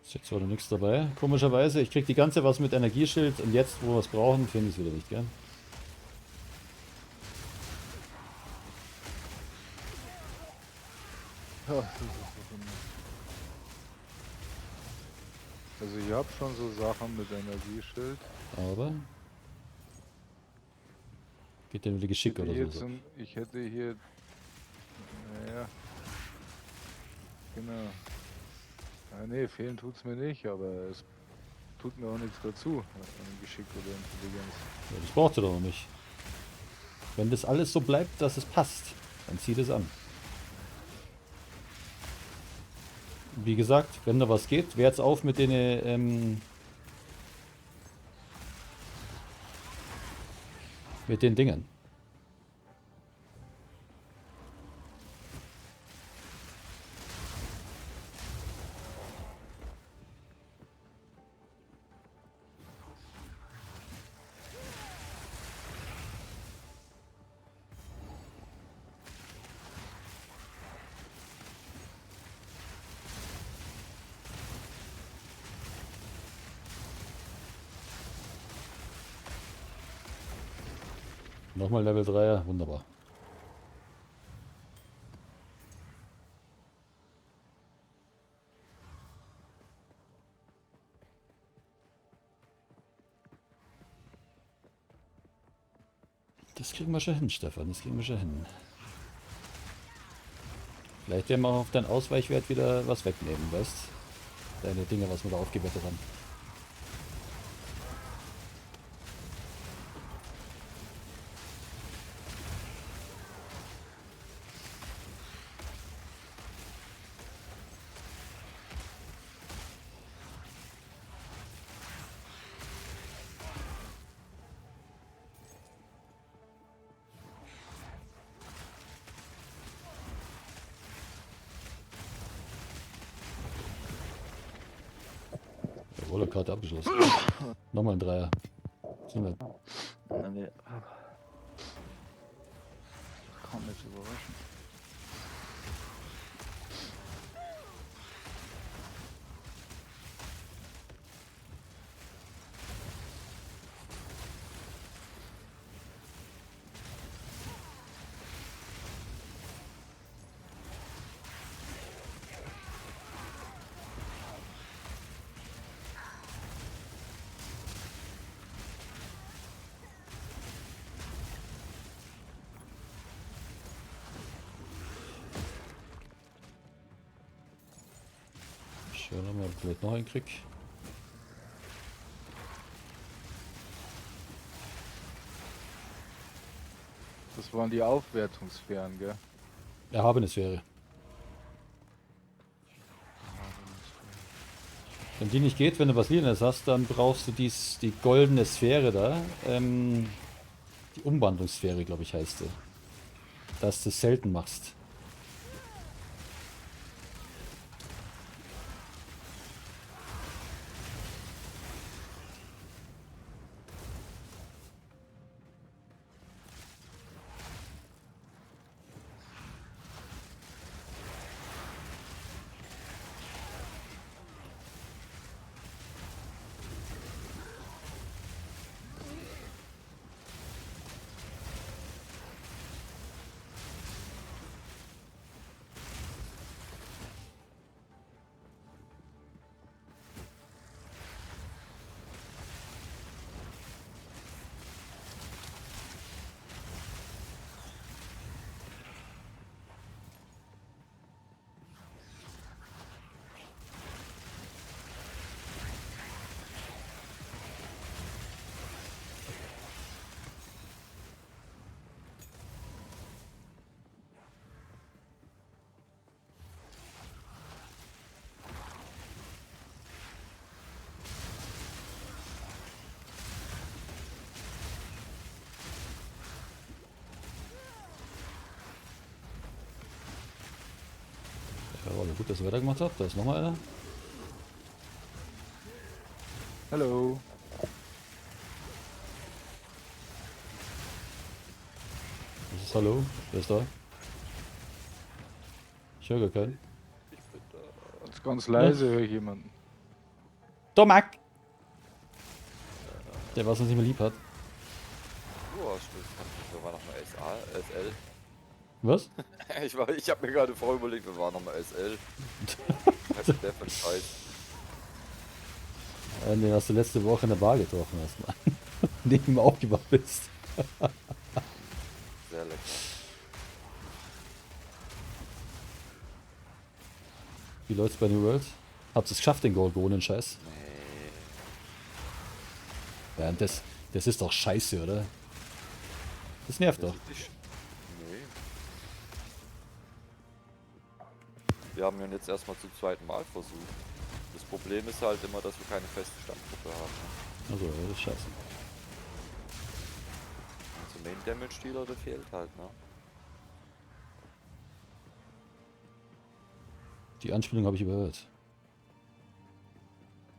Ist jetzt war noch nichts dabei. Komischerweise, ich krieg die ganze was mit Energieschild und jetzt, wo wir es brauchen, finde ich es wieder nicht, gell? Ja, das ist doch immer. Also ich hab schon so Sachen mit Energieschild. Aber geht denn wieder Geschick Hätte oder hier so? ich hätte hier, naja, genau. Ah, nee, fehlen tut's mir nicht, aber es tut mir auch nichts dazu, an Geschick oder Intelligenz. Ja, das brauchst du doch noch nicht. Wenn das alles so bleibt, dass es passt, dann zieht es an. Wie gesagt, wenn da was geht, wert's auf mit den mit den Dingen. Nochmal Level 3, wunderbar. Das kriegen wir schon hin, Stefan, das kriegen wir schon hin. Vielleicht werden wir auch auf deinen Ausweichwert wieder was wegnehmen, weißt? Deine Dinge, was wir da aufgewertet haben. Karte abgeschlossen. Nochmal ein Dreier. Sind wir. Nee. Kaum jetzt überraschend. Schauen wir mal, ob ich vielleicht noch einen krieg. Das waren die Aufwertungssphären, gell? Erhabene Sphäre. Wenn die nicht geht, wenn du was Lilanes hast, dann brauchst du die goldene Sphäre da. Die Umwandlungssphäre, glaub ich, heißt sie. Dass du es selten machst. Gut, dass ich weitergemacht habe. Da ist nochmal einer. Hallo. Das ist Hallo. Wer ist da? Ich höre gar keinen. Ich bin da. Jetzt ganz leise höre ich jemanden. Tomak! Der was uns nicht mehr lieb hat. Du hast das. Wir waren nochmal SA, SL. Was? Ich habe mir gerade vorher überlegt, wir waren nochmal SL. Was ist der für ein Scheiß? Den hast du letzte Woche in der Bar getroffen erstmal. Neben ihm aufgewacht bist. Sehr lecker. Wie läuft's bei New World? Habt ihr es geschafft, den Gorgonen-Scheiß? Nee. Ja, und das ist doch scheiße, oder? Das nervt doch. Das ist nee. Wir haben ihn jetzt erstmal zum zweiten Mal versucht. Das Problem ist halt immer, dass wir keine feste Stammgruppe haben. Ne? Also, das ist scheiße. Also Main Damage Dealer, der fehlt halt, ne? Die Anspielung habe ich überhört.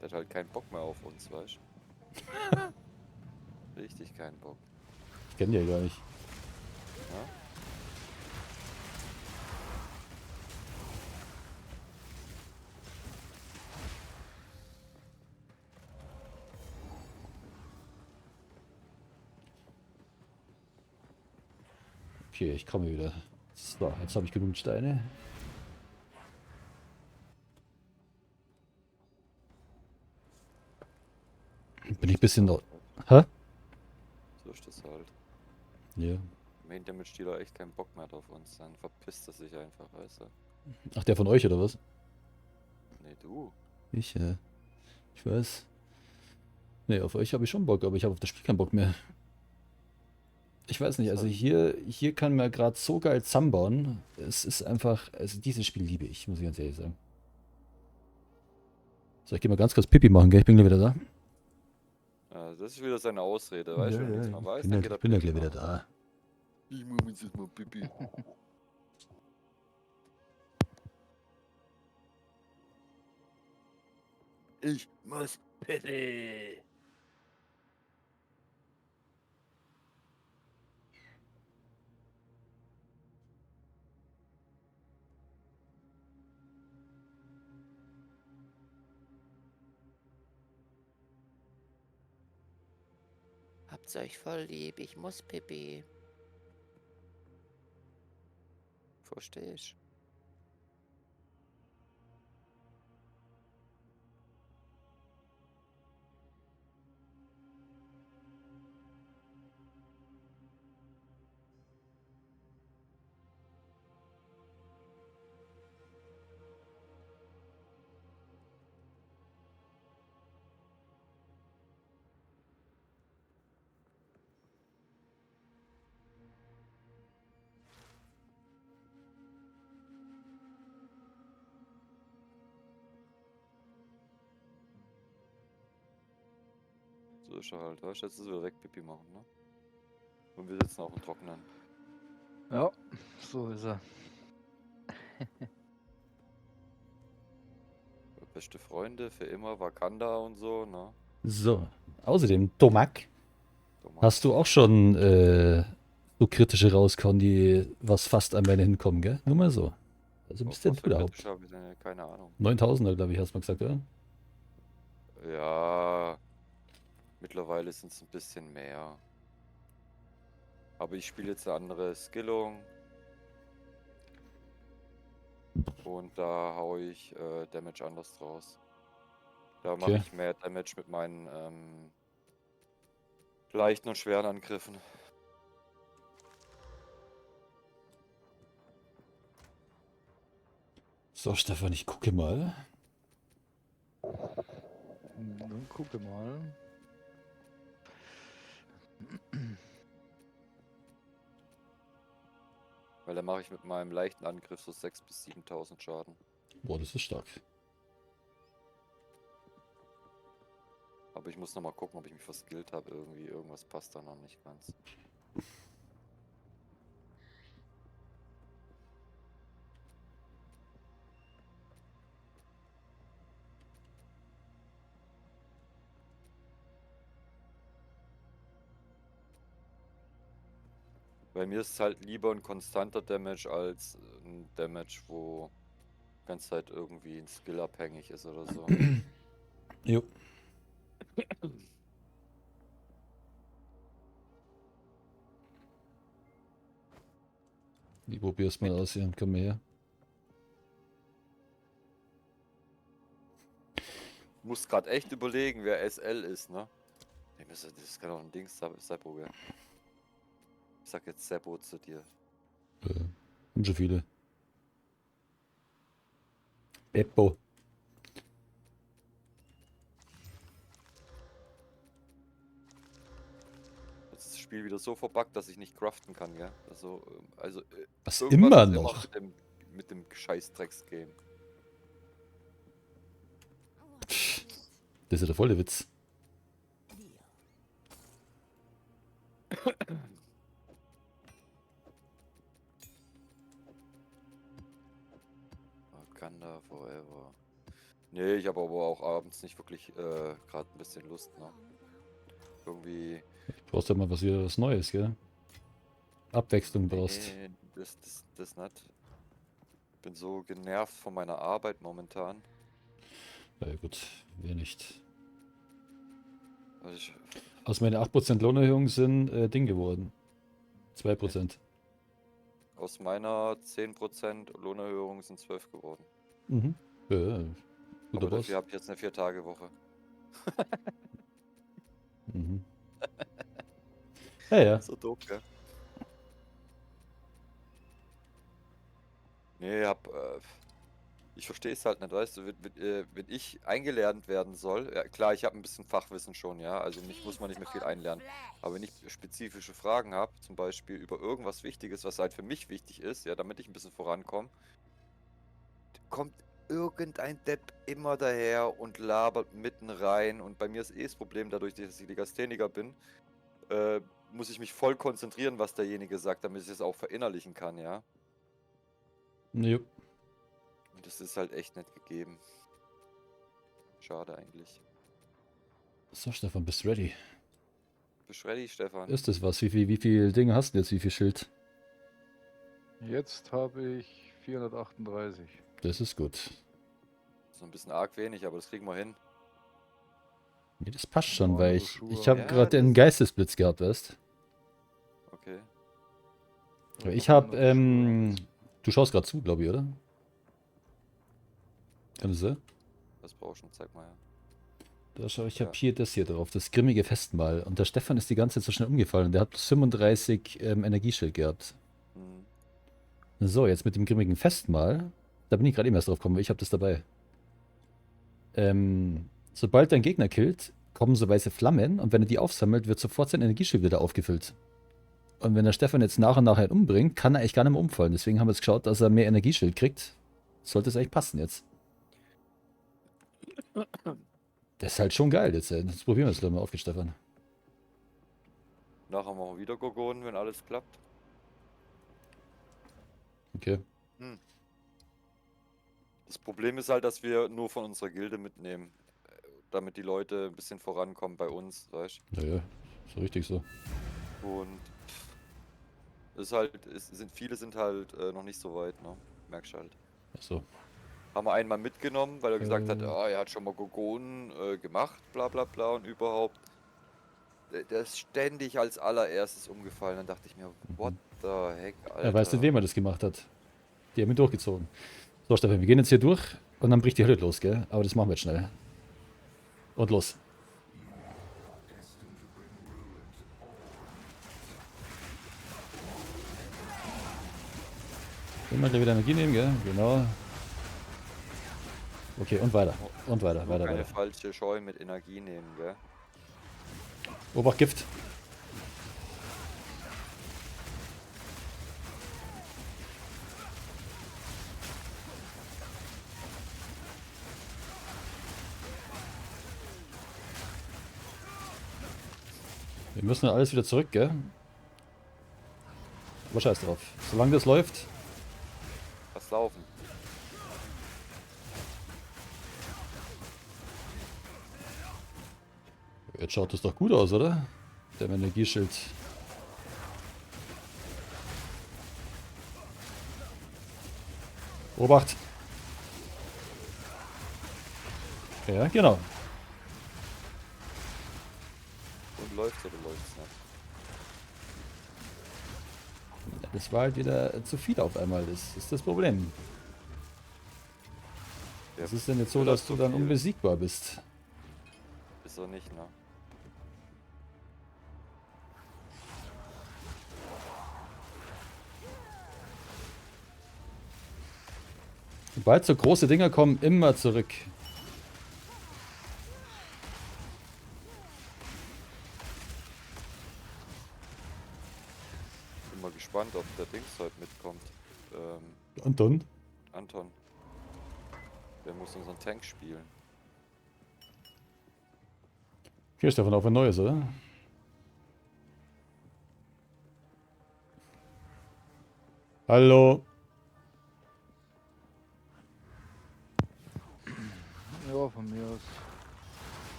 Der hat halt keinen Bock mehr auf uns, weißt du? Richtig keinen Bock. Ich kenne die ja gar nicht. Ja? Okay, ich komme wieder. So, jetzt habe ich genug Steine. Bin ich ein bisschen... Hä? So ist das halt. Ja. Main Damage Dealer echt keinen Bock mehr auf uns, dann verpisst er sich einfach, weißt du? Ach, der von euch, oder was? Nee, du. Ich, ich weiß. Nee, auf euch habe ich schon Bock, aber ich habe auf das Spiel keinen Bock mehr. Ich weiß nicht, also hier kann man gerade so geil zusammenbauen. Es ist einfach, also dieses Spiel liebe ich, muss ich ganz ehrlich sagen. So, ich gehe mal ganz kurz Pipi machen, gell? Ich bin gleich wieder da. Ja, das ist wieder seine Ausrede, weißt du, wenn nichts mehr weiß, ich dann geht er bin ja Pipi gleich wieder machen. da. Ich muss jetzt mal Pipi. Ich muss Pipi. Habt's euch voll lieb, ich muss Pipi. Versteh ich. So ist er halt, weißt du, jetzt ist er wieder weg, Pipi machen, ne? Und wir sitzen auch im Trockenen. Ja, so ist er. Beste Freunde für immer, Wakanda und so, ne? So, außerdem, Tomak, Tomak. hast du auch schon so kritische rausgehauen, die was fast an meine hinkommen, gell? Nur mal so. Also bist denn Was du für überhaupt? kritisch hab ich denn? Keine Ahnung. 9000er, glaube ich, hast du mal gesagt, oder? Ja, mittlerweile sind's ein bisschen mehr. Aber ich spiele jetzt eine andere Skillung. Und da hau ich Damage anders draus. Da mache Okay. ich mehr Damage mit meinen leichten und schweren Angriffen. So, Stefan, ich gucke mal. Dann gucke mal. Weil da mache ich mit meinem leichten Angriff so 6.000 bis 7.000 Schaden. Boah, das ist stark. Aber ich muss nochmal gucken, ob ich mich verskillt habe irgendwie. Irgendwas passt da noch nicht ganz. Bei mir ist es halt lieber ein konstanter Damage als ein Damage, wo die ganze Zeit irgendwie ein Skill abhängig ist oder so. Jo. Ich probier's mal aus hier. Komm mal her. Muss gerade echt überlegen, wer SL ist, ne? Ich muss, das kann doch ein Dings, Seppo, gell? Ich sag jetzt Seppo zu dir. Haben schon viele. Beppo. Jetzt ist das Spiel wieder so verbuggt, dass ich nicht craften kann, gell? Also, Was irgendwas immer ist noch? Mit dem scheiß Drecks-Game. Das ist ja der volle Witz. Wakanda forever. Nee, ich habe aber auch abends nicht wirklich gerade ein bisschen Lust, ne? Irgendwie. Du brauchst ja mal was wieder was Neues, gell? Abwechslung brauchst. Nee, das nicht. Bin so genervt von meiner Arbeit momentan. Ja gut, wer nicht. Also ich, Aus meiner 8% Lohnerhöhung sind Ding geworden. 2%. aus meiner 10% Lohnerhöhung sind 12 geworden. Mhm. Ja, ja. Guter Aber Boss. dafür habe ich jetzt eine 4-Tage-Woche. Mhm. Ja, ja. So doof, gell? Nee, ich verstehe es halt nicht, weißt du, wenn ich eingelernt werden soll, ja, klar, ich habe ein bisschen Fachwissen schon, ja, also mich muss man nicht mehr viel einlernen, aber wenn ich spezifische Fragen habe, zum Beispiel über irgendwas Wichtiges, was halt für mich wichtig ist, ja, damit ich ein bisschen vorankomme, kommt irgendein Depp immer daher und labert mitten rein und bei mir ist eh das Problem, dadurch, dass ich Legastheniker bin, muss ich mich voll konzentrieren, was derjenige sagt, damit ich es auch verinnerlichen kann, ja. Jo. Und das ist halt echt nicht gegeben. Schade eigentlich. So, Stefan, bist du ready? Bist du ready, Stefan? Ist das was? Wie viel Dinge hast du denn jetzt? Wie viel Schild? Jetzt habe ich 438. Das ist gut. So ein bisschen arg wenig, aber das kriegen wir hin. Nee, das passt schon, Oh, weil Schuhe. ich habe Ja, gerade das einen Geistesblitz gehabt, weißt? Okay. Aber ich hab, du schaust gerade zu, glaub ich, oder? Kann das sein? Das brauchst du schon, zeig mal her. Da schau, ich hab Ja. hier das hier drauf, das grimmige Festmahl. Und der Stefan ist die ganze Zeit so schnell umgefallen. Und der hat bloß 35 Energieschild gehabt. Hm. So, jetzt mit dem grimmigen Festmahl. Da bin ich gerade eben erst drauf gekommen, weil ich hab das dabei. Sobald dein Gegner killt, kommen so weiße Flammen. Und wenn er die aufsammelt, wird sofort sein Energieschild wieder aufgefüllt. Und wenn der Stefan jetzt nach und nach einen umbringt, kann er eigentlich gar nicht mehr umfallen. Deswegen haben wir jetzt geschaut, dass er mehr Energieschild kriegt. Sollte es eigentlich passen jetzt. Das ist halt schon geil jetzt. Ey. Das probieren wir jetzt gleich mal auf, Stefan. Nachher machen wir wieder Gorgonen, wenn alles klappt. Okay. Das Problem ist halt, dass wir nur von unserer Gilde mitnehmen, damit die Leute ein bisschen vorankommen bei uns, weißt du? Naja, so richtig so. Und es ist halt, es sind, viele sind halt noch nicht so weit, ne? Merkst du halt. Ach so. Haben wir einmal mitgenommen, weil er gesagt hat, ah, er hat schon mal Gorgonen gemacht, bla bla bla und überhaupt. Der ist ständig als allererstes umgefallen. Dann dachte ich mir, what the heck, Alter. Er weiß nicht, wem er das gemacht hat. Die haben ihn durchgezogen. So, Stefan, wir gehen jetzt hier durch und dann bricht die Hölle los, gell? Aber das machen wir jetzt schnell. Und los. Immer gleich wieder Energie nehmen, gell? Genau. Okay, und weiter. Und weiter, Nur weiter, keine weiter. falsche Scheu mit Energie nehmen, gell? Obacht, Gift. Wir müssen ja alles wieder zurück, gell? Aber scheiß drauf. Solange das läuft. Lass laufen. Jetzt schaut das doch gut aus, oder? Der Energieschild. Obacht! Ja, genau. Und läuft's oder läuft's nicht? Ja, das war halt wieder zu viel auf einmal. Das ist das Problem. Ja, Es ist denn jetzt so, wieder dass du zu dann viel. unbesiegbar bist. Ist er nicht, ne? Sobald so große Dinger kommen, immer zurück. Bin mal gespannt, ob der Dings heute mitkommt. Und dann? Anton. Der muss unseren Tank spielen. Hier, Stefan, auf ein neues, oder? Hallo. Ja, von mir aus.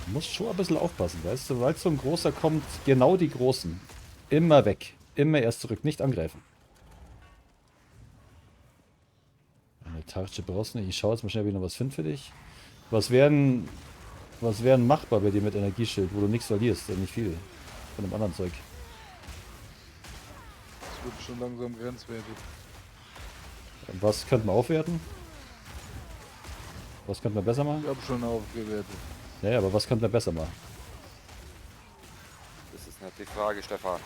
Du musst schon ein bisschen aufpassen, weißt du? Weil so ein großer kommt, genau die Großen. Immer weg. Immer erst zurück. Nicht angreifen. Eine Tartsche brauchst du nicht. Ich schaue jetzt mal schnell, ob ich noch was finde für dich. Was wären machbar bei dir mit Energieschild, wo du nichts verlierst? Denn nicht viel von dem anderen Zeug. Das wird schon langsam grenzwertig. Und was könnte man aufwerten? Was könnte man besser machen? Ich hab schon aufgewertet. Naja, aber was könnte man besser machen? Das ist nicht die Frage, Stefan.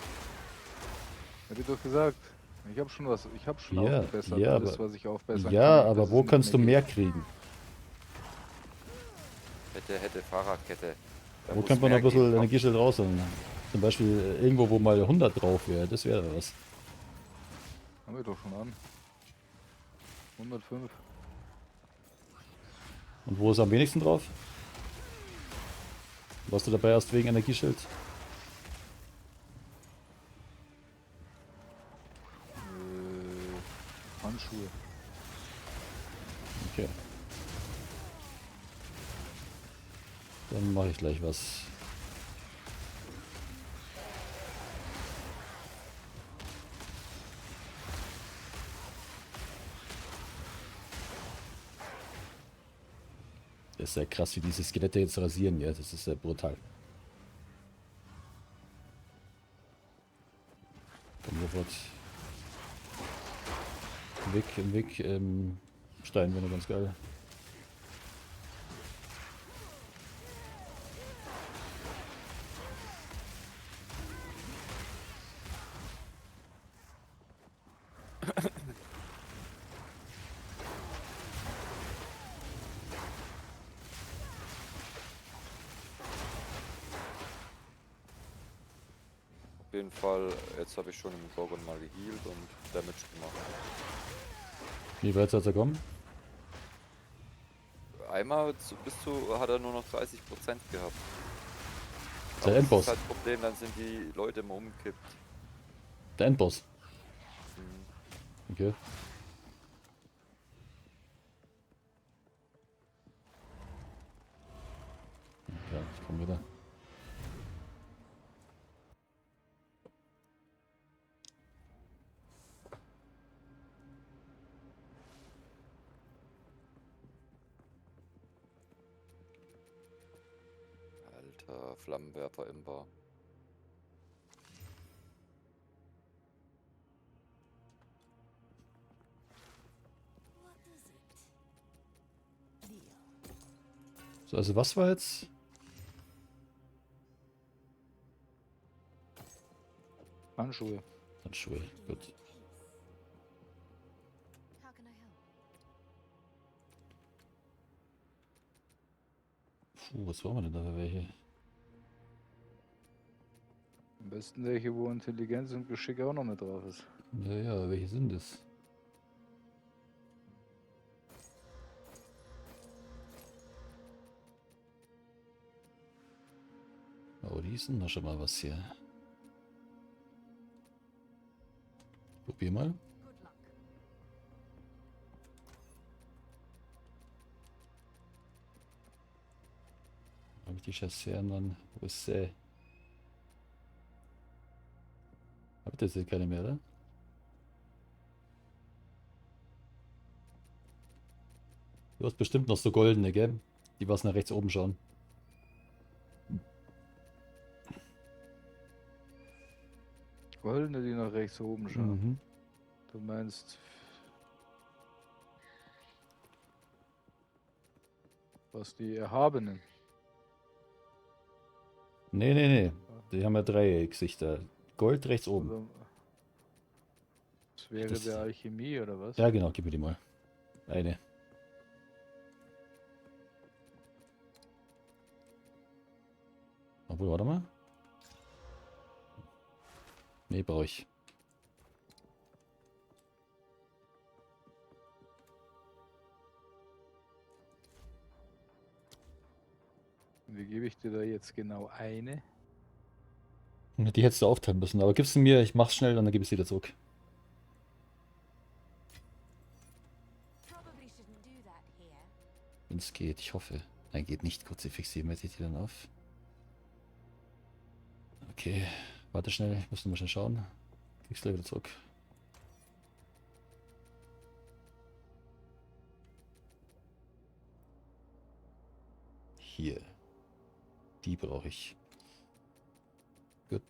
Hab ich doch gesagt. Ich hab schon was, ich hab schon Ja, aufgebessert, ja, alles, aber was ich aufbessern ja, kann, aber das wo ist nicht kannst du mehr mehr geht. kriegen? Hätte, hätte, Fahrradkette. Da Wo muss könnte man noch mehr ein bisschen gehen, komm. Energieschild rausholen? Zum Beispiel irgendwo, wo mal 100 drauf wäre, das wäre was. Haben wir doch schon an. 105. Und wo ist am wenigsten drauf? Was du dabei hast wegen Energieschild? Handschuhe. Okay. Dann mache ich gleich was. Das ist ja krass, wie diese Skelette jetzt rasieren, ja. Das ist ja brutal. Komm sofort. Im Weg, Stein wäre ganz geil. Auf jeden Fall, jetzt habe ich schon im Gorgon mal gehealt und Damage gemacht. Wie weit soll er kommen? Einmal bis zu hat er nur noch 30% gehabt. Der Aber das Endboss. ist halt das Problem, dann sind die Leute immer umgekippt. Der Endboss. Mhm. Okay. Ja, ich komm wieder. Alter, Flammenwerfer im Bar. So, also was war jetzt? Handschuhe. Handschuhe, gut. Puh, was brauchen wir denn da für welche? Am besten welche, wo Intelligenz und Geschick auch noch mit drauf ist. Ja, ja, welche sind das? Oh, die sind doch schon mal was hier. Probier mal. Hab ich die Chasseur dann? Wo ist sie? Hab ich das jetzt keine mehr, oder? Du hast bestimmt noch so goldene, gell? Die was nach rechts oben schauen. Goldene, die nach rechts oben schauen. Mhm. Du meinst. Was die Erhabenen? Nee, nee, nee. Die haben ja drei Gesichter. Gold rechts oben. Oder Das wäre Das- der Alchemie oder was? Ja, genau, gib mir die mal. Eine. Obwohl, warte mal. Nee, brauche ich. Wie gebe ich dir da jetzt genau eine? Die hättest du aufteilen müssen, aber gibst du mir, ich mach's schnell und dann gebe ich sie wieder zurück. Probably shouldn't do that here. Wenn es geht, ich hoffe. Nein, geht nicht. Kruzifix, wie messe ich die dann auf? Okay, warte schnell, ich muss noch mal schnell schauen. Kriegst gleich wieder zurück. Hier. Die brauche ich. Gut.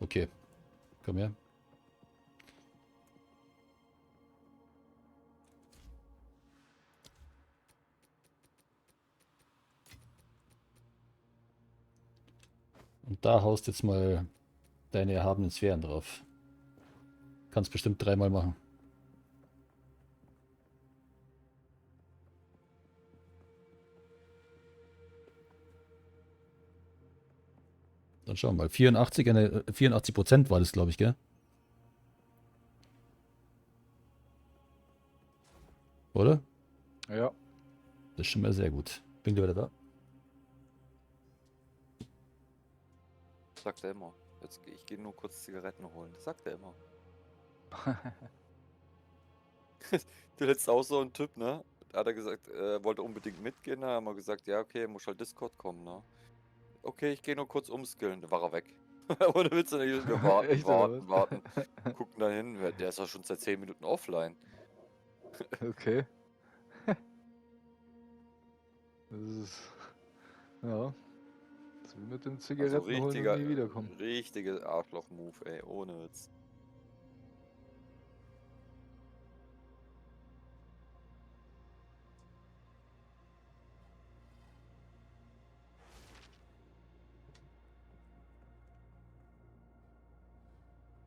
Okay. Komm her. Und da haust jetzt mal deine erhabenen Sphären drauf. Kannst bestimmt dreimal machen. Dann schauen wir mal. 84, 84% war das, glaube ich, gell? Oder? Ja. Das ist schon mal sehr gut. Bin gleich wieder da. Sagt er immer. Jetzt, ich gehe nur kurz Zigaretten holen. Das sagt er immer. Du letzte auch so ein Typ, ne? Da hat er gesagt, wollte unbedingt mitgehen. Da haben wir gesagt, ja, okay, muss halt Discord kommen, ne? Okay, ich gehe nur kurz umskillen. Da war er weg. Ohne Witz, und wir warten, Echt, oder warten, was? warten. Gucken da hin. Der ist ja schon seit 10 Minuten offline. Okay. Das ist. Ja. Das ist wie mit dem Also Zigaretten holen und richtiger, nie wiederkommen. richtiger Arschloch-Move, ey, ohne Witz.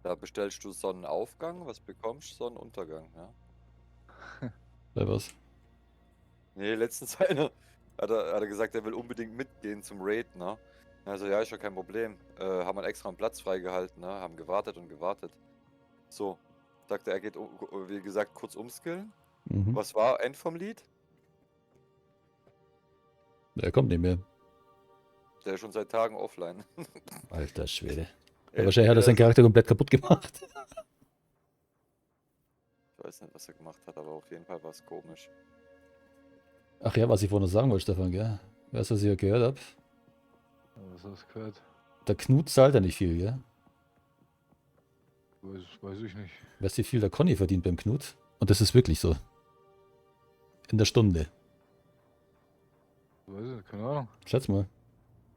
Da bestellst du Sonnenaufgang, was bekommst du? Sonnenuntergang, ja? Bei was? Nee, letztens einer hat er gesagt, er will unbedingt mitgehen zum Raid, ne? Also ja, ist ja kein Problem. Haben wir extra einen Platz freigehalten, ne? Haben gewartet und gewartet. So, sagte er, geht, wie gesagt, kurz umskillen. Mhm. Was war End vom Lied? Der kommt nicht mehr. Der ist schon seit Tagen offline. Alter Schwede. Ja, wahrscheinlich hat er seinen Charakter komplett kaputt gemacht. Ich weiß nicht, was er gemacht hat, aber auf jeden Fall war es komisch. Ach ja, was ich vorhin noch sagen wollte, Stefan, gell? Weißt du, was ich ja gehört habe? Was hast du gehört? Der Knut zahlt ja nicht viel, gell? Weiß ich nicht. Weißt du, wie viel der Conny verdient beim Knut? Und das ist wirklich so. In der Stunde. Weiß ich nicht, keine Ahnung. Schätz mal.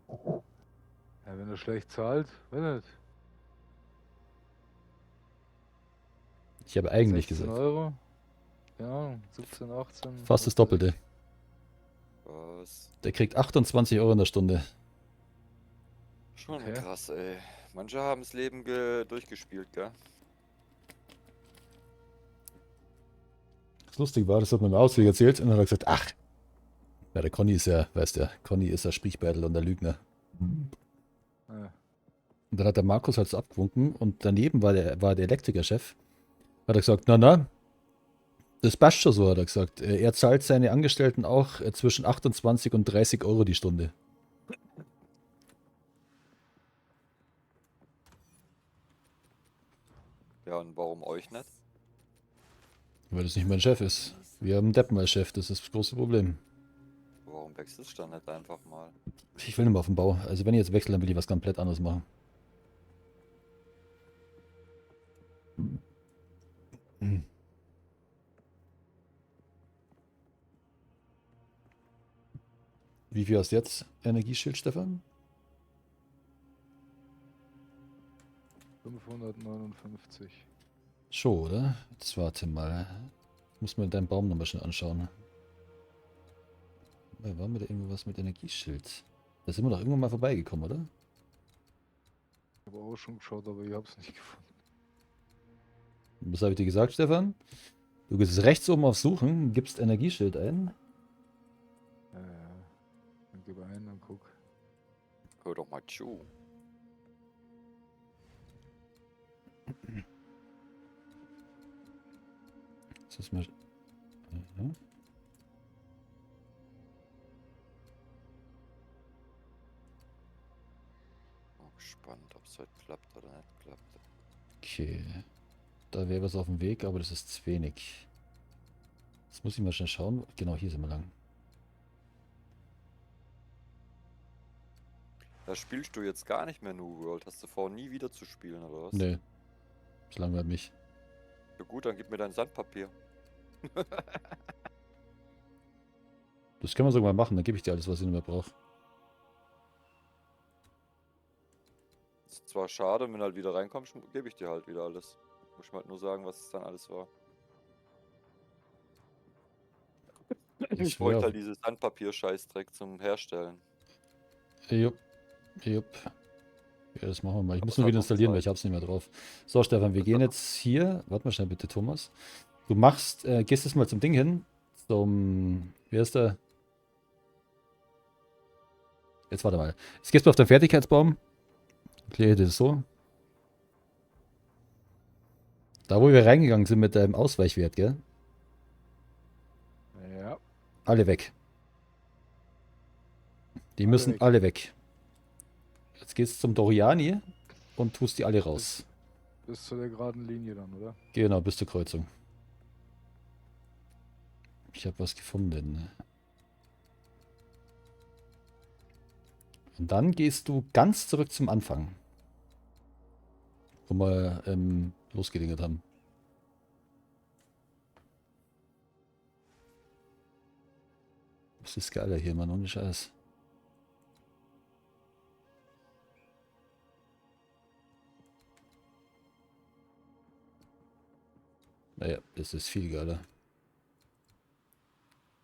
Ja, wenn er schlecht zahlt, weiß nicht. Ich habe eigentlich 16 gesagt. Euro? Keine Ahnung, 17, 18. Fast das was weiß Doppelte. Was? Der kriegt 28 Euro in der Stunde. Schon Okay. krass, ey. Manche haben das Leben durchgespielt, gell? Das lustig war, das hat mir im Ausweg erzählt und dann hat er gesagt, ach, ja, der Conny ist ja, weißt du ja, Conny ist ja Sprichbärtel und der Lügner. Ja. Und dann hat der Markus halt so abgewunken und daneben war der Elektrikerchef. Hat er gesagt, na na, das passt schon so, hat er gesagt. Er zahlt seine Angestellten auch zwischen 28 und 30 Euro die Stunde. Ja, und warum euch nicht? Weil das nicht mein Chef ist. Wir haben Deppen als Chef, das ist das große Problem. Warum wechselst du dann nicht einfach mal? Ich will nicht mehr auf den Bau. Also wenn ich jetzt wechsle, dann will ich was komplett anderes machen. Wie viel hast du jetzt Energieschild, Stefan? 559. Schon, oder? Jetzt warte mal. Muss mir deinen Baum nochmal schnell anschauen. War mir da irgendwo was mit Energieschild? Da sind wir doch irgendwann mal vorbeigekommen, oder? Ich habe auch schon geschaut, aber ich habe es nicht gefunden. Was habe ich dir gesagt, Stefan? Du gehst rechts oben auf Suchen, gibst Energieschild ein. Ja, ja. Dann gib ein und guck. Hör doch mal zu. Das ist mal. Mhm. Auch gespannt, ob es heute klappt oder nicht klappt. Okay. Da wäre was auf dem Weg, aber das ist zu wenig. Jetzt muss ich mal schnell schauen. Genau, hier sind wir lang. Da spielst du jetzt gar nicht mehr New World. Hast du vor, nie wieder zu spielen, oder was? Nee. Das langweilt mich. Ja gut, dann gib mir dein Sandpapier. Das können wir sogar mal machen, dann gebe ich dir alles, was ich nicht mehr brauche. Ist zwar schade, wenn du halt wieder reinkommst, gebe ich dir halt wieder alles. Muss ich mal halt nur sagen, was es dann alles war. Ich wär bräuchte auf- halt dieses Sandpapier-Scheißdreck zum Herstellen. Jupp. Jupp. Ja, das machen wir mal. Ich Aber muss es nur hat wieder noch installieren, weil Zeit. ich hab's nicht mehr drauf. So, Stefan, wir Das gehen hat noch- jetzt hier. Warte mal schnell bitte, Thomas. Du machst, gehst jetzt mal zum Ding hin. Zum, wer ist der? Jetzt warte mal. Jetzt gehst du auf den Fertigkeitsbaum. Erkläre dir das so. Da, wo wir reingegangen sind mit deinem Ausweichwert, gell? Ja. Alle weg. Die Alle müssen weg. alle weg. Jetzt gehst du zum Doriani und tust die alle raus. Bis zu der geraden Linie dann, oder? Genau, bis zur Kreuzung. Ich habe was gefunden. Und dann gehst du ganz zurück zum Anfang. Wo wir losgedingert haben. Das ist geiler hier, Mann, ohne Scheiß. Naja, das ist viel geiler.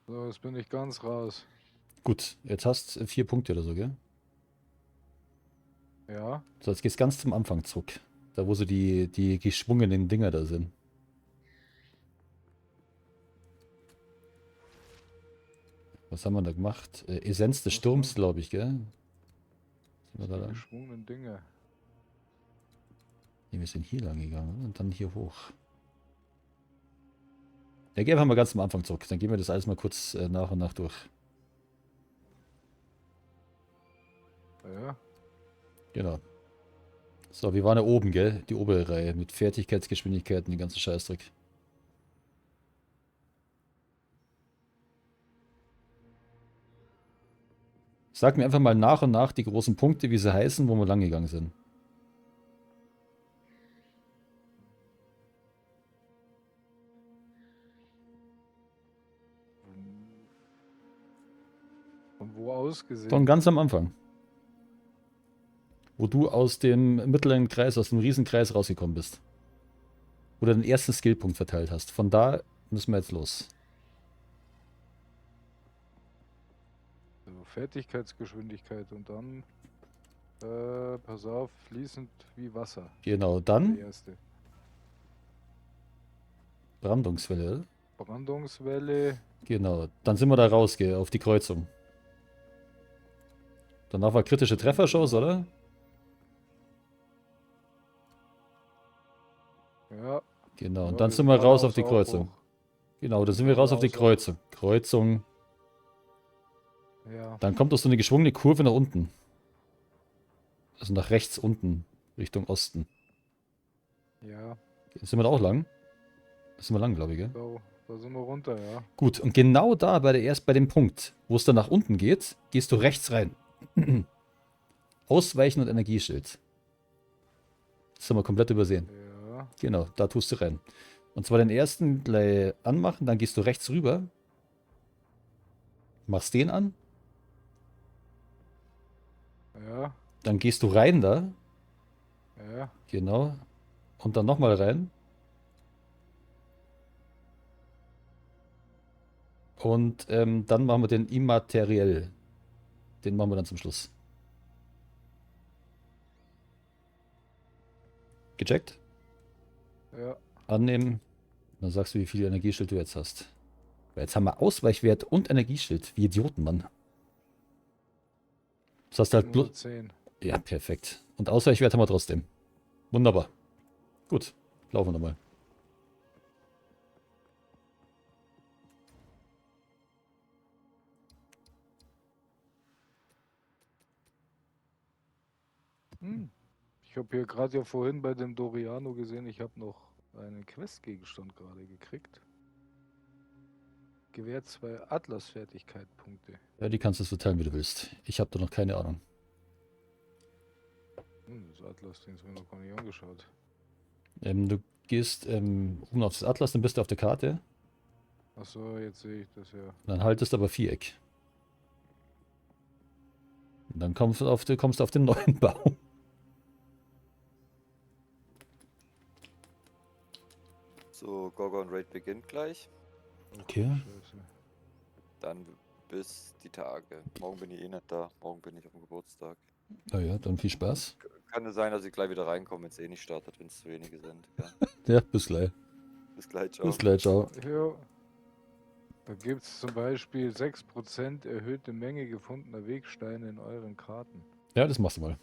So, jetzt bin ich ganz raus. Gut, jetzt hast du 4 Punkte oder so, gell? Ja. So, jetzt geht's ganz zum Anfang zurück. Da, wo so die geschwungenen Dinger da sind. Was haben wir da gemacht? Essenz des Was Sturms, denn? glaube ich, gell? Sind wir da Die lang? geschwungenen Dinge. Nee, wir sind hier lang gegangen, oder? Und dann hier hoch. Ja, gehen wir mal ganz am Anfang zurück. Dann gehen wir das alles mal kurz nach und nach durch. Ja. Genau. So, wir waren ja oben, gell? Die obere Reihe mit Fertigkeitsgeschwindigkeiten, den ganzen Scheißdreck. Sag mir einfach mal nach und nach die großen Punkte, wie sie heißen, wo wir lang gegangen sind. Von wo aus gesehen? Von ganz am Anfang. Wo du aus dem mittleren Kreis, aus dem Riesenkreis rausgekommen bist. Wo du den ersten Skillpunkt verteilt hast. Von da müssen wir jetzt los. Also Fertigkeitsgeschwindigkeit und dann, pass auf, fließend wie Wasser. Genau, dann Der erste. Brandungswelle, oder? Brandungswelle. Genau, dann sind wir da raus, gell, auf die Kreuzung. Danach war kritische Trefferchance, oder? Ja. Genau, und Ja, dann wir sind wir fahren raus auf die auch Kreuzung. hoch. Genau, da sind wir raus auf die Raus auf- Kreuzung. Kreuzung. Ja. Dann kommt doch so eine geschwungene Kurve nach unten. Also nach rechts unten, Richtung Osten. Ja. Sind wir da auch lang? Da sind wir lang, glaube ich, gell? Da, da sind wir runter, ja. Gut, und genau da, erst bei dem Punkt, wo es dann nach unten geht, gehst du rechts rein. Ausweichen und Energieschild. Das haben wir komplett übersehen. Ja. Genau, da tust du rein. Und zwar den ersten gleich anmachen, dann gehst du rechts rüber. Machst den an. Ja, Dann gehst du rein da. ja. Genau. Und dann nochmal rein. Und dann machen wir den immateriell. Den machen wir dann zum Schluss. Gecheckt? Ja. Annehmen. Dann sagst du, wie viel Energieschild du jetzt hast. Weil jetzt haben wir Ausweichwert und Energieschild. Wie Idioten, Mann. Das hast du halt bloß. 110. Ja, perfekt. Und Ausweichwert haben wir trotzdem. Wunderbar. Gut, laufen wir nochmal. Hm. Ich habe hier gerade ja vorhin bei dem Doriano gesehen, ich habe noch einen Questgegenstand gerade gekriegt. Gewährt 2 Atlas-Fertigkeit-Punkte. Ja, die kannst du verteilen, wie du willst. Ich habe da noch keine Ahnung. Hm, das Atlas-Ding habe ich noch gar nicht angeschaut. Du gehst oben auf das Atlas, dann bist du auf der Karte. Achso, jetzt sehe ich das ja. Dann haltest du aber Viereck. Und dann kommst du auf den neuen Baum. So, Gorgon Raid beginnt gleich. Okay. Scheiße. Dann bis die Tage. Morgen bin ich eh nicht da. Morgen bin ich auf dem Geburtstag. Naja, dann viel Spaß. Kann es sein, dass ich gleich wieder reinkomme, wenn es eh nicht startet, wenn es zu wenige sind. Ja. Ja, bis gleich. Bis gleich, ciao. Bis gleich, ciao. Ja. Da gibt es zum Beispiel 6% erhöhte Menge gefundener Wegsteine in euren Karten. Ja, das machst du mal.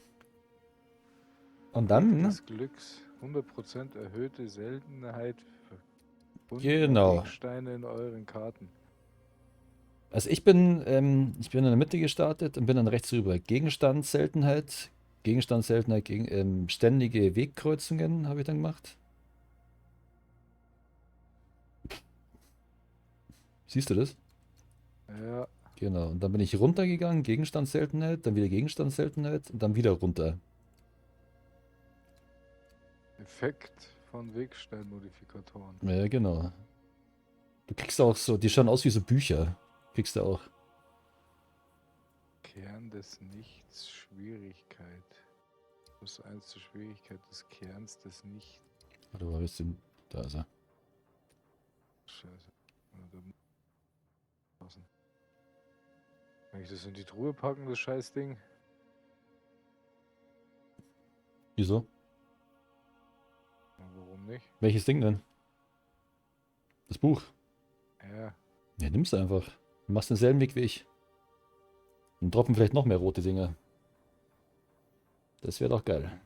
Und dann, Des Glücks 100% erhöhte Seltenheit gefundener Genau. Wegsteine in euren Karten. Also ich bin in der Mitte gestartet und bin dann rechts rüber. Gegenstandsseltenheit, Gegenstandsseltenheit, ständige Wegkreuzungen habe ich dann gemacht. Siehst du das? Ja. Genau. Und dann bin ich runtergegangen, Gegenstandsseltenheit, dann wieder Gegenstandsseltenheit und dann wieder runter. Effekt von Wegsteinmodifikatoren. Ja, genau. Du kriegst auch so, die schauen aus wie so Bücher. Kriegst du auch. Kern des Nichts, Schwierigkeit. Plus 1 zur Schwierigkeit des Kerns des Nichts. Warte, wo bist du denn? Da ist er. Scheiße. Ja, da muss ich passen. Kann ich das in die Truhe packen, das Scheißding? Wieso? Ja, warum nicht? Welches Ding denn? Das Buch. Ja. Ja, nimm's einfach. Du machst denselben Weg wie ich. Und droppen vielleicht noch mehr rote Dinger. Das wäre doch geil.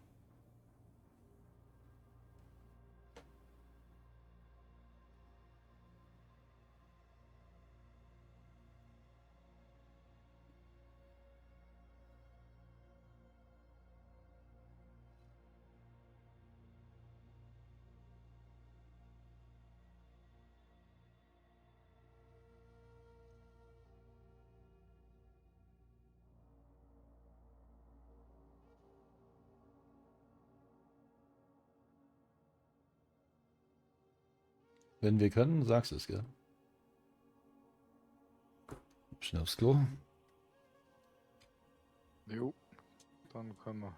Wenn wir können, sagst du es, gell? Schnell aufs Klo. Jo, dann können wir.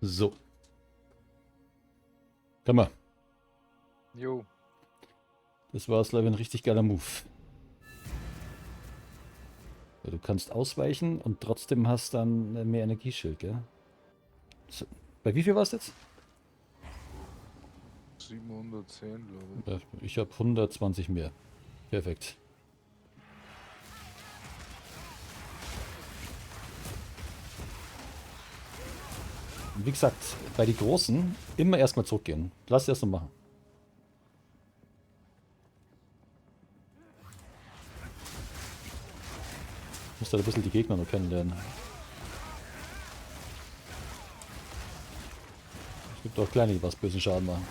So. Komm mal. Jo. Das war, glaube ich, ein richtig geiler Move. Ja, du kannst ausweichen und trotzdem hast dann mehr Energieschild, gell? So. Bei wie viel war es jetzt? 710, glaube ich. Ja, ich habe 120 mehr. Perfekt. Und wie gesagt, bei den Großen immer erstmal zurückgehen. Lass erst mal machen. Ich muss da ein bisschen die Gegner noch kennenlernen. Es gibt auch kleine, die was bösen Schaden machen.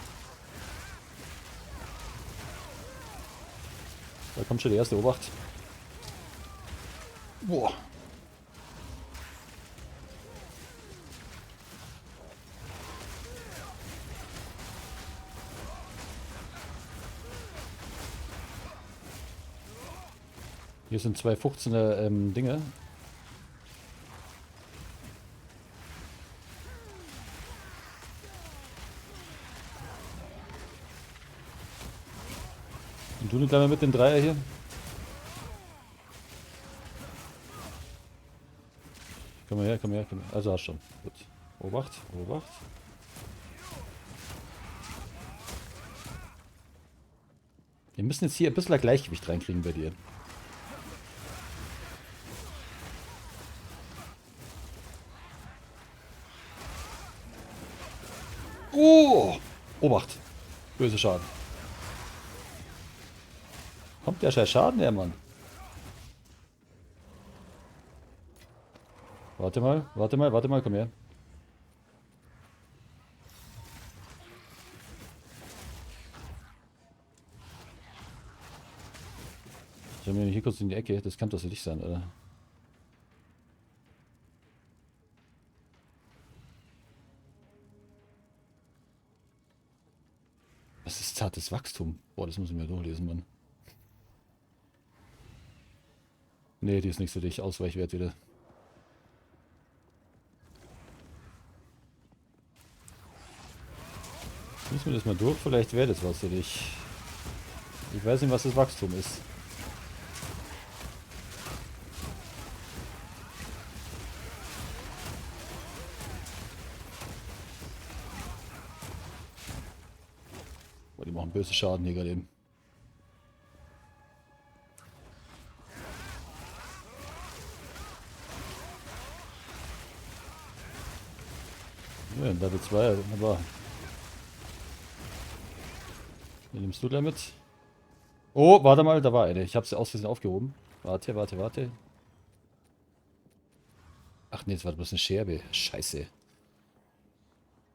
Da kommt schon die erste Obacht. Boah. Hier sind zwei 15er Dinge. Und du nimmst einmal mit dem Dreier hier. Komm mal her, komm her, komm her. Also hast schon. Gut. Obacht, Obacht. Wir müssen jetzt hier ein bisschen Gleichgewicht reinkriegen bei dir. Oh! Obacht! Böse Schaden. Kommt der scheiß Schaden her, Mann? Warte mal, warte mal, warte mal, komm her. Ich hab mir hier kurz in die Ecke, das kann doch so nicht sein, oder? Was ist zartes Wachstum? Boah, das muss ich mir durchlesen, Mann. Nee, die ist nichts für dich. Ausweichwert wieder. Müssen wir das mal durch? Vielleicht wäre das was für dich. Ich weiß nicht, was das Wachstum ist. Boah, die machen böse Schaden hier gerade eben. Ja, Level 2, wunderbar. Den nimmst du gleich mit. Oh, warte mal, da war eine. Ich hab sie aus Versehen aufgehoben. Warte, warte, warte. Ach nee, das war bloß eine Scherbe. Scheiße.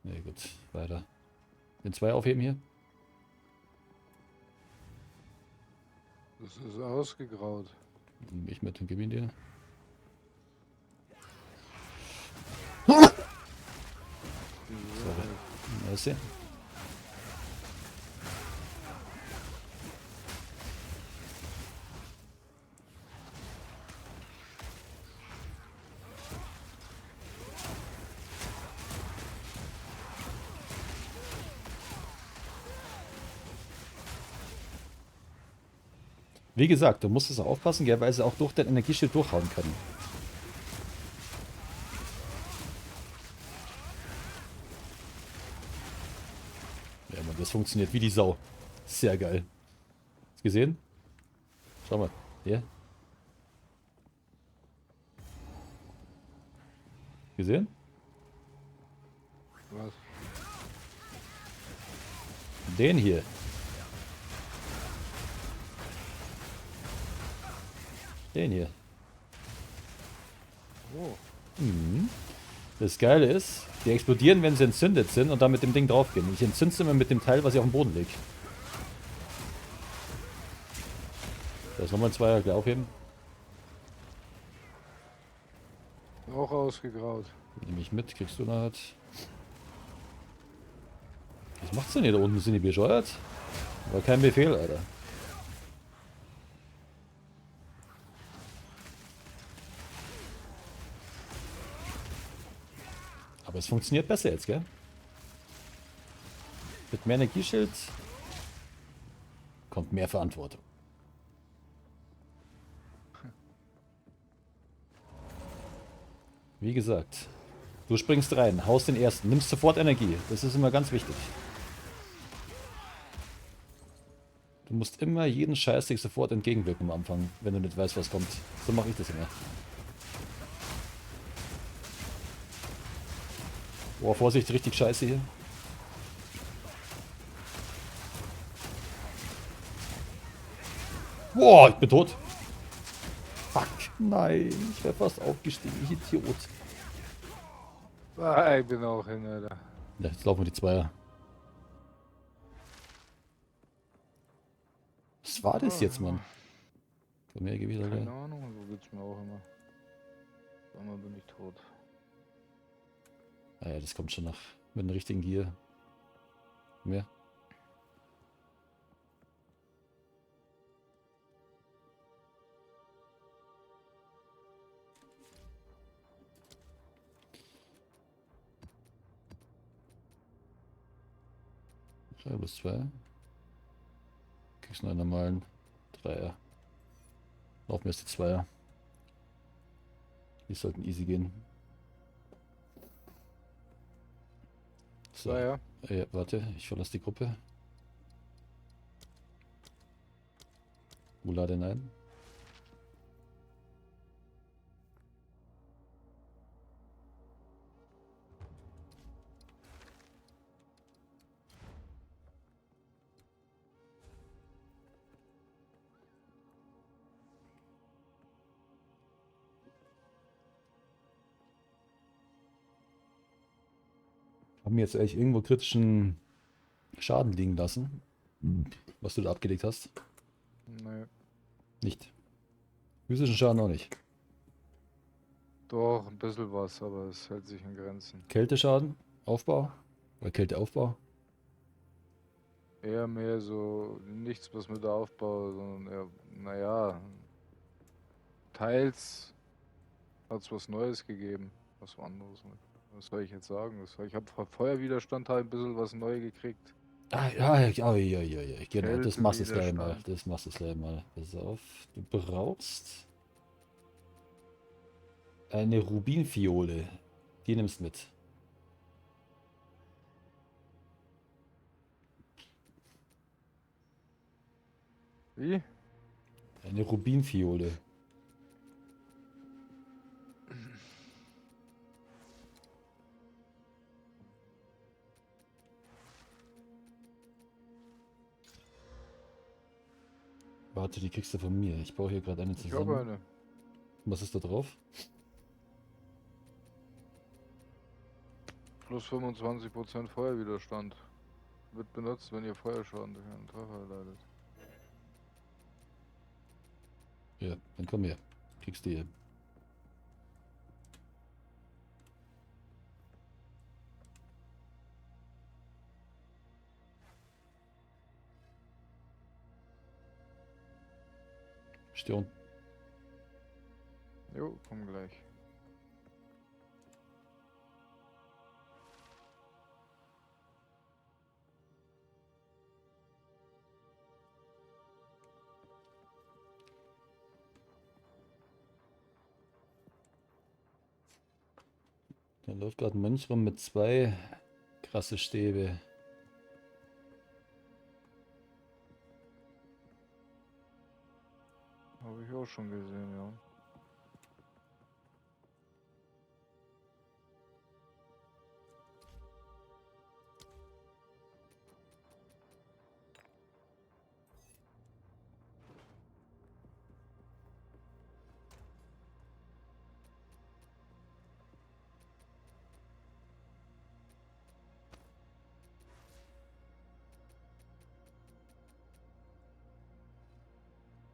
Nee, gut, weiter. Den 2 aufheben hier. Das ist ausgegraut. Ich mit, dann gib ihn dir. Sorry. Weißt du? Wie gesagt, du musst es auch aufpassen, gell, weil sie auch durch dein Energieschild durchhauen können. Ja, Mann, das funktioniert wie die Sau. Sehr geil. Hast du gesehen? Schau mal. Hier. Gesehen? Was? Den hier. Den hier. Oh. Mhm. Das Geile ist, die explodieren, wenn sie entzündet sind und dann mit dem Ding draufgehen. Ich entzünde sie immer mit dem Teil, was ich auf dem Boden lege. Da ist nochmal ein Zweier, gleich aufheben. Auch ausgegraut. Nehme ich mit, kriegst du noch was. Was macht's denn hier da unten? Sind die bescheuert? War kein Befehl, Alter. Aber es funktioniert besser jetzt, gell? Mit mehr Energieschild kommt mehr Verantwortung. Wie gesagt, du springst rein, haust den ersten, nimmst sofort Energie. Das ist immer ganz wichtig. Du musst immer jeden Scheißding sofort entgegenwirken am Anfang, wenn du nicht weißt, was kommt. So mache ich das immer. Boah, Vorsicht, richtig scheiße hier. Boah, ich bin tot. Fuck, nein, ich wäre fast aufgestiegen, ich Idiot. Ah, ich bin auch hin, Alter. Ja, jetzt laufen wir die Zweier. Was war das jetzt, Mann? Komm her, geh wieder Keine rein. Ahnung, so geht's mir auch immer. Auf einmal bin ich tot. Ah ja, das kommt schon noch. Mit dem richtigen Gear. Komm her. Drei plus zwei. Kriegst du einen normalen Dreier. Laufen erst die Zweier. Die sollten easy gehen. So. Zweier. Ja, warte, ich verlasse die Gruppe. Wo lade ein? Haben wir jetzt eigentlich irgendwo kritischen Schaden liegen lassen, was du da abgelegt hast? Nee. Nicht. Physischen Schaden auch nicht. Doch, ein bisschen was, aber es hält sich in Grenzen. Kälteschaden, Aufbau? Oder Kälteaufbau? Eher mehr so nichts, was mit der Aufbau, sondern eher, naja, teils hat es was Neues gegeben, was anderes. Was soll ich jetzt sagen? Ich habe Feuerwiderstand halt ein bisschen was neu gekriegt. Ah, ja, ja, ja, ja, ja, genau, das machst du jetzt gleich mal. Kältewiderstand. Das machst du jetzt gleich mal. Pass auf, du brauchst eine Rubinfiole. Die nimmst mit. Wie? Eine Rubinfiole. Warte, die kriegst du von mir. Ich baue hier gerade eine Ich habe zusammen. eine. Was ist da drauf? Plus 25% Feuerwiderstand. Wird benutzt, wenn ihr Feuerschaden durch einen Treffer erleidet. Ja, dann komm her. Kriegst du hier. Steh unten. Jo, komm gleich. Da läuft gerade ein Mönch rum mit zwei krasse Stäbe. Habe ich auch schon gesehen, ja.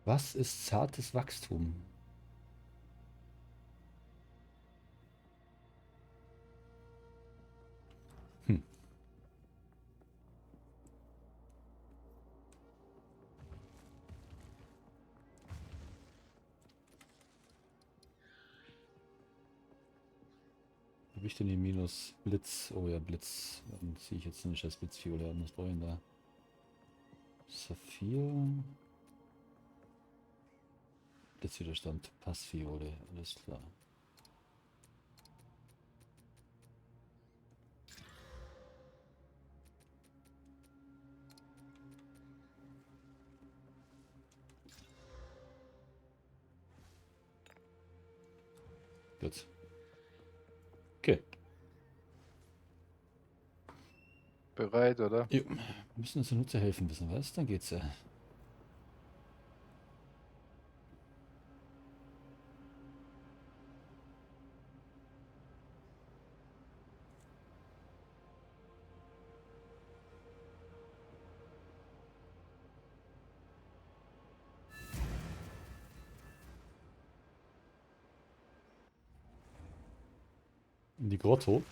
Was ist zartes Wachstum? Habe ich denn hier Minus? Blitz. Oh ja, Blitz. Dann ziehe ich jetzt eine scheiß Blitzfiole an. Was brauche ich denn da? Saphir. Blitzwiderstand. Passfiole. Alles klar. Gut. Okay. Bereit, oder? Jo. Wir müssen uns ja nur zu helfen wissen, weißt? Dann geht's ja. In die Grotto.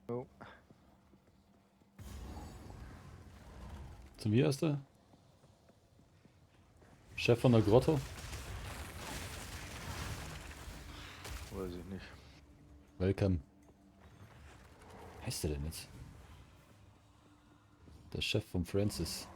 Jo. Zu mir erst der Chef von der Grotto. Weiß ich nicht. Welcome. Wie heißt der denn jetzt? Der Chef von Francis.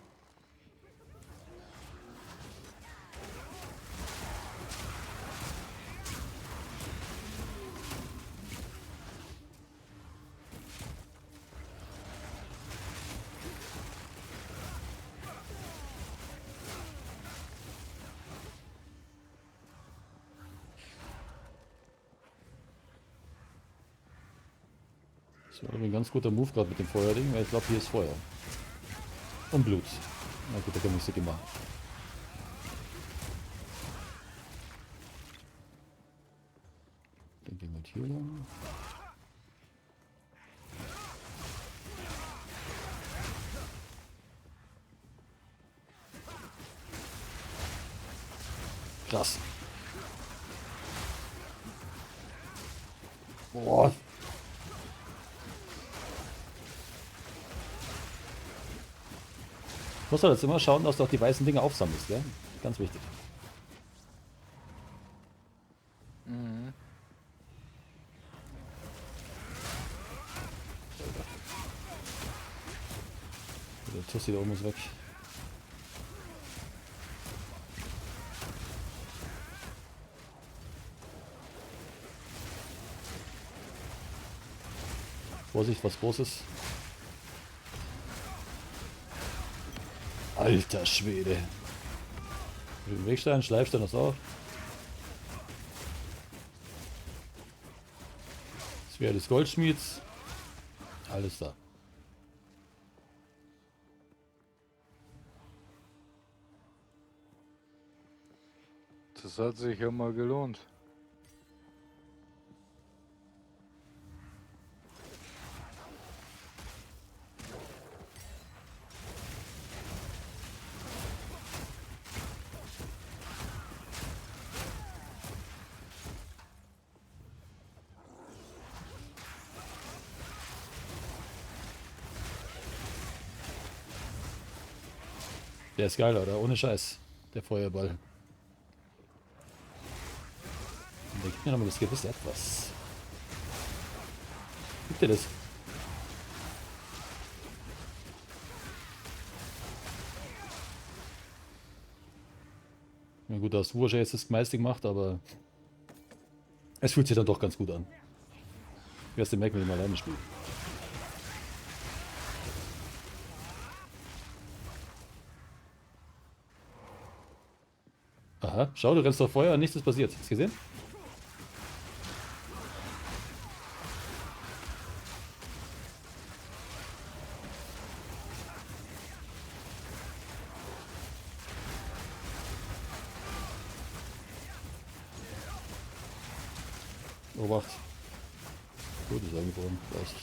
Das war ein ganz guter Move gerade mit dem Feuerding, weil ich glaube, hier ist Feuer. Und Blut. Na gut, da können wir nichts dagegen machen. Dann gehen wir halt hier lang. Krass. Boah. Du musst halt jetzt immer schauen, dass du auch die weißen Dinge aufsammelst, gell? Ganz wichtig. Mhm. Der Tussi da oben ist weg. Vorsicht, was Großes. Alter Schwede. Wegstein, Schleifstein ist auch. Das wäre des Goldschmieds. Alles da. Das hat sich ja mal gelohnt. Der ist geil, oder? Ohne Scheiß. Der Feuerball. Und der gibt mir nochmal das gewisse Etwas. Gibt dir das? Na gut, da hast du wahrscheinlich jetzt das meiste gemacht, aber es fühlt sich dann doch ganz gut an. Wirst du merken, wenn ich mal alleine spiele. Aha, schau, du rennst auf Feuer und nichts ist passiert. Hast du gesehen? Obacht. Gut, ist angefroren. Passt.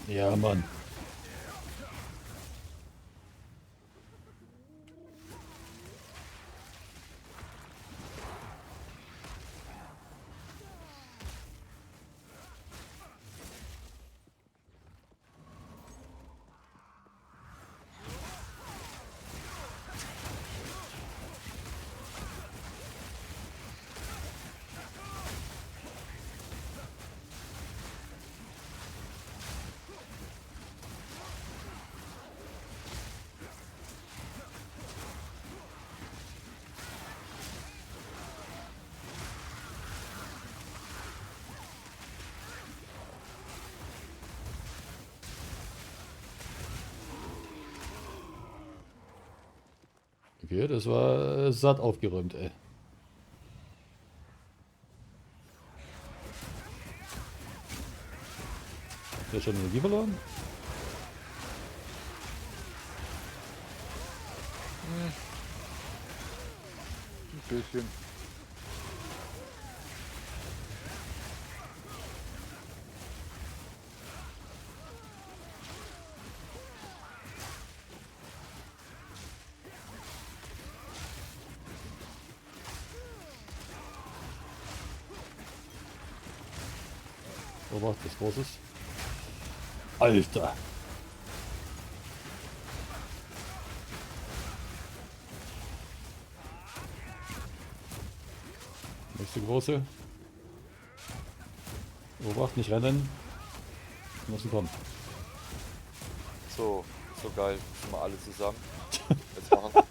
Ja, Mann. Okay, das war satt aufgeräumt, ey. Der hat schon Energie verloren? Ein bisschen. Obacht, was Großes. Alter! Nächste große. Obacht, nicht rennen. Wir müssen kommen. So, so geil. Sind wir alle zusammen. Jetzt machen.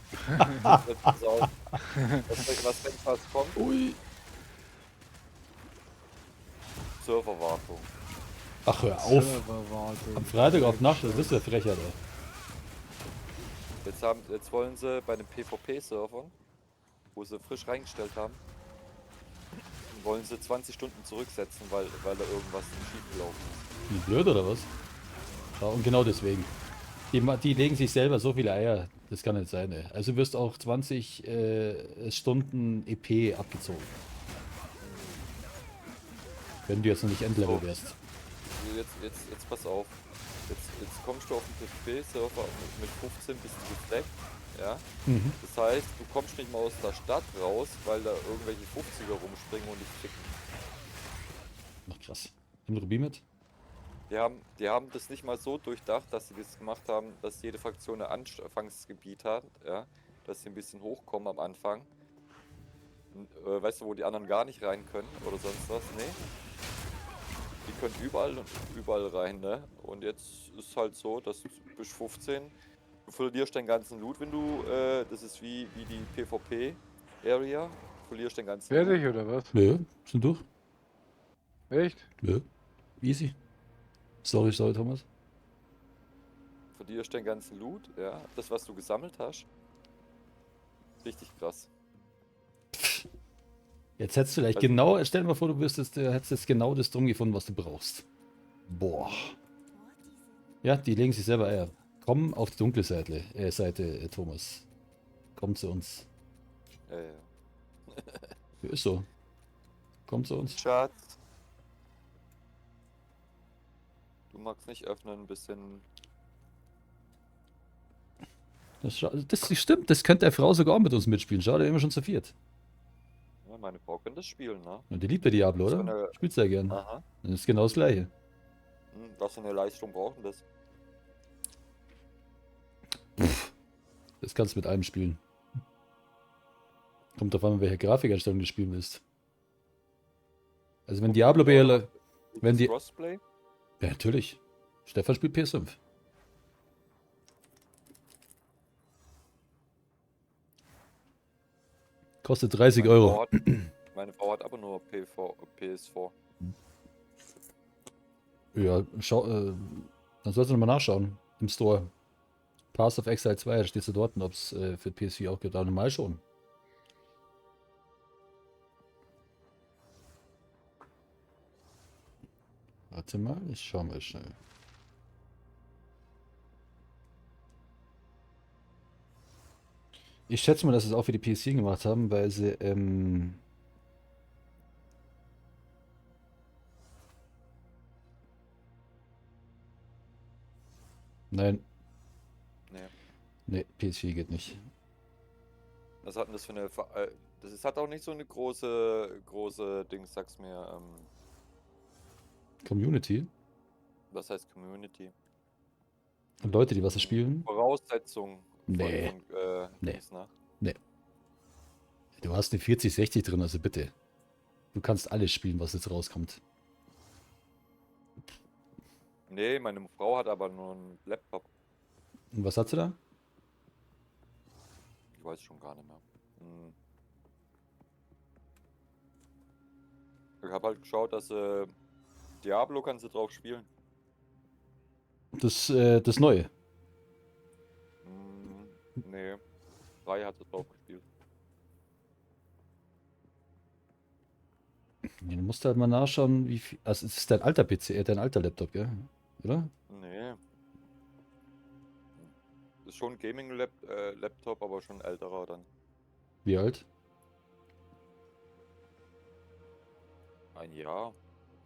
Jetzt pass auf. Was, wenn was kommt? Ui. Serverwartung. Ach, hör auf. Serverwartung. Am Freitag auf Nacht, das ist ja Frechheit, ey. Jetzt wollen sie bei den PvP-Servern, wo sie frisch reingestellt haben, wollen sie 20 Stunden zurücksetzen, weil da irgendwas schiefgelaufen ist. Wie blöd oder was? Ja, und genau deswegen. Die legen sich selber so viele Eier. Das kann nicht sein, ey. Also wirst auch 20 Stunden EP abgezogen. Wenn du jetzt noch nicht Endlevel So. wärst. Jetzt pass auf. Jetzt kommst du auf den PvP-Server mit 15 bist du gefleckt. Ja? Mhm. Das heißt, du kommst nicht mal aus der Stadt raus, weil da irgendwelche 50er rumspringen und dich ficken. Ach krass. Nimm Rubin mit? Die haben das nicht mal so durchdacht, dass sie das gemacht haben, dass jede Fraktion ein Anfangsgebiet hat, ja? Dass sie ein bisschen hochkommen am Anfang. Weißt du, wo die anderen gar nicht rein können oder sonst was? Nee. Die können überall und überall rein, ne? Und jetzt ist halt so, dass du bis 15, du verlierst deinen ganzen Loot, wenn du, das ist wie die PvP-Area, du verlierst deinen ganzen Loot. Fertig oder was? Nö, sind durch. Echt? Nö. Easy. Sorry, sorry, Thomas. Verlierst deinen ganzen Loot, ja. Das, was du gesammelt hast. Richtig krass. Jetzt hättest du vielleicht Also- genau, stell dir mal vor, du hättest jetzt genau das drum gefunden, was du brauchst. Boah. Ja, die legen sich selber Eier. Komm auf die dunkle Seite, Thomas. Komm zu uns. Ja, ja. Ja, ist so. Komm zu uns. Schatz. Du magst nicht öffnen, ein bisschen. Das stimmt, das könnte der Frau sogar auch mit uns mitspielen. Schade, immer schon zu viert. Ja, meine Frau könnte das spielen, ne? Und die liebt ja Diablo, So oder? eine- Spielt sehr gern. Aha. Das ist genau das Gleiche. Was für eine Leistung braucht denn das? Pff, das kannst du mit allem spielen. Kommt drauf an, mit welcher Grafikeinstellung du spielen willst. Also wenn Diablo Ja, BL... Wenn die- Crossplay? Ja, natürlich. Stefan spielt PS5. Kostet 30 Meine Euro. Meine Frau hat aber nur PS4. Ja, schau, dann sollst du nochmal nachschauen im Store. Path of Exile 2, da stehst du dort, ob es für PS4 auch gibt. Aber normal schon. Warte mal, ich schau mal schnell. Ich schätze mal, dass sie es auch für die PS4 gemacht haben, weil sie, nein. Nee. Nee, PS4 geht nicht. Was hat denn das für eine. Das ist, hat auch nicht so eine große Dings, sag's mir. Community? Was heißt Community? Und Leute, die was spielen? Voraussetzung. Nee. Von Nee. Dings, ne? Nee. Du hast eine 4060 drin, also bitte. Du kannst alles spielen, was jetzt rauskommt. Nee, meine Frau hat aber nur einen Laptop. Und was hat sie da? Ich weiß schon gar nicht mehr. Ich hab halt geschaut, dass Diablo kannst du drauf spielen. Das, das Neue? Nee. 3 hat er drauf gespielt. Ja, du musst halt mal nachschauen, wie viel. Also, es ist dein alter PC, dein alter Laptop, gell? Oder? Nee. Ist schon ein Gaming-Laptop, aber schon ein älterer dann. Wie alt? Ein Jahr.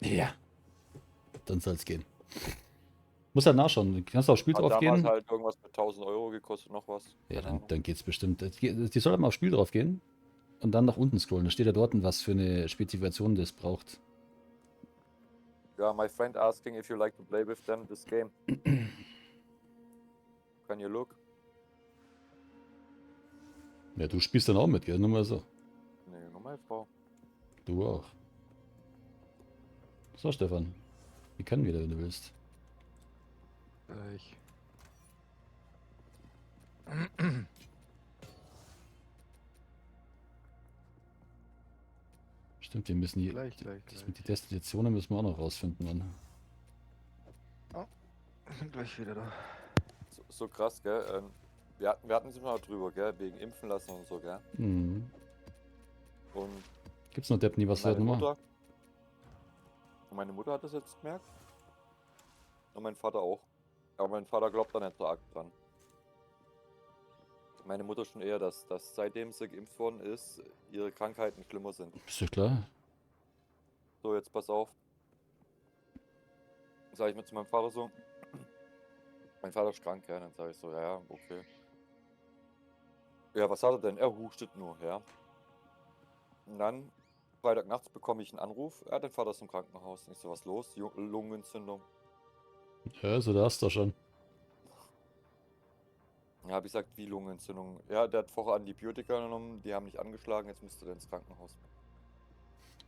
Ja. Dann soll's gehen. Muss halt nachschauen. Kannst du aufs Spiel Hat drauf damals gehen? halt irgendwas mit 1000 Euro gekostet, noch was. Ja, Keine dann, Ahnung. dann geht's bestimmt. Die soll halt mal aufs Spiel drauf gehen und dann nach unten scrollen. Da steht ja dort, was für eine Spezifikation das braucht. Ja, my friend asking if you like to play with them this game. Can you look? Ja, du spielst dann auch mit, gell? Nur mal so. Nee, nur meine Frau. Du auch. So, Stefan. Wir können wieder, wenn du willst. Gleich. Stimmt, wir müssen die, Gleich, gleich, das gleich. mit den Destinationen müssen wir auch noch rausfinden, Mann. Bin gleich wieder da. So, so krass, gell? Wir hatten es immer drüber, gell? Wegen Impfen lassen und so, gell? Mhm. Und Gibt's noch Deppen, die was meine halt nochmal? Mutter. Meine Mutter hat das jetzt gemerkt. Und mein Vater auch. Aber mein Vater glaubt da nicht so arg dran. Meine Mutter schon eher, dass seitdem sie geimpft worden ist, ihre Krankheiten schlimmer sind. Ist ja klar. So, jetzt pass auf. Sag ich mir zu meinem Vater so. Mein Vater ist krank, ja. Dann sage ich so, ja, ja, okay. Ja, was hat er denn? Er hustet nur, ja. Und dann, Freitagnachts bekomme ich einen Anruf. Ja, dein Vater ist im Krankenhaus. Ich so, was los? Lungenentzündung. Ja, so da hast du schon. Ja, hab ich gesagt, wie Lungenentzündung? Ja, der hat vorher Antibiotika genommen, die haben nicht angeschlagen, jetzt müsste der ins Krankenhaus.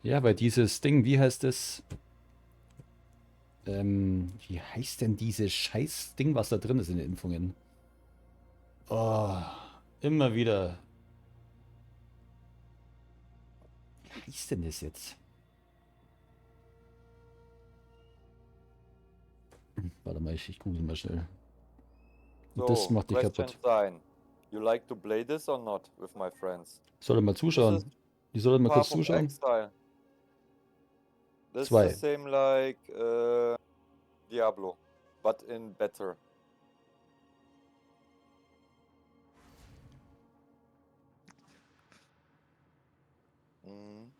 Ja, weil dieses Ding, wie heißt das? Wie heißt denn dieses scheiß Ding, was da drin ist in den Impfungen? Oh, immer wieder. Wie heißt denn das jetzt? Warte mal, ich google mal schnell. Und das So, macht dich question kaputt. Sign. You like to play this or not with my friends? Soll er mal zuschauen? This is Die soll mal kurz Path of zuschauen? Exile. This Zwei. is the same like Diablo, but in better. Mhm.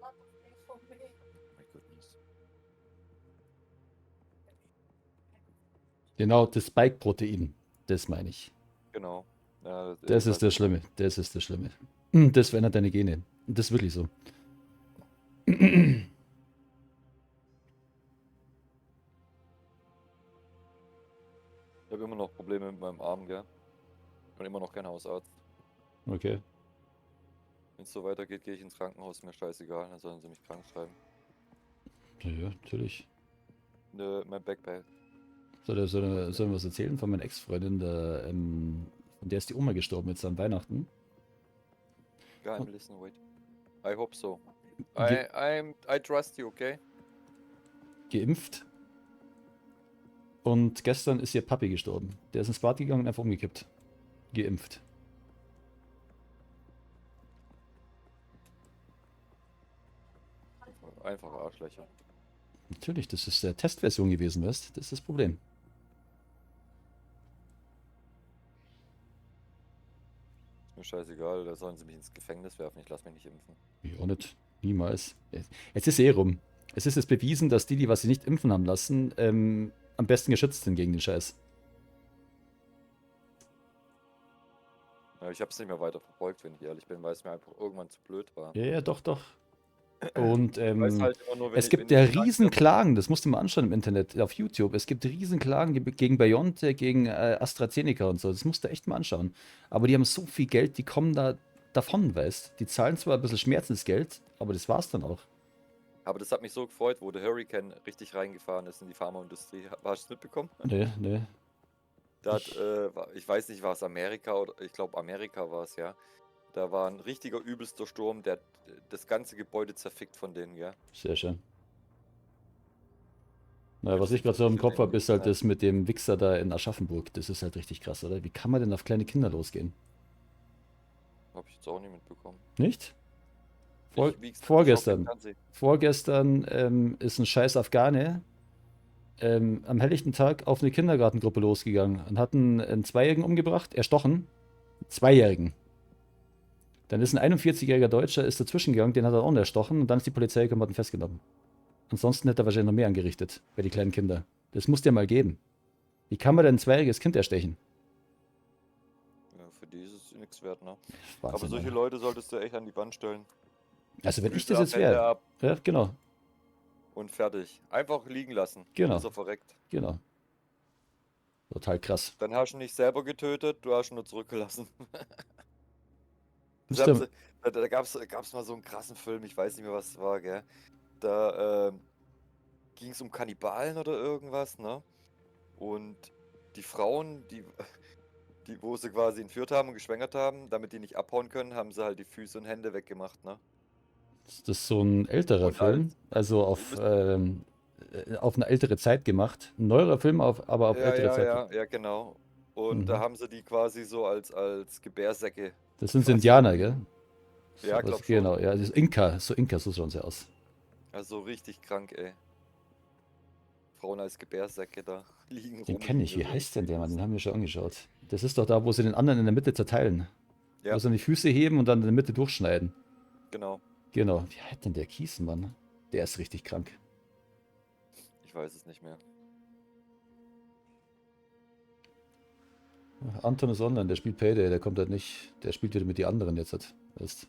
Warum? My goodness. Genau, das Spike-Protein. Das meine ich. Genau. Ja, Das ist das Schlimme. Das ist das Schlimme. Das verändert deine Gene. Das ist wirklich so. Ich habe immer noch Probleme mit meinem Arm, gell? Und immer noch kein Hausarzt. Okay. Wenn es so weitergeht, gehe ich ins Krankenhaus, mir scheißegal, dann sollen sie mich krank schreiben. Ja, ja, natürlich. Ne, mein Backpack. Soll ich was erzählen von meiner Ex-Freundin, der, von der ist die Oma gestorben jetzt an Weihnachten. Yeah, I'm listening, wait. I hope so. I trust you, okay? Geimpft. Und gestern ist ihr Papi gestorben. Der ist ins Bad gegangen und einfach umgekippt. Geimpft. Einfache Arschlöcher. Natürlich, das ist der Testversion gewesen, weißt du? Das ist das Problem. Ist mir scheißegal, da sollen sie mich ins Gefängnis werfen, ich lass mich nicht impfen. Ich auch nicht. Niemals. Es ist eh rum. Es ist jetzt bewiesen, dass die, die was sie nicht impfen haben lassen, am besten geschützt sind gegen den Scheiß. Ja, ich hab's nicht mehr weiter verfolgt, wenn ich ehrlich bin, weil es mir einfach irgendwann zu blöd war. Ja, ja, doch, doch. Und Ich weiß halt immer nur, wenn es ich- gibt wenn ja ich krank bin. Riesenklagen, das musst du mal anschauen im Internet, auf YouTube. Es gibt Riesenklagen gegen BioNTech, gegen AstraZeneca und so. Das musst du echt mal anschauen. Aber die haben so viel Geld, die kommen da davon, weißt. Die zahlen zwar ein bisschen Schmerzensgeld, aber das war's dann auch. Aber das hat mich so gefreut, wo der Hurricane richtig reingefahren ist in die Pharmaindustrie. Hast du es mitbekommen? Nee, nee. Da hat, ich weiß nicht, war es Amerika oder ich glaube Amerika war es, ja. Da war ein richtiger übelster Sturm, der hat das ganze Gebäude zerfickt von denen, gell? Sehr schön. Naja, was ich gerade so im Kopf habe, ist halt das mit dem Wichser da in Aschaffenburg. Das ist halt richtig krass, oder? Wie kann man denn auf kleine Kinder losgehen? Hab ich jetzt auch nicht mitbekommen. Nicht? Ich, wie gesagt, ich schau kein Vorgestern. Fernsehen. Vorgestern ist ein scheiß Afghane am helllichten Tag auf eine Kindergartengruppe losgegangen und hat einen Zweijährigen umgebracht, erstochen. Zweijährigen. Dann ist ein 41-jähriger Deutscher ist dazwischen gegangen, den hat er auch noch erstochen und dann ist die Polizei gekommen und hat ihn festgenommen. Ansonsten hätte er wahrscheinlich noch mehr angerichtet bei den kleinen Kindern. Das muss der mal geben. Wie kann man denn ein zweijähriges Kind erstechen? Ja, für die ist es nichts wert, ne? Wahnsinn, Aber solche Alter. Leute solltest du echt an die Wand stellen. Also wenn ich Füße das ab, jetzt Hände wäre. ab Ja, genau. und fertig. Einfach liegen lassen. Genau. Ist er verreckt. Genau. Total krass. Dann hast du ihn nicht selber getötet, du hast ihn nur zurückgelassen. Ist Das der haben sie, da gab's mal so einen krassen Film, ich weiß nicht mehr, was es war, gell? Da ging es um Kannibalen oder irgendwas, ne? Und die Frauen, die, wo sie quasi entführt haben und geschwängert haben, damit die nicht abhauen können, haben sie halt die Füße und Hände weggemacht, ne? Ist das so ein älterer Und Film? Also auf eine ältere Zeit gemacht. Ein neuerer Film, aber auf Ja, ältere ja, Zeit. ja, ja, genau. Und da haben sie die quasi so als Gebärsäcke. Das sind quasi. Indianer, gell? Ja, So, glaub schon. Genau, ja, das ist Inka, so Inka, so schauen sie aus. Also richtig krank, ey. Frauen als Gebärsäcke da liegen Den kenne ich. Wie rumliegen. heißt denn der Mann? Den haben wir schon angeschaut. Das ist doch da, wo sie den anderen in der Mitte zerteilen. Ja. Wo sie dann die Füße heben und dann in der Mitte durchschneiden. Genau. Genau. Wie heißt denn der Kiesenmann? Der ist richtig krank. Ich weiß es nicht mehr. Anton ist online, der spielt Payday, der kommt halt nicht. Der spielt wieder mit den anderen jetzt halt. Weißt.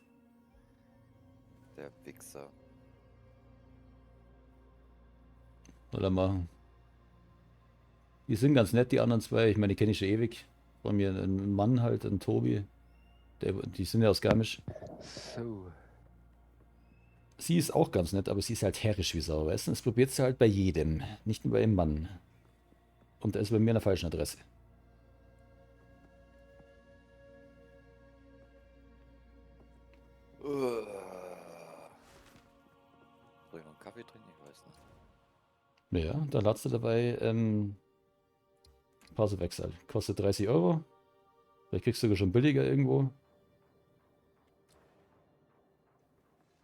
Der Wichser. Soll er machen. Die sind ganz nett, die anderen zwei. Ich meine, die kenne ich schon ewig. Von mir ein Mann halt, ein Tobi. Die sind ja aus Garmisch. So. Sie ist auch ganz nett, aber sie ist halt herrisch wie Sau, weißt du? Das probiert sie halt bei jedem, nicht nur bei ihrem Mann. Und da ist bei mir an der falschen Adresse. Soll ich noch einen Kaffee trinken? Ich weiß nicht. Ja, da ladst du dabei Path of Exile. Kostet 30 Euro. Vielleicht kriegst du sogar schon billiger irgendwo.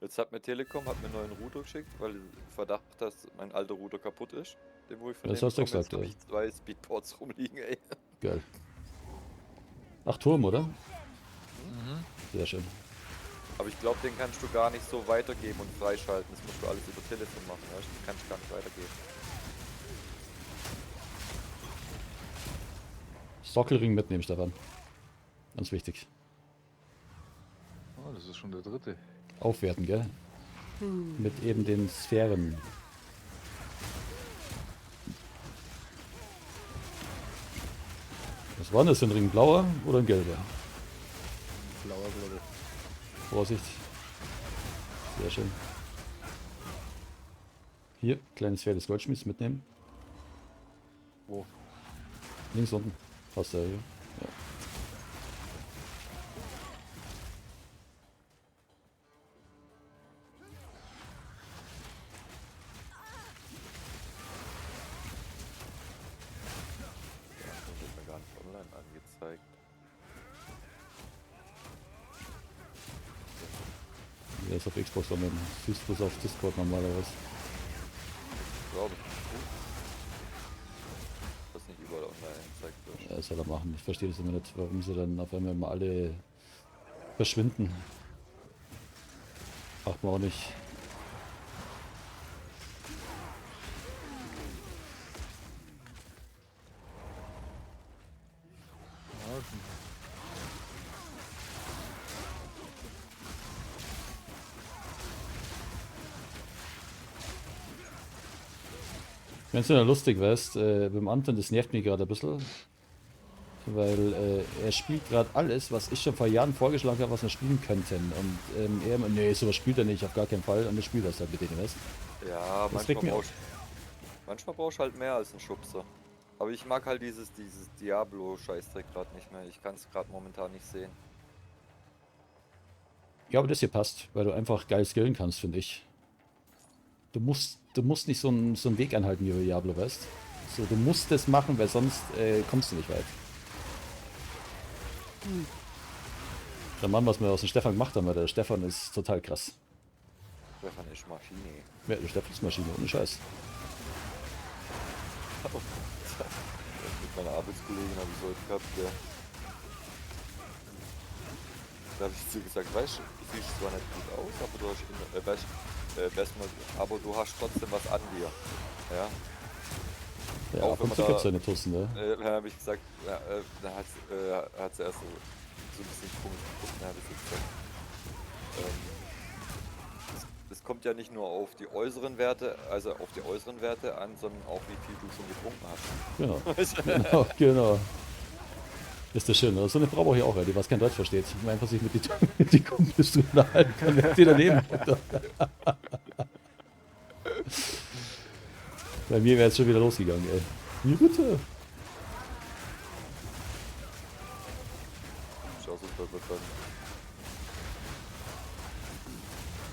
Jetzt hat mir Telekom einen neuen Router geschickt, weil Verdacht, dass mein alter Router kaputt ist. Den, wo ich von Das dem hast du bekomme. Jetzt gesagt, hab ja. ich 2 Speedports rumliegen, ey. Geil. Ach, Turm, oder? Mhm. Sehr schön. Aber ich glaub, den kannst du gar nicht so weitergeben und freischalten. Das musst du alles über Telefon machen, weißt du? Das kannst du gar nicht weitergeben. Sockelring mitnehmen, Stefan. Ganz wichtig. Oh, das ist schon der dritte. Aufwerten, gell? Mit eben den Sphären. Was war denn das für ein Ring? Blauer oder ein gelber? Blauer, glaube ich. Vorsicht. Sehr schön. Hier, kleine Sphäre des Goldschmieds mitnehmen. Wo? Links unten. Hast du ja hier. Ja. Ja, das wird mir gar nicht online angezeigt. Der ist auf Xbox online. Siehst du bloß auf Discord normalerweise. Glaube ich. Dass nicht überall online angezeigt wird. Ja, das soll er machen. Ich verstehe das immer nicht, warum sie dann auf einmal immer alle verschwinden. Macht man auch nicht. Wenn's ja lustig, weißt, beim Anton, das nervt mich gerade ein bisschen, weil er spielt gerade alles, was ich schon vor Jahren vorgeschlagen habe, was wir spielen könnten. Und er immer, nee, sowas spielt er nicht, auf gar keinen Fall. Und er spielt das halt mit denen, weißt du? Ja, Das regt mich auf. manchmal brauchst du halt mehr als einen Schubser. Aber ich mag halt dieses Diablo-Scheißdreck grad nicht mehr. Ich kann's grad momentan nicht sehen. Ja, aber das hier passt, weil du einfach geil skillen kannst, finde ich. Du musst nicht so einen Weg anhalten wie bei Diablo, weißt? So, du musst das machen, weil sonst kommst du nicht weit. Der Mann, was wir aus dem Stefan gemacht haben, weil der Stefan ist total krass. Stefan ist Maschine. Ja, der Stefan ist Maschine, ohne Scheiß. Mit meiner Arbeitskollegin habe ich so heute gehabt, gell. Da habe ich zu ihr gesagt, weißt du, du siehst zwar nicht gut aus, aber du hast immer, weißt, weißt mal, aber du hast trotzdem was an dir. Ja. Ja, Auch ab wenn und man zu da gibt's seine Tussen, ne? Dann habe ich gesagt, ja, dann hat sie erst so ein bisschen komisch geguckt, dann habe ich so gesagt, es kommt ja nicht nur auf die äußeren Werte, also auf die äußeren Werte an, sondern auch wie viel du schon getrunken hast. Genau. Genau, genau. Ist das schön, oder? So eine Frau brauche ich auch, die was kein Deutsch versteht. Und einfach sich mit die Kumpels drüber unterhalten kann, wenn sie daneben kommt. Bei mir wäre es schon wieder losgegangen, ey. Wie bitte? Schau so, dass wir dann.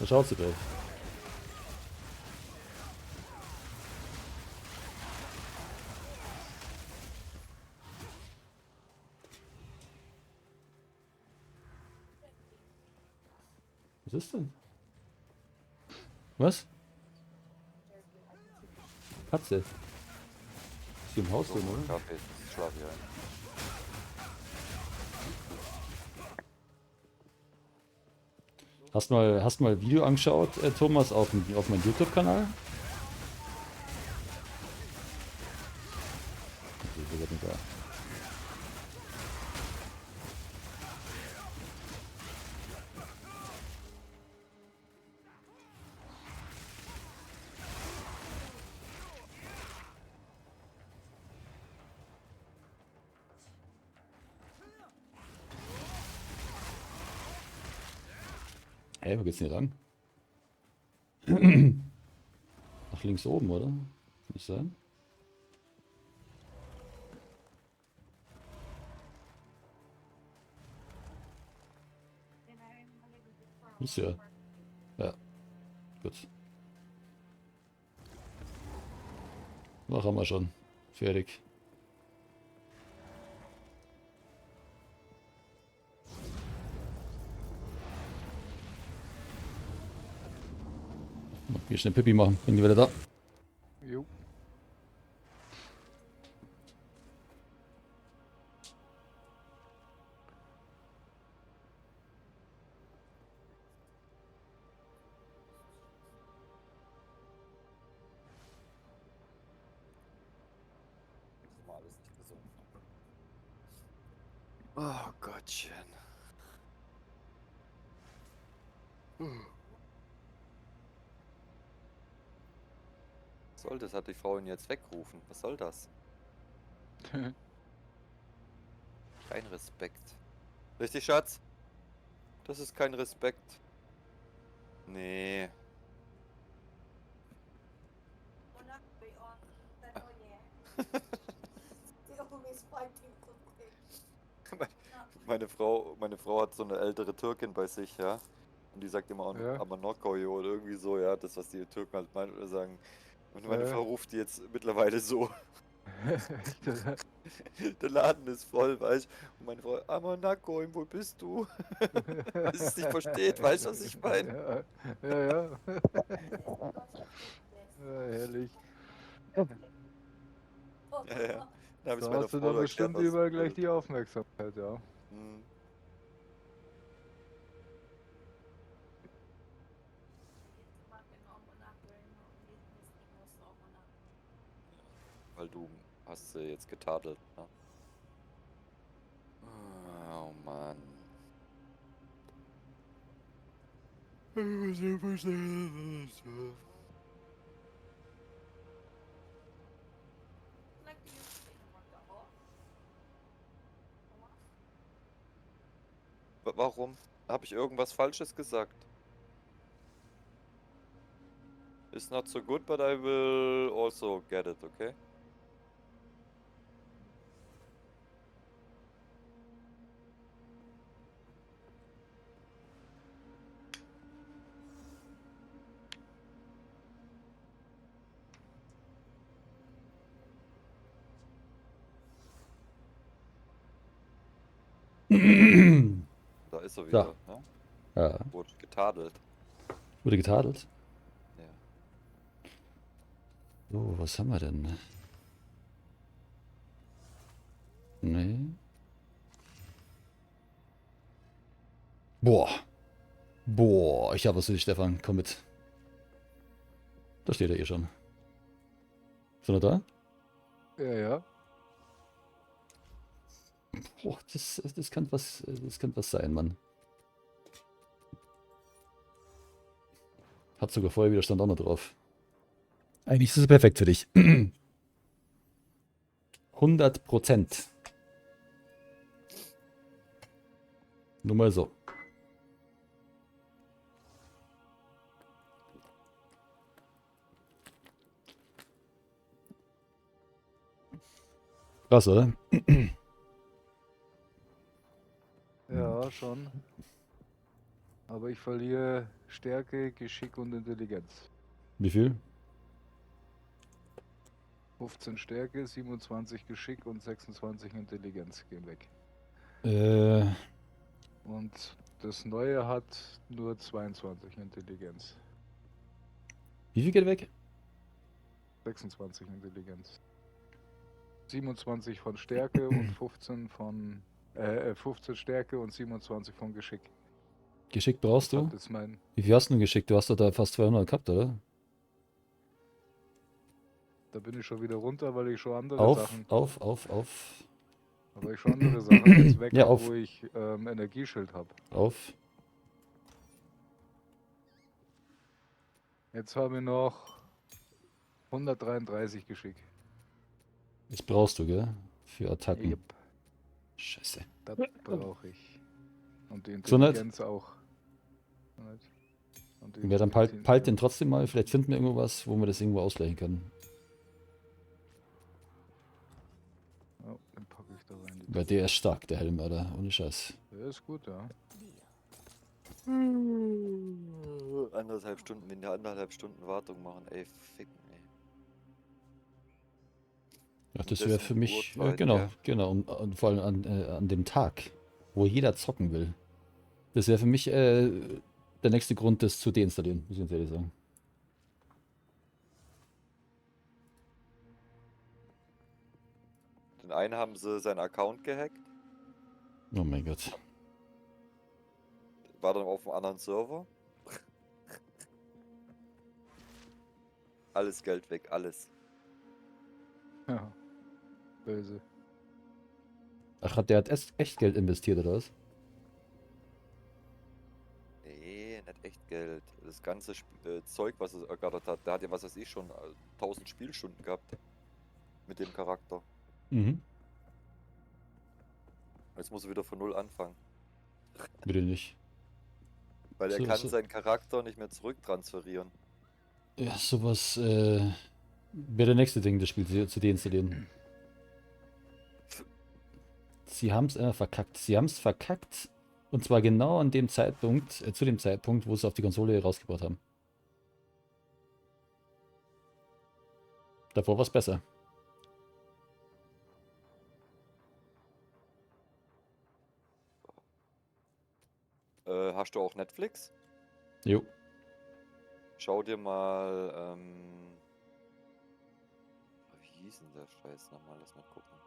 Da schaut sie drauf. Was ist denn? Was? Katze. Ist sie im Haus So, drin, oder? Kaffee, jetzt schlaf ich ein. Hast mal ein Video angeschaut, Thomas, auf meinem YouTube-Kanal? Hey, wo geht's denn hier lang? Nach links oben, oder? Kann das sein? Muss ja. Ja. Gut. Noch haben wir schon. Fertig. Hier schnell Pipi machen, bin ich wieder da. Jo. Das war alles nicht gesund. Oh Gottchen. Was soll das? Hat die Frau ihn jetzt weggerufen? Was soll das? Kein Respekt. Richtig, Schatz? Das ist kein Respekt. Nee. Meine Frau hat so eine ältere Türkin bei sich, ja. Und die sagt immer, Ja. Amanokoyo oder irgendwie so, ja. Das, was die Türken halt meinen oder sagen. Und meine Ja. Frau ruft die jetzt mittlerweile so. Der Laden ist voll, weißt du. Und meine Frau, Amanako, wo bist du? Weil sie es nicht versteht, weißt du, was ich meine? Ja, ja, ja. Ja, herrlich. Ja, ja. Dann hab ich's Da meiner hast du Frau dann erklärt, bestimmt was überall gleich bedeutet. die Aufmerksamkeit, ja. Mhm. Weil du hast sie jetzt getadelt, ne? Oh Mann. Warum? Hab ich irgendwas Falsches gesagt? It's not so good, but I will also get it, okay? Da ist er wieder, ne? Ja. Wurde getadelt. Wurde getadelt. Ja. So, was haben wir denn? Nee. Boah. Boah, ich habe was für dich, Stefan. Komm mit. Da steht er eh schon. Ist er noch da? Ja, ja. Boah, das könnte was, das könnte was sein, Mann. Hat sogar Feuerwiderstand auch noch drauf. Eigentlich ist es perfekt für dich. 100%. Nur mal so. Krass, oder? Ja, schon. Aber ich verliere Stärke, Geschick und Intelligenz. Wie viel? 15 Stärke, 27 Geschick und 26 Intelligenz gehen weg. Äh, Und das neue hat nur 22 Intelligenz. wie viel geht weg? 26 Intelligenz. 27 von Stärke und 15 von 15 Stärke und 27 von Geschick. Geschick brauchst du? Das ist mein Wie viel hast du denn geschickt? Du hast doch da fast 200 gehabt, oder? Da bin ich schon wieder runter, weil ich schon andere Auf, Sachen, auf, auf, auf, weil ich schon andere Sachen jetzt weg Ja, hab, auf. wo ich Energieschild habe. auf. Jetzt habe ich noch 133 Geschick. Das brauchst du, gell? Für Attacken. Yep, Scheiße. das brauche ich. Und die Gesundheit. Intelligenz auch. Gesundheit. Und die Ja, dann palt, Intelligenz- palt den trotzdem mal. Vielleicht finden wir irgendwo was, wo wir das irgendwo ausgleichen können. Ja, den packe ich da rein. Die Weil der ist stark, der Helm, Alter. Ohne Scheiß. Der ist gut, ja. Deal. Anderthalb Stunden, wenn die 1,5 Stunden Wartung machen, ey, ficken, ey. Ja, Und das das wäre um für die mich, Uhrzeit, genau, ja. genau. Und vor allem an dem Tag, wo jeder zocken will. Das wäre für mich der nächste Grund, das zu deinstallieren, muss ich ganz ehrlich sagen. Den einen haben sie seinen Account gehackt, Oh mein Gott. war dann auf einem anderen Server. Alles Geld weg, alles. Ja. Böse. Ach, der hat echt Geld investiert, oder was? Nee, nicht echt Geld. Das ganze Sp Zeug, was er ergattert hat, der hat ja, was weiß ich, schon 1000 Spielstunden gehabt. Mit dem Charakter. Mhm. Jetzt muss er wieder von Null anfangen. Bitte nicht. Weil er So, kann so. seinen Charakter nicht mehr zurücktransferieren. Ja, sowas wäre der nächste Ding, das Spiel zu deinstallieren. Sie haben es immer verkackt. Sie haben es verkackt. Und zwar genau an dem Zeitpunkt, zu dem Zeitpunkt, wo sie es auf die Konsole rausgebracht haben. Davor war es besser. Hast du auch Netflix? Jo. Schau dir mal, wie hieß denn der Scheiß nochmal? Lass mal gucken.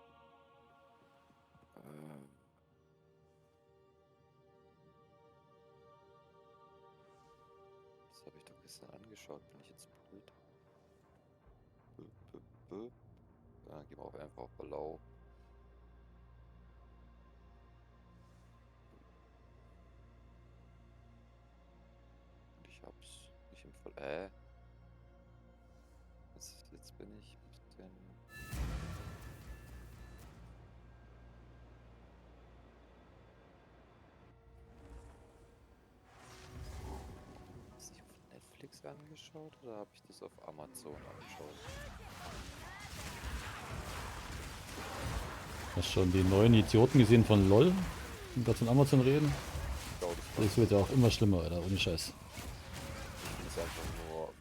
Das habe ich doch gestern angeschaut. Bin ich jetzt blöd? Bö, bö, bö. Ja, gehen wir auch einfach auf Verlauf. Und ich hab's nicht im Ver-. Jetzt bin ich ein bisschen. Ist nicht auf Netflix angeschaut oder habe ich das auf Amazon angeschaut? Hast schon die neuen Idioten gesehen von LOL? Die gerade von Amazon reden? Ich glaube, das war Das wird ja auch immer schlimmer, Alter. Ohne Scheiß. ist einfach nur.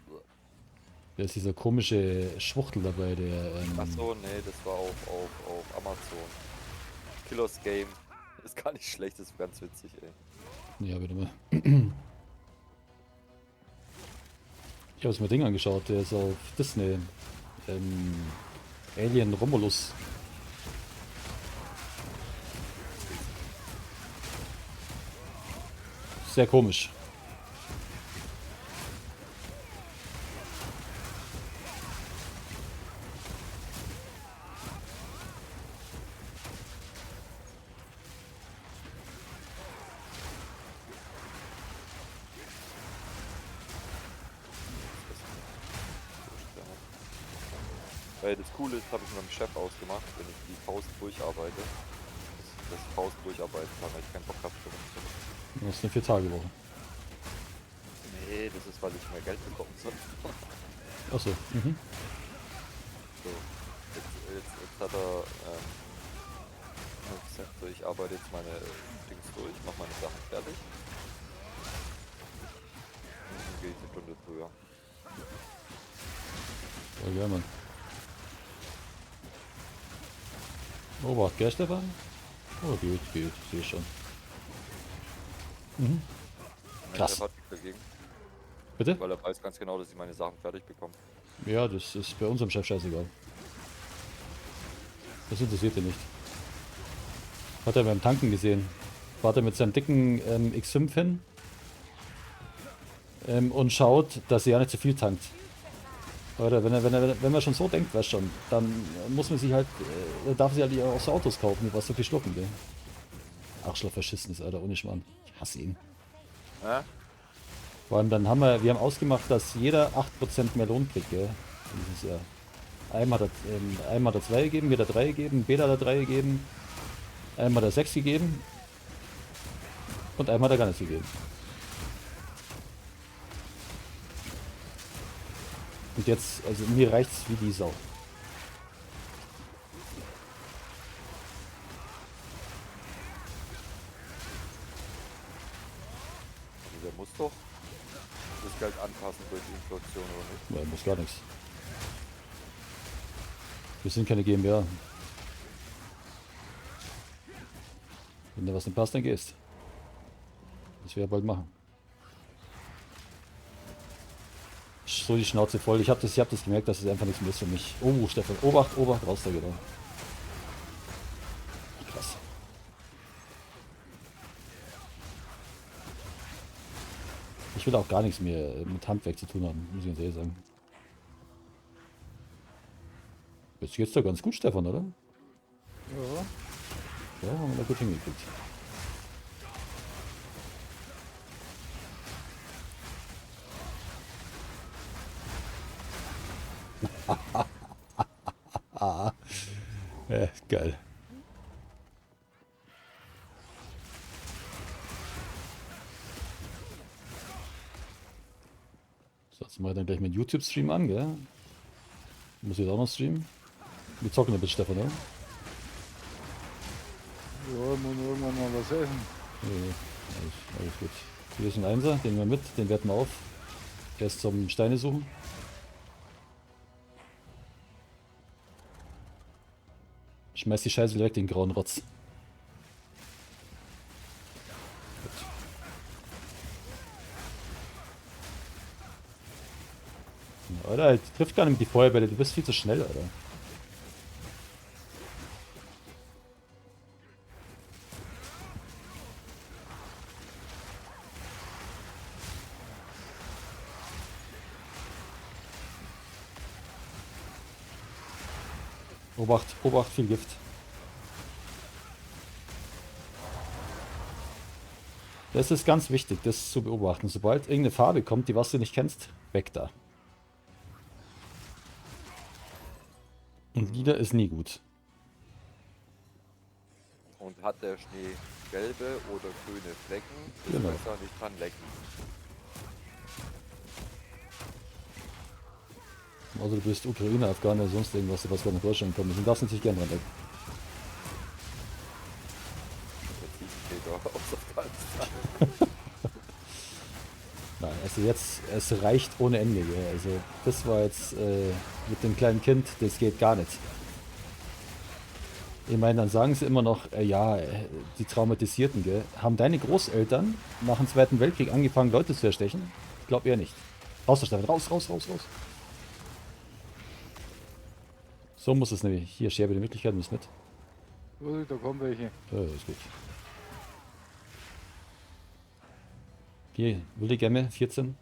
Da ist dieser komische Schwuchtel dabei, der. Ach so, nee, das war auf Amazon. Killers Game. Ist gar nicht schlecht, ist ganz witzig, ey. Ja, bitte mal. Ich habe es mir Ding angeschaut, der ist auf Disney. Alien Romulus. Sehr komisch. Weil das Coole ist, habe ich mit meinem Chef ausgemacht, wenn ich die Pausen durcharbeite, dass ich Pausen durcharbeiten kann, weil ich keinen Bock habe für mich. Das ist eine 4-Tage-Woche. Nee, das ist, weil ich mehr Geld bekomme sonst. Achso, mhm. So, jetzt hat er gesagt, so, ich arbeite jetzt meine Dings durch, mach meine Sachen fertig. Und dann gehe ich eine Stunde früher. Voll geil, Mann. Obacht, gell, Stefan? Oh, geht, geht, sehe schon. Mhm. Mein Krass. Chef hat nichts dagegen. Bitte? Weil er weiß ganz genau, dass ich meine Sachen fertig bekomme. Ja, das ist bei unserem Chef scheißegal. Das interessiert ihn nicht. Hat er beim Tanken gesehen. Fahrt er mit seinem dicken X5 hin und schaut, dass er ja nicht zu viel tankt. Oder wenn man schon so denkt, weißt schon, dann muss man sich halt, darf sich halt auch so Autos kaufen, die was so viel schlucken, gell? Arschloch verschissen ist, Alter, ohne Schmarrn. Ich hasse ihn. Hä? Vor allem dann haben wir haben ausgemacht, dass jeder 8% mehr Lohn kriegt, gell? Dieses Jahr. Einmal hat er 2 gegeben, mir hat er 3 gegeben, Bela hat er 3 gegeben, einmal hat er 6 gegeben und einmal hat er gar nichts gegeben. Und jetzt, also mir reicht's wie die Sau. Also der muss doch das Geld anpassen durch die Inflation, oder nicht? Ja, muss gar nichts. Wir sind keine GmbH. Wenn da was nicht passt, dann gehst. Das werden wir bald machen. So die Schnauze voll. Ich hab das gemerkt, dass es einfach nichts mehr ist für mich. Oh, Stefan. Obacht, Obacht, raus da, genau. Krass. Ich will auch gar nichts mehr mit Handwerk zu tun haben, muss ich ganz ehrlich sagen. Jetzt geht's doch ganz gut, Stefan, oder? Ja. Ja, haben wir da gut hingekriegt. Ja, geil. So, jetzt mach ich dann gleich meinen YouTube-Stream an, gell? Muss ich jetzt auch noch streamen? Wir zocken ein bisschen, Stefan, oder? Ja, muss irgendwann mal was essen. Ja, ja, alles gut. Hier ist ein Einser, den nehmen wir mit, den werten wir auf. Erst zum Steine suchen. Schmeiß die Scheiße weg, den grauen Rotz. Gut. Alter, die trifft gar nicht mit die Feuerbälle, du bist viel zu schnell, Alter. Obacht, Obacht, viel Gift. Das ist ganz wichtig, das zu beobachten. Sobald irgendeine Farbe kommt, die was du nicht kennst, weg da. Und lila ist nie gut. Und hat der Schnee gelbe oder grüne Flecken, ist Genau. besser nicht dran lecken. Also du bist Ukrainer, Afghaner, sonst irgendwas, was wir nach Deutschland kommen. Du darfst natürlich gerne dran lecken. Der Ziegentäter aus Afghanistan. Nein, also jetzt, es reicht ohne Ende. Gell? Also das war jetzt mit dem kleinen Kind, das geht gar nicht. Ich meine, dann sagen sie immer noch, ja, die Traumatisierten, gell? Haben deine Großeltern nach dem Zweiten Weltkrieg angefangen, Leute zu erstechen? Ich glaube eher nicht. Raus, Stefan, raus, raus, raus, raus. So muss es nämlich. Hier, Scherbe der Möglichkeiten, muss mit. Vorsicht, da kommen welche. Ja, ist gut. Hier, wilde Gemme, 14.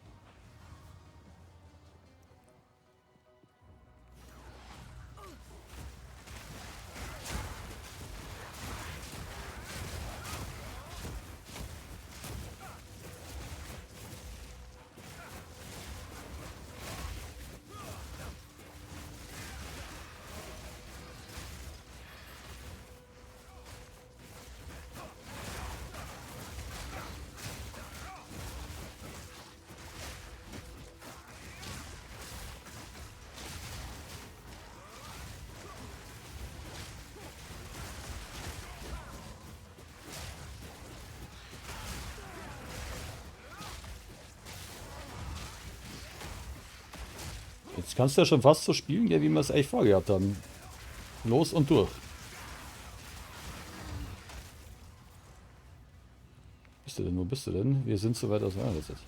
Jetzt kannst du ja schon fast so spielen, gell, wie wir es eigentlich vorgehabt haben. Los und durch. Bist du denn? Wo bist du denn? Wir sind so weit auseinandergesetzt.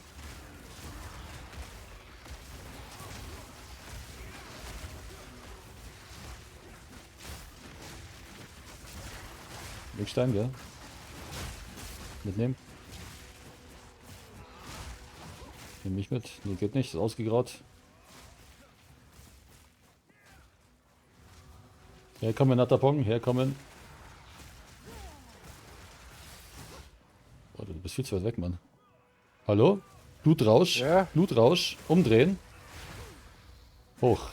Wegstein, gell? Mitnehmen. Nimm mich mit. Nee, geht nicht. Ist ausgegraut. Herkommen, Natapong, herkommen. Oh, du bist viel zu weit weg, Mann. Hallo? Blutrausch, Ja? Blutrausch, umdrehen. Hoch.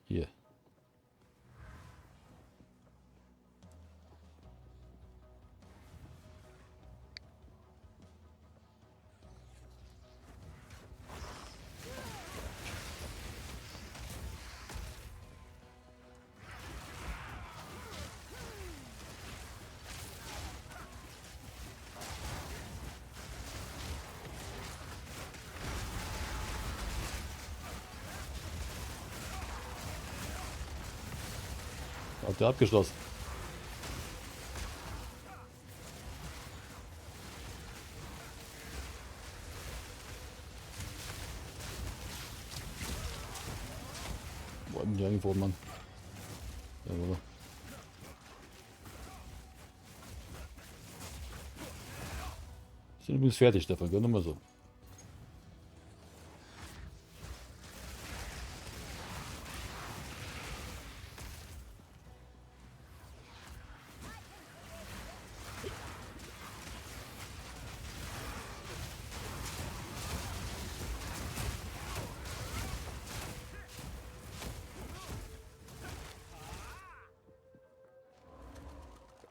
Hier. Habt ihr abgeschlossen? Wo haben die eingefroren, Mann? Jawohl. Sind übrigens fertig, Stefan, gell? Nur mal so.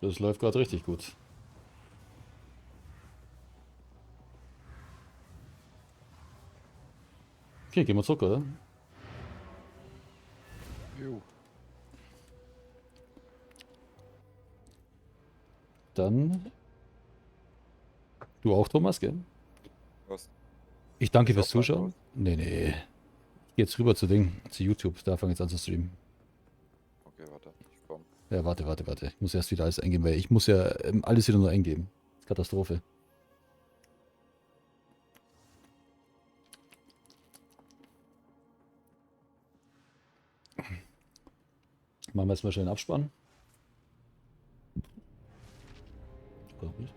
Das läuft gerade richtig gut. Okay, gehen wir zurück, oder? Jo. Dann. Du auch, Thomas, gell? Was? Ich danke Ich fürs auch gleich Zuschauen. Nee, nee. Ich geh jetzt rüber zu Ding, zu YouTube. Da fange ich jetzt an zu streamen. Okay, warte, ich komm. Ja, warte, warte, warte. Ich muss erst wieder alles eingeben, weil ich muss ja alles wieder nur eingeben. Katastrophe. Machen wir jetzt mal schnell einen Abspann. Oder nicht?